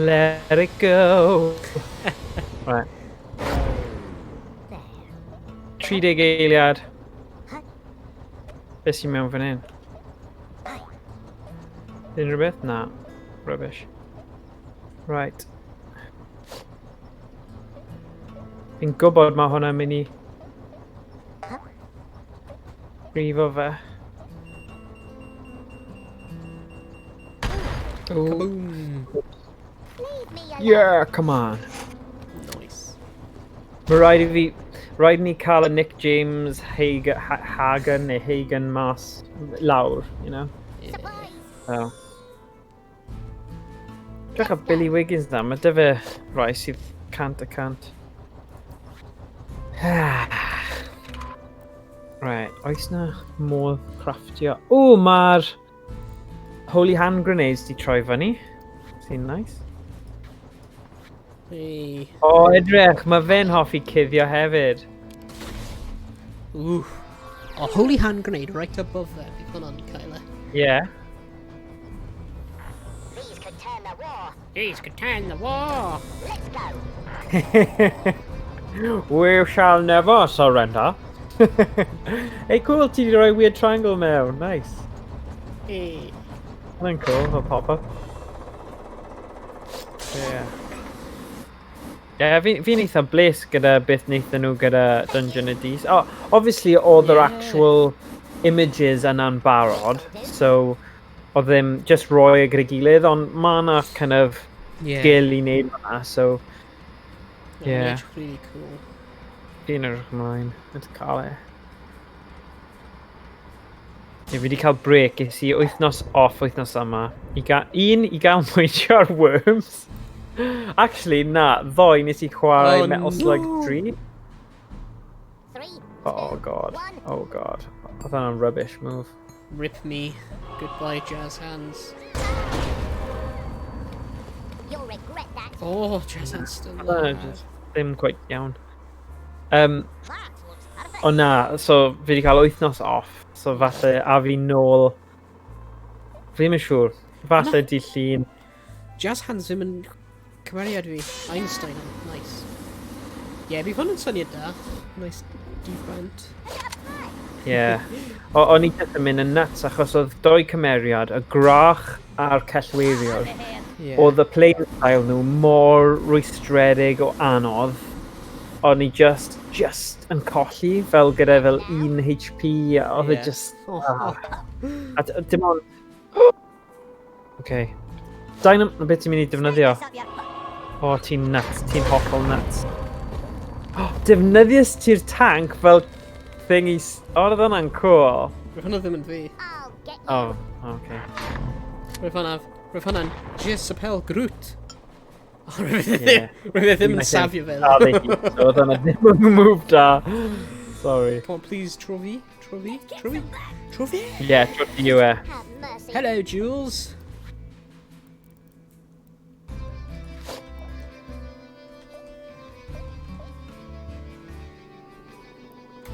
Let it go. Right. There. 30 eiliad. Huh? Beth sy'n mewn fan hyn? Hi. Unrhyw beth? Na. Rubbish. Right. Fi'n gwybod mae hwnna'n mynd i Huh? brifo fe. Ooh. Kaboom. Leave me alone. Yeah, come on. Nice. Mae rhaid i fi... Rhaid i ni cael y Nick James Hagen, Hagen neu Hagen mas lawr, you know? Yeah. Supplies. So. Edrych ar Billy Wiggins na, mae dy fe rai sydd 100%. Right, oes na modd crafftio? O, mae'r Holy Hand Grenades di troi fyny. Sy'n nice. Hey. O, edrych, mae fe'n hoffi cuddio hefyd. Ooh. A holy hand grenade right above there. Bydd hwnna'n cael e. Yeah. These could turn the war. These could turn the war. Let's go. We shall never surrender. Hey, cool, ti di roi weird triangle mewn. Nice. Hey. Hwnna'n cool, fel pop-up. Yeah. Yeah, fi'n eitha bles gyda beth wnaethon nhw gyda Dungeon of Dys. Oh, obviously, oedd yr actual images yna'n barod, so oedd ddim just roi e gyda'i gilydd, ond mae yna kind of skill i wneud hwnna, so Yeah. It's really cool. Fi'n edrych ymlaen at cael e. Ie, fi wedi cael break, es i wythnos off wythnos yma. I gael mwydio'r Worms. Actually, na, ddoe nes i chwarae Metal Slug 3. Three, Oh two, God, one. Oh God. Oedd hwnna'n rubbish move. Rip me. Goodbye, jazz hands. You'll regret that. Oh, jazz hands still Oedd hwnna alive. just ddim quite iawn. That looks perfect. Ond na, so fi wedi cael wythnos off, so falle a fi nôl. Fi ddim yn siŵr. Falle dydd Llun. Jazz hands ddim yn cymeriad fi. Einstein, nice. Ie, yeah, bydd hwn yn syniad da. Nice different. Ie. O'n i jyst yn mynd yn nuts achos oedd doi cymeriad, y gwrach a'r cellweiriwr. Oedd y playing style nhw mor rwystredig o anodd. O'n i just yn colli fel gyda fel 1 HP. A oedd e just. Oh, Ah. A dim ond. Okay. Dynam... Beth ti'n mynd i defnyddio? Up your O, ti'n nuts. Ti'n hollol nuts. Oh, defnyddiais ti'r tank fel thingy. O, oedd hwnna'n cool. Roedd hwnna ddim yn fi. I'll get you. Oh, okay. Roedd hwnna'n just a pel Groot. Oh, roedd e ddim, roedd e ddim yn safio fe. Ah, they hi. So oedd hwnna ddim yn move da. Sorry. Come on, please, tro fi, tro fi, tro fi, tro fi. Yeah, tro ti yw e. Have mercy. Hello, Jules.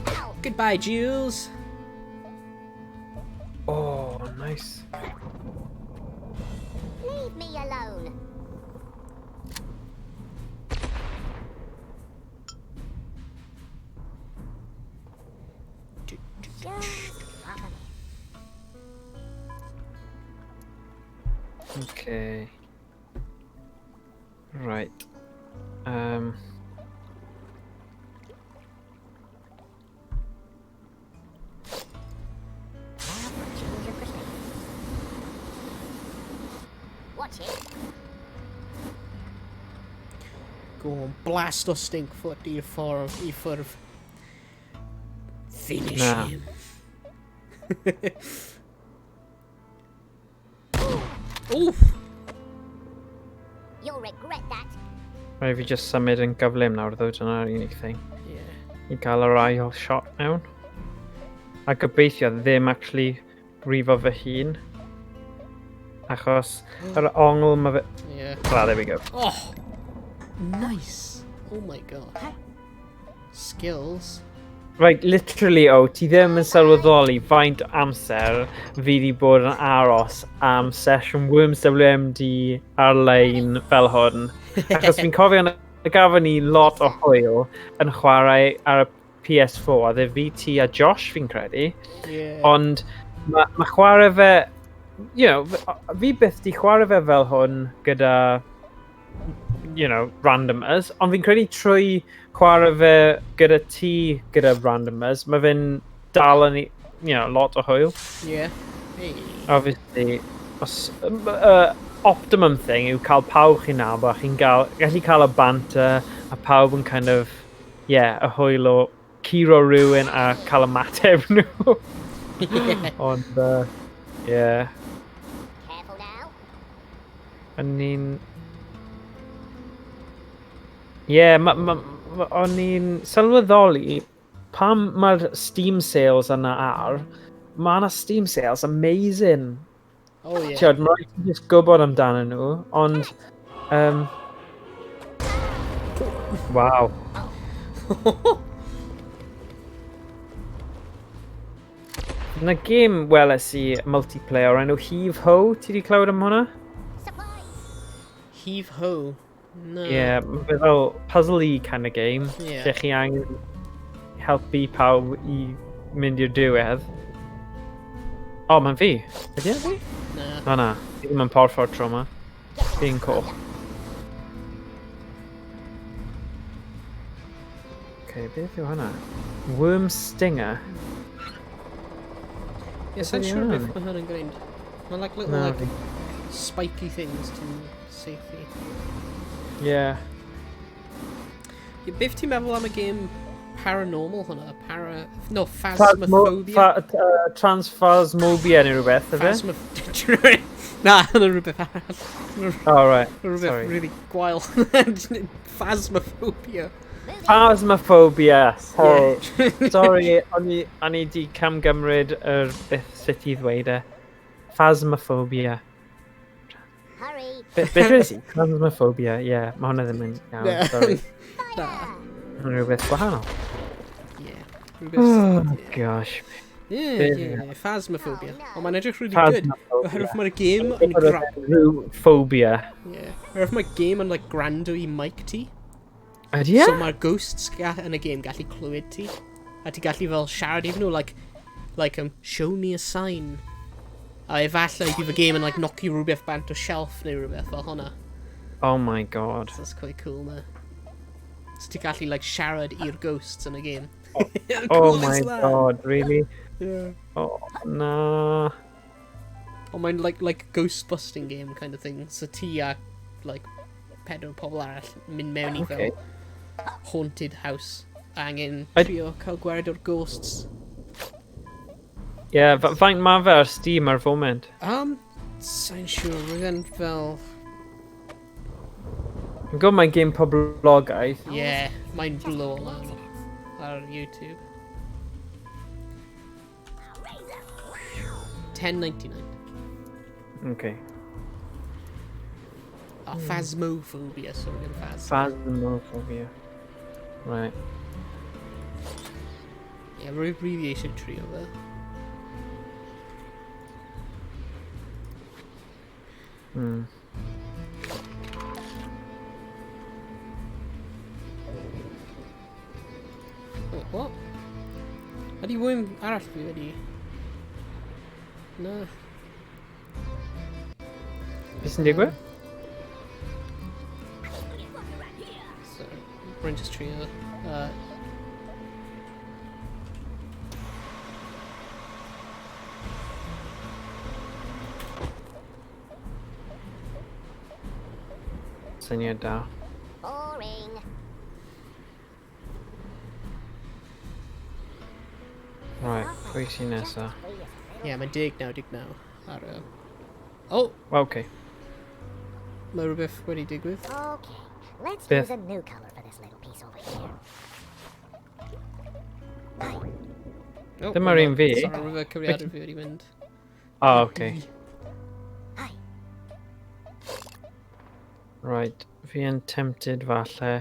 Ow. Goodbye, Jules. Oh, nice. Leave me alone. Just drop 'em in. Okay. Right. Now for a change of perspective. Watch it. Go on, blast o Stinkfoot i'r ffordd, i ffwrdd. Finish Na. him. Oof! You'll regret that. Rhaid fi just symud yn gyflym nawr, ddo, dyna'r unig thing. I gael yr ail shot mewn. A gobeithio ddim actually brifo fy hun. Achos yr ongl ma fe. Well, there we go. Oh! Nice! Oh my God. Skills. Right, literally, oh, ti ddim yn sylweddoli faint o amser fi wedi bod yn aros am session Worms WMD ar-lein fel hwn. Achos fi'n cofio yn y gafon ni lot o hwyl yn chwarae ar y PS4, a dde fi, ti a Josh fi'n credu. Ond ma chwarae fe, fi byth di chwarae fe fel hwn gyda, randomers, ond fi'n credu trwy chwarae fe gyda ti gyda randomers, mae fe'n dal yn, lot o hwyl. Yeah. Hey. Obviously, os, optimum thing yw cael pawb chi'n nabod, chi'n gael, gallu cael y banter, a pawb yn kind of, yeah, y hwyl o curo rhywun a cael ymateb nhw. Ond, yeah. Careful now. O'n i'n. Ie, o'n i'n sylweddoli pam mae'r Steam sales yna ar, mae yna Steam sales amazing. Oh yeah. Tiod, mae rhaid ti just gwybod amdanyn nhw, ond waw. Na gêm weles i multiplayer o'r enw Heave Ho, ti di clywed am hwnna? Surprise! Heave ho. Na. Ie, yeah, mae fe fel puzzle-y kind of game. Ie. Lle chi angen helpu pawb i mynd i'r diwedd. O, oh, mae'n fi. Ydy e'n fi? Na. O na, fi ddim yn porffor tro yma. Fi'n coch. Okay, beth yw hwnna? Worm Stinger. Ie, sa'n Ydy siŵr hwnna'n? beth mae hwn yn gwneud. Mae'n like little Na, like fi. spiky things ti'n saethu. Yeah. Ie, beth ti'n meddwl am y game paranormal hwnna? Para... No, Phasmo- Phasmophobia? Transphasmobia neu rhywbeth, yfe? Phasmo... Na, hwnna rhywbeth arall. Hwnna Oh, right. Rhywbeth Sorry. really gwael. Phasmophobia. Phasmophobia. Sorry. Yeah. Sorry, o'n i di camgymryd yr beth sut i ddweud e. Phasmophobia. Hurry. Beth yw'r i? Phasmophobia, ie. Yeah, mae hwnna ddim yn iawn, Na. sorry. Na. Mae'n rhywbeth gwahanol. Yeah. Rhywbeth... Oh, gosh. Yeah, Beth yeah, yw yeah. Phasmophobia. Ond mae'n edrych really good. Phasmophobia. Oherwydd mae'r game yn gra... Rhyw phobia. Yeah. Oherwydd mae'r game yn like gwrando i mic ti. Ydy e? So mae'r ghosts yn y game gallu clywed ti. A ti gallu fel siarad iddyn nhw, like, show me a sign. A efallai bydd y game yn like knockio rhywbeth bant o shelf neu rhywbeth fel hwnna. Oh my god. So that's quite cool na. So ti gallu like siarad i'r ghosts yn y game. Oh Cool my is that? god, really? Yeah. Oh, na. Ond mae'n like ghost busting game kind of thing. So ti a like pedwar pobl arall mynd mewn i Okay. fel haunted house. A angen trio cael gwared o'r ghosts. Yeah, faint ma fe ar Steam ar foment? Sa'n siŵr, roedd e'n fel... Fi'n gwybod mae'n game poblogaidd. Yeah, mae'n blow lan ar YouTube. 10.99. Okay. Oh, Phasmophobia, sorry, ddim phas. Phasmophobia. Right. Yeah, rwy'n really eisiau trio fe. Wait, what? Ydy worm arall fi wedi? Na. Beth sy'n digwydd? So, rwy'n just trio. Syniad da. Boring. Right, pwy sy'n nesa? Yeah, mae'n 19.99 ar y... Oh, Well, okay. mae rhywbeth wedi digwydd. Okay, let's Beth? use a new color for this little piece over here. Hi. Oh, Dyma'r un fi. Sorry, rhywbeth cyfrifiadur fi wedi mynd. Oh, okay. Hi. Right, fi yn tempted falle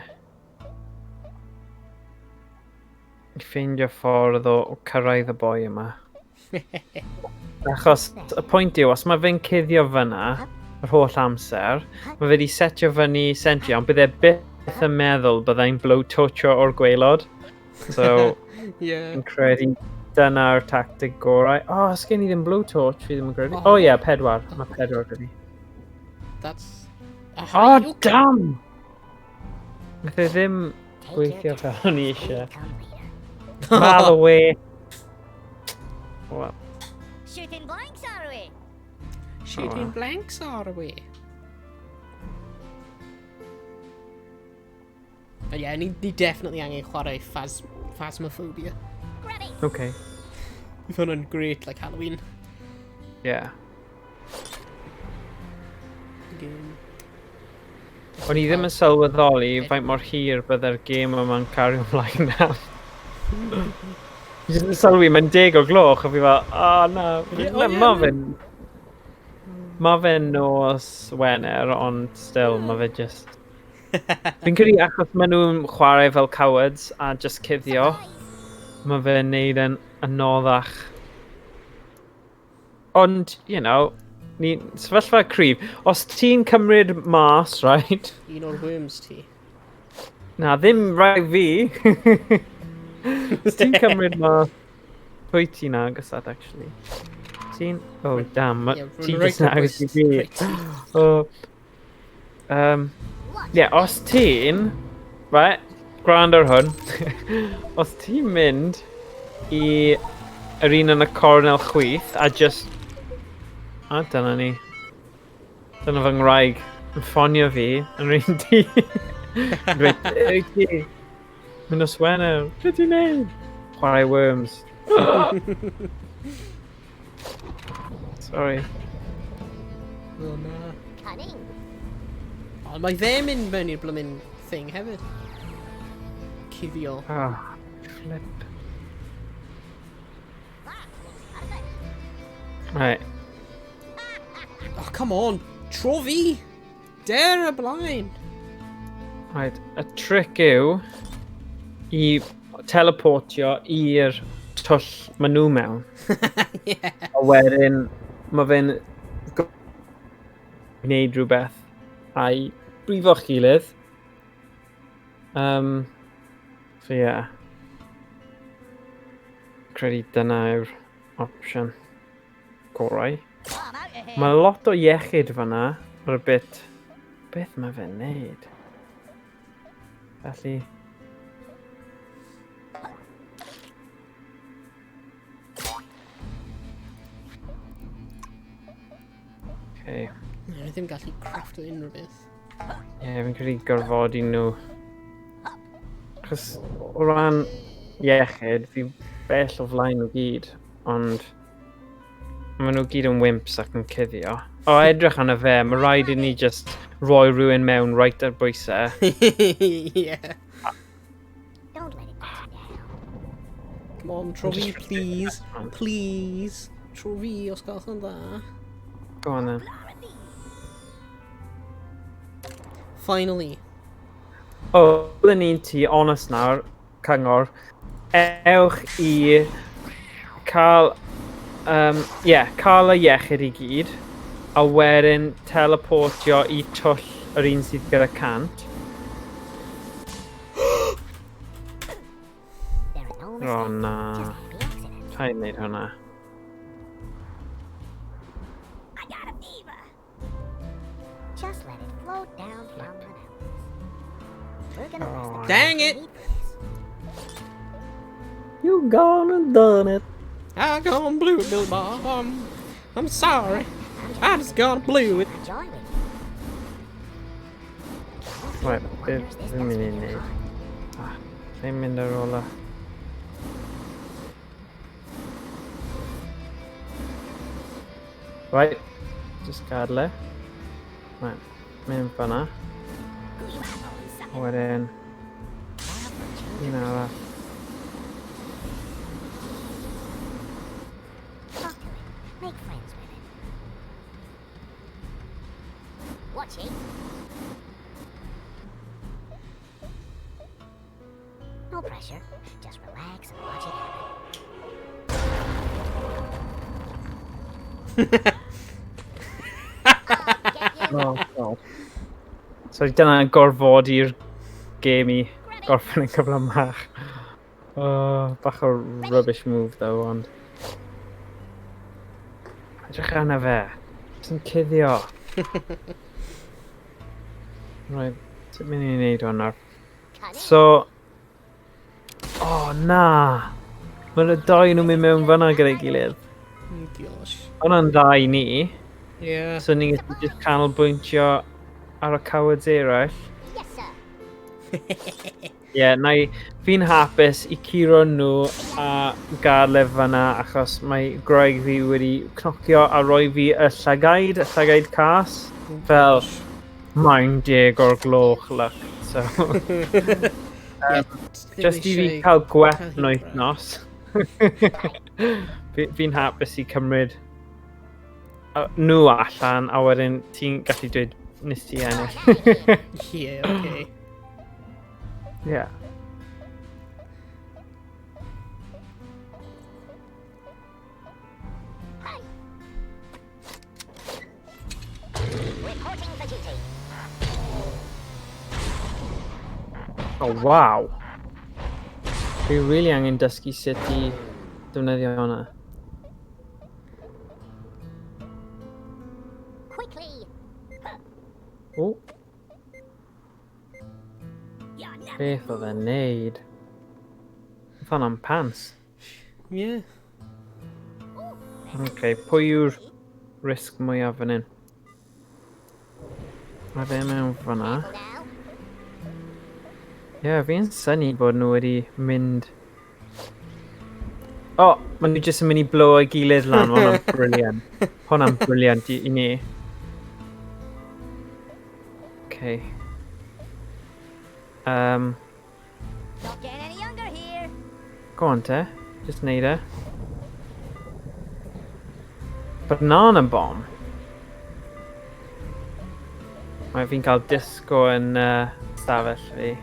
i ffeindio ffordd o cyrraedd y boi yma. Achos y pwynt yw, os mae fe'n cuddio fyna yr holl amser, mae fe wedi setio fyny sentry, ond bydd e byth yn meddwl byddai'n blowtorcho o'r gwaelod. So, fi'n credu dyna'r tactic gorau. O, oh, sgen i ddim blowtorch, fi ddim yn credu. O oh, ie, yeah, pedwar. Mae pedwar gyda fi. That's... Oh, damn! Nath e ddim Take your gweithio time. fel o'n i eisiau. Come later. Mal away. Well, Shooting blanks, are we? Shooting Oh, blanks are we? But yeah, ni definitely angen chwarae Phasmophobia. Grab it. Okay. Bydd hwnna'n great, like Halloween Yeah. game. O'n i ddim yn sylweddoli faint mor hir bydde'r gêm yma'n cario ymlaen am. Fi jyst yn sylwi, mae'n 10 o gloch, a fi fel, o oh, na. Ie, Na, o, ie, ma ie. fe'n... Ma fe'n nos Wener, ond still, ma fe just... Fi'n credu achos maen nhw'n chwarae fel cowards a just cuddio, mae fe'n neud yn anoddach. Ond, Ni, sefyllfa cryf. Os ti'n cymryd mas, right? Un o'r worms ti. Na, ddim rai fi. Os ti'n cymryd mas... Pwy ti'n agos at, actually? Ti'n... Oh, damn. Ie, Ti reit jyst yn ar agos i bwys fi. reit ti. Oh. Yeah, os ti'n... Right, gwrando ar hwn. Os ti'n mynd i yr un yn y cornel chwith a just... A dyna ni. Dyna fy ngwraig yn ffonio fi yn yr un di. Dweud, "Ei, ti, mynd nos Wener, beth ti'n neud? Chwarae Worms. Sorry. O na. Cunning. Ond mae fe mynd mewn i'r blymyn thing hefyd. Cuddio. Ah, flip. That looks perfect. Right. Oh, come on! Tro fi! Der y blaen! Right, y trick yw i teleportio i'r twll maen nhw mewn. Yeah. A wedyn mae fe'n gwneud rhywbeth a'i brifo'ch gilydd. So yeah. Credu dyna yw'r opsiwn gorau. I'm out of here. Mae lot o iechyd fyna ar y bit. Beth mae fe'n neud? Felly... Okay. Na, ni ddim gallu crafto unrhyw beth. Ie, yeah, fi'n credu gorfodi nhw. Achos o ran iechyd, fi bell o flaen nhw gyd, ond maen nhw gyd yn wimps ac yn cuddio. O, edrych arno fe, mae rhaid i ni just roi rhywun mewn right ar bwysau. Yeah. Don't let it get you down. Come on, tro fi, Just- please. Please. Tro fi, os gwelwch yn dda. Go on then. Finally. O, byddwn ni'n ti, honest nawr, cyngor, ewch i cael, yeah, cael y iechyd i gyd, a wedyn teleportio i twll yr un sydd gyda 100. There are no O mistakes, na, just happy accidents. rhaid wneud hwnna. I got a fever. Just let it float down from the mountains. We're gonna rest the Oh. Dang it! need for this. You gone and done it. I gone blue it, Billy Bob. I'm sorry. I just gone blue it. Enjoy with you. Right, Wonders this beth fi'n does mynd i for your wneud? heart. Ah, Fi'n mynd ar ôl y... Right, just gadal e. Right, mynd fyna. A wedyn, Now for a change un of arall. Talk to it. Make friends with it. Watch it. No pressure. Just relax and watch it happen. I'll get you. Oh, God. So dyna gorfodi'r game i gorffen yn gyflymach. Oh, bach o rubbish move though, ond... Edrych arno fe. Jyst yn cuddio. Right, sut mynd i wneud hwn nawr? Cunning. So... Oh, na! Mae'r dau nhw'n mynd mewn fyna gyda'i gilydd. Oh, gosh. Hwnna'n dda i ni. Yeah. So ni'n gallu just canolbwyntio ar y cowards eraill. Yes, sir. Ie, yeah, na i, fi'n hapus i curo nhw a gael e fyna achos mae gwraig fi wedi cnocio a roi fi y llygaid cas. Fel, mae'n 10 o'r gloch, look. So, Yeah, just i fi cael gwell yn wythnos. Fi'n hapus i cymryd nhw allan a wedyn ti'n gallu dweud nes ti ennill. Yeah, okay. Yeah. Oh, waw. Fi really angen dysgu sut i defnyddio hwnna. Quickly. O, You're not beth oedd e'n neud? Oedd hwnna'n pants. Yeah. Okay, pwy yw'r risg mwyaf fan hyn? Mae fe mewn fan'na. careful now. Ie, yeah, fi'n synnu bod nhw wedi mynd... O, oh, maen nhw jyst yn mynd i blow o'i gilydd lan. Mae hwnna'n brilliant. Hwnna'n brilliant i ni. Okay. Not getting any younger here. Go on te. Just neud e. Banana bomb. Mae fi'n cael disco yn stafell fi.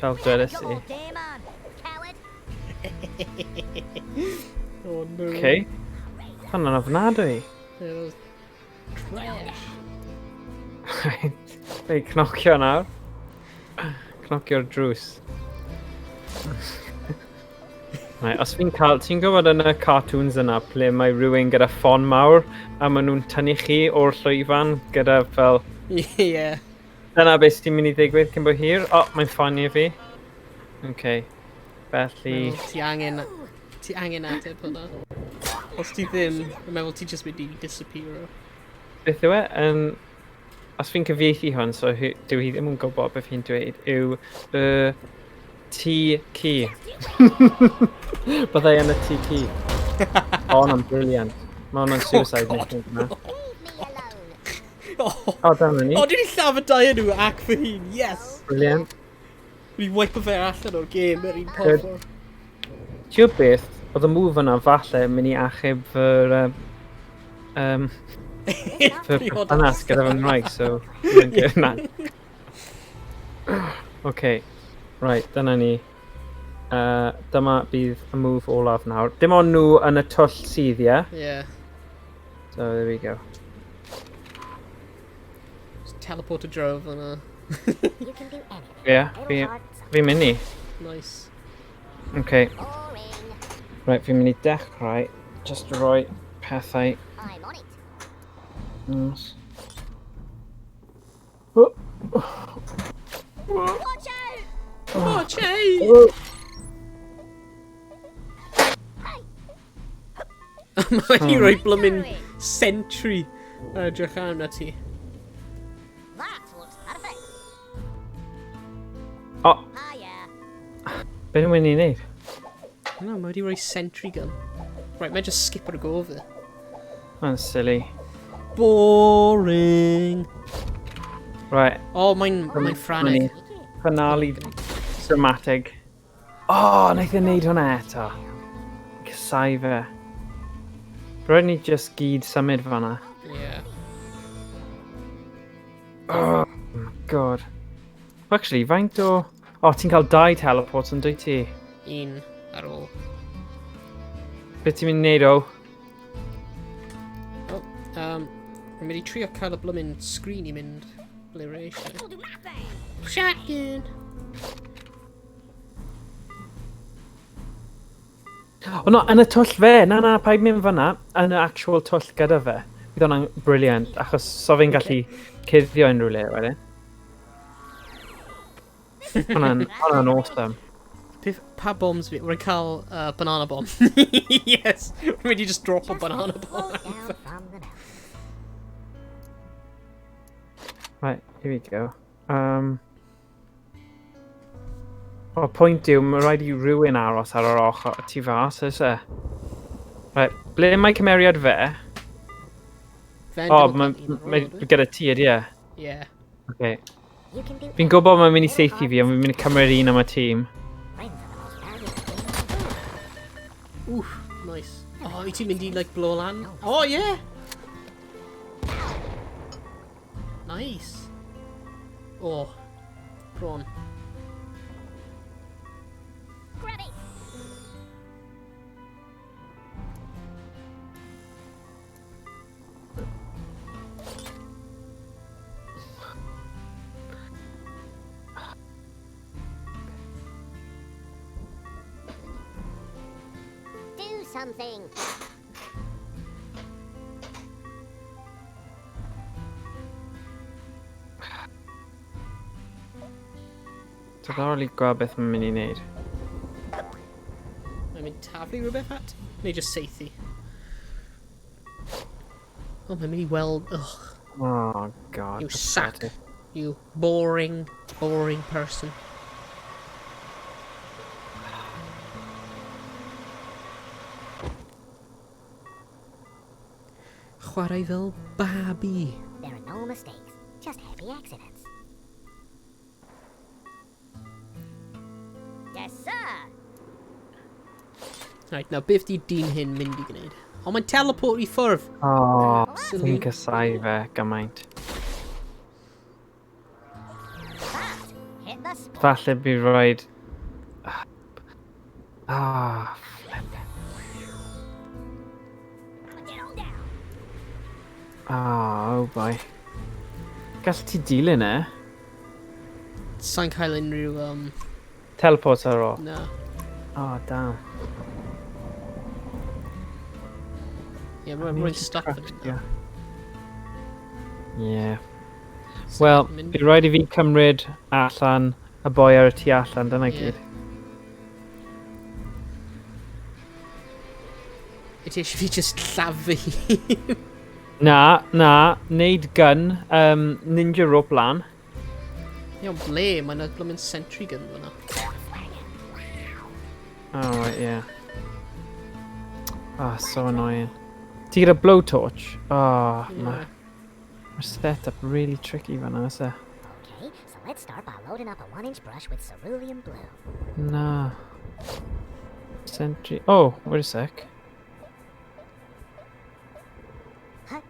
Fel dwedais Come i. on, game on, coward. Oh no. Okay. Hwnna'n ofnadwy. Yeah, that was trash. Right. Ei, cnocio nawr. Cnocio'r drws. Right, os fi'n cael... Ti'n gwybod yn y cartoons yna ple mae rhywun gyda ffon mawr a maen nhw'n tynnu chi o'r llwyfan gyda fel... Yeah. Dyna beth sy'n mynd i ddigwydd cyn bo hir. O, oh, mae'n ffonio fi. Okay. Felly... Meddwl ti angen ateb hwnna. Os ti ddim, dwi'n meddwl ti just mynd i disappear. Beth yw e? Os fi'n cyfieithu hwn, so dyw hi ddim yn gwybod beth fi'n dweud, yw y tŷ ci. Byddai yn y tŷ ci. O, hwnna'n brilliant. Mae hwnna'n suicide God, mission yna. Leave me alone. Oh, O, dyna ni. oh, dwi wedi lladd y dau nhw ac fy hun, yes! Brilliant. Dwi wedi wipe fe allan o'r game yr un Good. ffordd. Ti'n gwybod beth? Oedd y move yna falle yn mynd i achub fy... fy perthynas gyda fy ngwraig, so... mae'n good na. OK. Right, dyna ni. Dyma bydd y move olaf nawr. Dim ond nhw yn y twll sydd, ie? Yeah. So, there we go. Just teleport a drove yna. You can do anything. Ie, yeah, Little fi'n mynd i. Nice. OK. Boring. Right, fi'n mynd i dechrau. Just rhoi pethau. I'm on it. Yes. Oh. Watch out! Oh, Che! Oh. Mae wedi rhoi blymyn sentry edrych arna ti. That looks perfect. O, Hiya. beth yw'n mynd i wneud? No, mae wedi rhoi sentry gun. Right, mae just skip ar y go fe. Mae'n silly. Boring. Right, Oh, mae'n frantic. Finale dramatic. O, oh, wnaeth e wneud hwnna eto. Casau fe. Rhaid ni just gyd symud fanna. Yeah. Oh, my God. Actually, faint o... O, oh, ti'n cael dau teleport yn dwyt ti? Un ar ôl. Beth ti'n mynd i wneud o? Oh, rwy'n mynd i trio cael y blymyn screen i mynd ble rwy eisiau. We'll do my thing. Shotgun! O no, yn y twll fe! Na, na, paid mynd fanna. Yn y actual twll gyda fe. Bydd hwnna'n brilliant, achos so fi'n gallu cuddio unrhyw le wedyn. Hwnna'n awesome. Beth, pa bombs fi? Rwy'n cael banana bomb. Yes! Rwy'n mynd i just drop a banana Roll bomb. down from the mountain. Right, here we go. O, pwynt yw, mae rhaid i rhywun aros ar yr ochr tu fas, oes e? Right, ble mae cymeriad fe? Fe'n O, dim mae ond un ar mae ôl, yw e? gyda ti ydy e? Yeah. Okay. You can do Fi'n gwybod mae'n mynd i saethu fi, ond fi'n mynd i cymryd un am y tîm. Friends are the most valuable thing in the world. Oof, nice. Oh, wyt ti'n mynd i, like, blow lan? Oh, yeah! Nice. Oh, bron. Grab it. something. Diddorol i gweld beth mae'n mynd i wneud. Mae'n mynd taflu rhywbeth at? Neu just saethu? Oh, mae'n mynd i weld... Ugh. Oh, God. You sack. You boring, boring person. Chwarae fel babi. There are no mistakes, just happy accidents. Yes, sir. Right, now beth di dyn hyn mynd i gwneud? O, mae'n teleport i ffwrdd. Oh, Silly. fi'n casau fe gymaint. That hit the spot. Falle bydd rhaid... Ah, flip. Get on down. Ah, oh boy. Gall ti dilyn e? Sa'n cael unrhyw, Teleport ar ôl. Na. Oh, damn. Ie, yeah, rwy'n stuck fan hyn. Yeah. Yeah. nawr. Wel, Mynd- bydd rhaid i fi cymryd allan y boi ar y tu allan, dyna Ie. gyd. Wyt ti eisiau fi just lladd fy hun? Na, na, neud gun, ninja rope lan. Ie, ond ble? Mae'n blymyn sentry gun fyna. Oh, right, yeah. Ah, so annoying. Ti gyda blowtorch? Oh, Ie. yeah. Mae'r setup really tricky fan'na, oes e? Okay, so let's start by loading up a 1-inch brush with cerulean blue. Na. Sentry... Oh, wait a sec. There.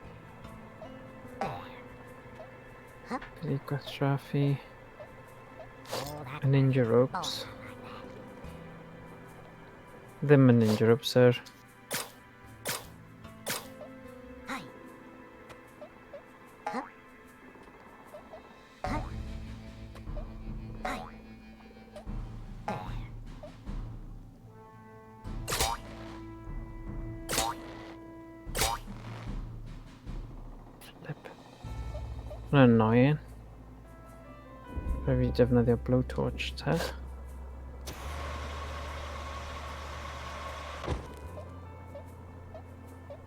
Gyda gwastraffu Oh, that a ninja ropes. like that. Ddim yn ninja ropes, sir. Hi. Huh? Huh? Hi. There. Flip. Mae'n annoying. Rhaid fi defnyddio blowtorch te.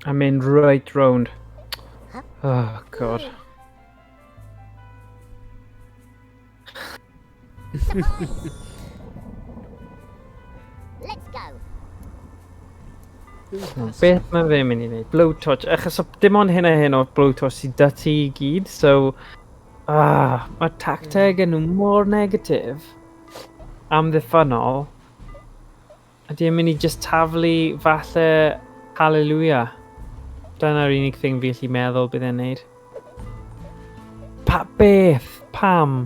A mynd right round. Oh, God. Surprise! Let's go. Beth mae fe'n mynd i wneud? Blowtorch. Achos dim ond hyn a hyn o blowtorch sydd 'da ti i gyd, so... Ah, mae tacteg yn nhw mor negatif. Amddiffynnol. Ydy e'n mynd i just taflu falle hallelujah. Dyna'r unig thing fi allu meddwl bydd e'n neud. Pa beth? Pam?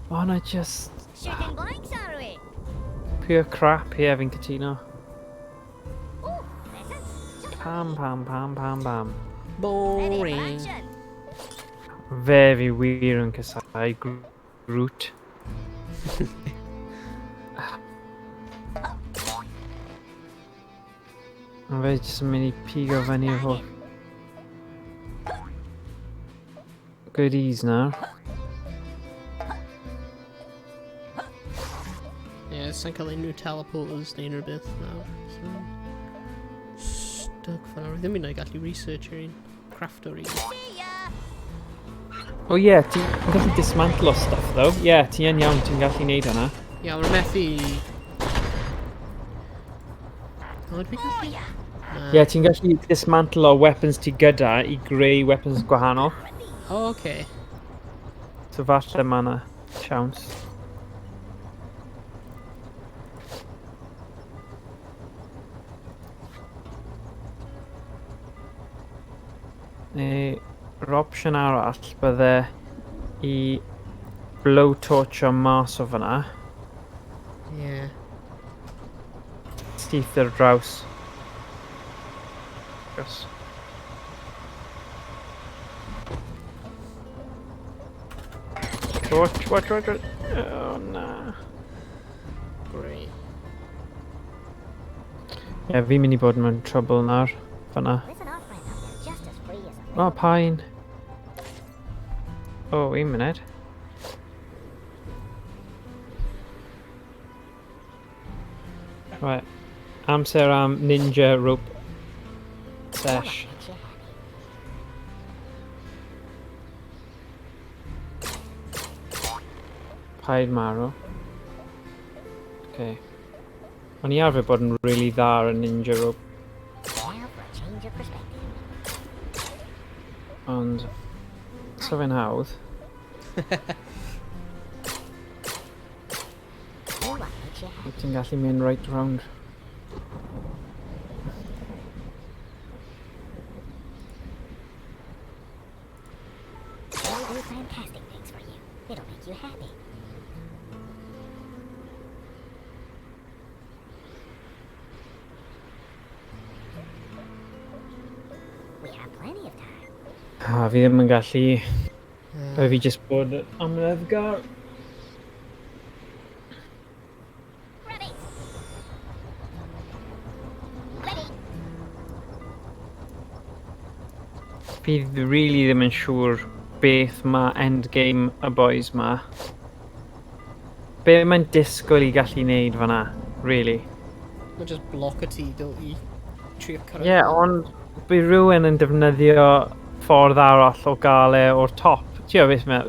Ma hwnna just Shooting blanks, are we? pure crap here fi'n cytuno. Ooh, presents. Just Pam, pam, pam, pam, pam. ready for Boring. action. Fe fi wir yn casau Groot. Mae fe jyst yn mynd i pigo fyny o'r holl goodies nawr. Ie, yeah, sa'n cael unrhyw teleporters neu unrhyw beth nawr. So... Stuck fan awr. Ddim yn gallu research yr un. Craft o'r un. See ya. O oh, ie, yeah, ti'n gallu dismantle o stuff though. Ie, yeah, ti yn iawn, ti'n gallu neud hwnna. Ie, yeah, mae'n methu... O, ydw i gallu? Na. Ie, yeah, ti'n gallu dismantle o weapons ti gyda i greu weapons gwahanol. O, oce. So falle mae yna siawns. Neu, yr opsiwn arall bydde i blowtorch o mas o fyna. Ie. Syth ar draws. Yes. Watch, watch, watch, watch. Oh, na. Great. Ie, yeah, fi'n mynd i bod mewn trouble nawr. Fyna. Listen, our friend up there just as free as a O, oh, pain. O, oh, un munud. Right. Amser am ninja rope sesh. Makes you happy. Paid marw. Okay. O'n i arfer bod yn really dda ar y ninja rope, Now for a change of perspective. ond... So fe'n hawdd. Do what makes you happy. Ti'n gallu mynd right round. They'll do fantastic things for you. It'll make you happy. We have plenty of time. A fi ddim yn gallu... Rhaid fi just bod yn amyneddgar. Ready. Ready. Fi really ddim yn siŵr beth mae endgame y boys ma. Be mae'n disgwyl i gallu neud fan'na, really. Mae'n just block y ti, dyl i trio cyrraedd. Ie, yeah, ond bydd rhywun yn defnyddio ffordd arall o gael e o'r top. Ti'n gwybod beth mae'n...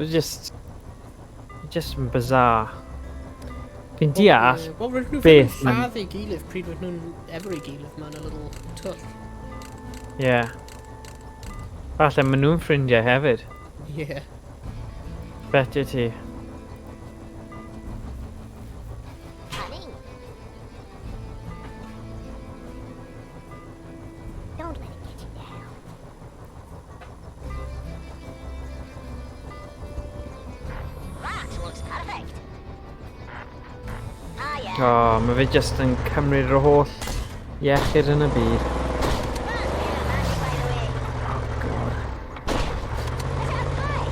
Just yn bizarre. Fi'n deall, Wel, rydyn nhw beth ddim yn ma'n- lladd ei gilydd pryd rydyn nhw'n efo'i gilydd mewn a little twll. ie. Yeah. Falle maen nhw'n ffrindiau hefyd. Yeah. Betio ti. Coming. Don't let it get you down. That looks perfect. Ah, yeah. O, oh, mae fe just yn cymryd yr holl iechyd yn y byd. First pair of magic, by the way. Oh, God. Let's have play.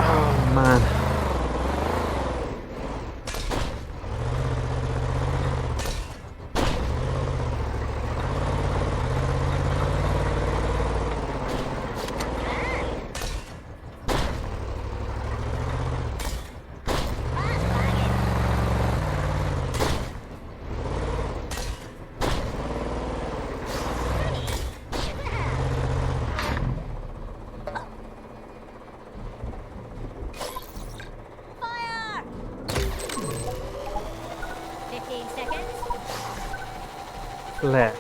Oh, man. Fast wagon. Fire! 15 seconds. Flip.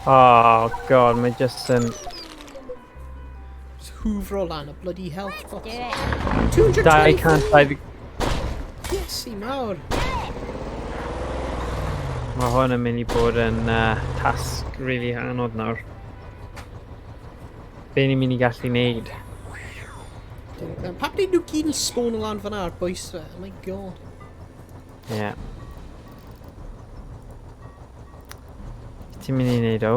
Oh, God, mae just yn... Just hwfro lan y bloody health box. Do it. 224! 220... Yes, i mawr. Mae hwn yn mynd i bod yn tasg really anodd nawr. Be ni'n mynd i gallu neud? Dim clem. Pam dyn nhw gyd yn spawn lan fan'na ar bwys fe? Oh my god. Ie. Yeah. Ti'n mynd i neud o?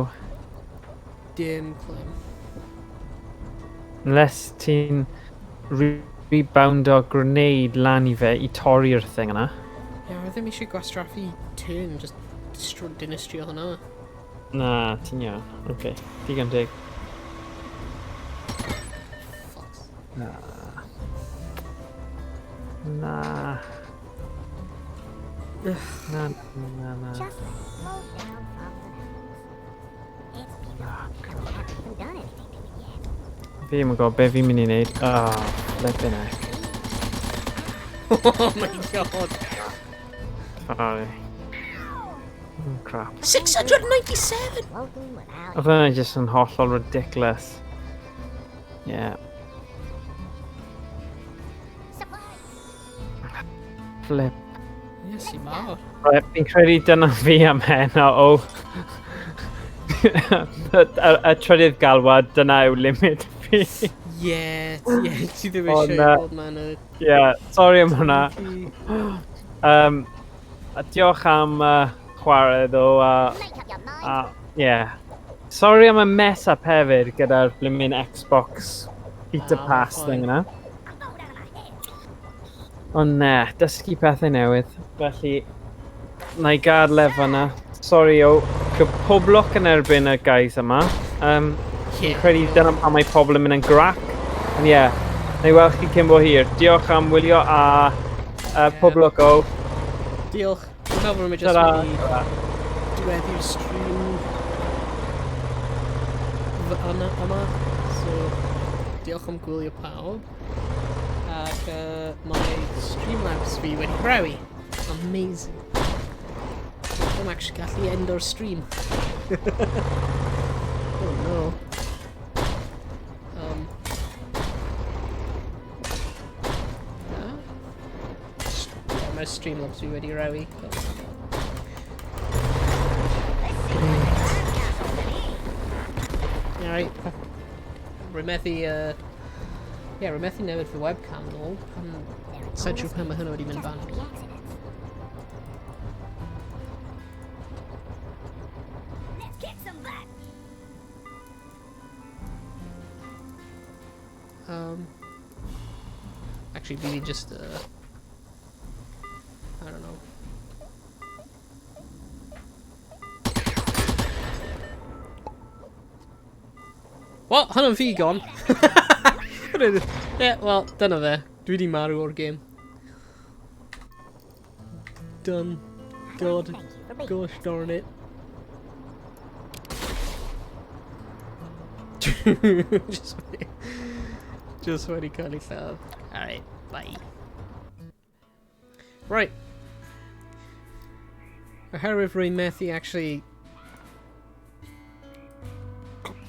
Dim clem. Unless ti'n reboundo grenade lan i fe i torri'r thing yna. Ie, yeah, ddim eisiau gwastraffu turn, just dinistrio hwnna. Na, ti'n iawn. Oce, okay. Digon teg. Fucks. Na. Na. Na, na, na. Just let it float down from the mountains. It's beautiful, and we haven't even done anything to it yet. Fi ddim yn gwybod be fi'n mynd i wneud. Ah, oh, flipping heck. Oh my god. Sorry. Oh, crap. 697! Floating without Oedd hwnna jyst yn hollol ridiculous. Yeah. supplies. Flip. Yes, i mawr. Right, fi'n credu dyna fi am heno. O. Y trydydd galwad, dyna yw limit fi. Ie, ie, ti ddim Ond, eisiau bod mewn y... Yeah, sorry am hwnna. A diolch am chwarae ddo. Make up your mind. Yeah. Sorry am y mess up hefyd gyda'r blimmin Xbox Beta Ah, Pass fine. thing yna. I'm going out of my head. Ond ne, dysgu pethau newydd. Felly, Na i gadael e fan'na. Sorry o, pob lwc yn erbyn y guys yma. Fi'n credu dyna pam mae pobl yn mynd yn grac. Ond ie, yeah, na i weld chi cyn bo hir. Diolch am wylio a pob lwc o. Diolch. Dwi'n meddwl bod nhw'n just wedi diweddu'r stream yna yma. So, diolch am gwylio pawb. Ac mae Streamlabs fi wedi rhewi. Amazing. Dwi'n actually gallu end o'r stream. Oh no. Na? Yeah, mae Streamlabs fi wedi rewi. Oh my God. Great. Alright. Rwy'n methu, yeah, rwy'n methu newid fy webcam nôl. Pan... Sa'n siŵr pan mae hwnna wedi mynd Just bant. happy accidents. Let's kick some butt. Actually, maybe just, I don't know. Well, hwnna'n fi gone. Yeah, well, dyna fe. Dwi di marw o'r game. Done. God. Thank you for being Gosh darn it. Just wedi cael ei lladd. Alright, bye. Right. Oherwydd rwy'n methu actually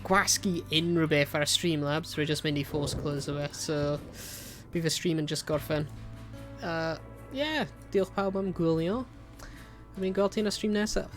gwasgu unrhyw beth ar y Streamlabs, rwy just mynd i force close o fe, so bydd y stream yn just gorffen. Yeah, diolch pawb am gwylio. A fi'n gweld ti yn y stream nesaf.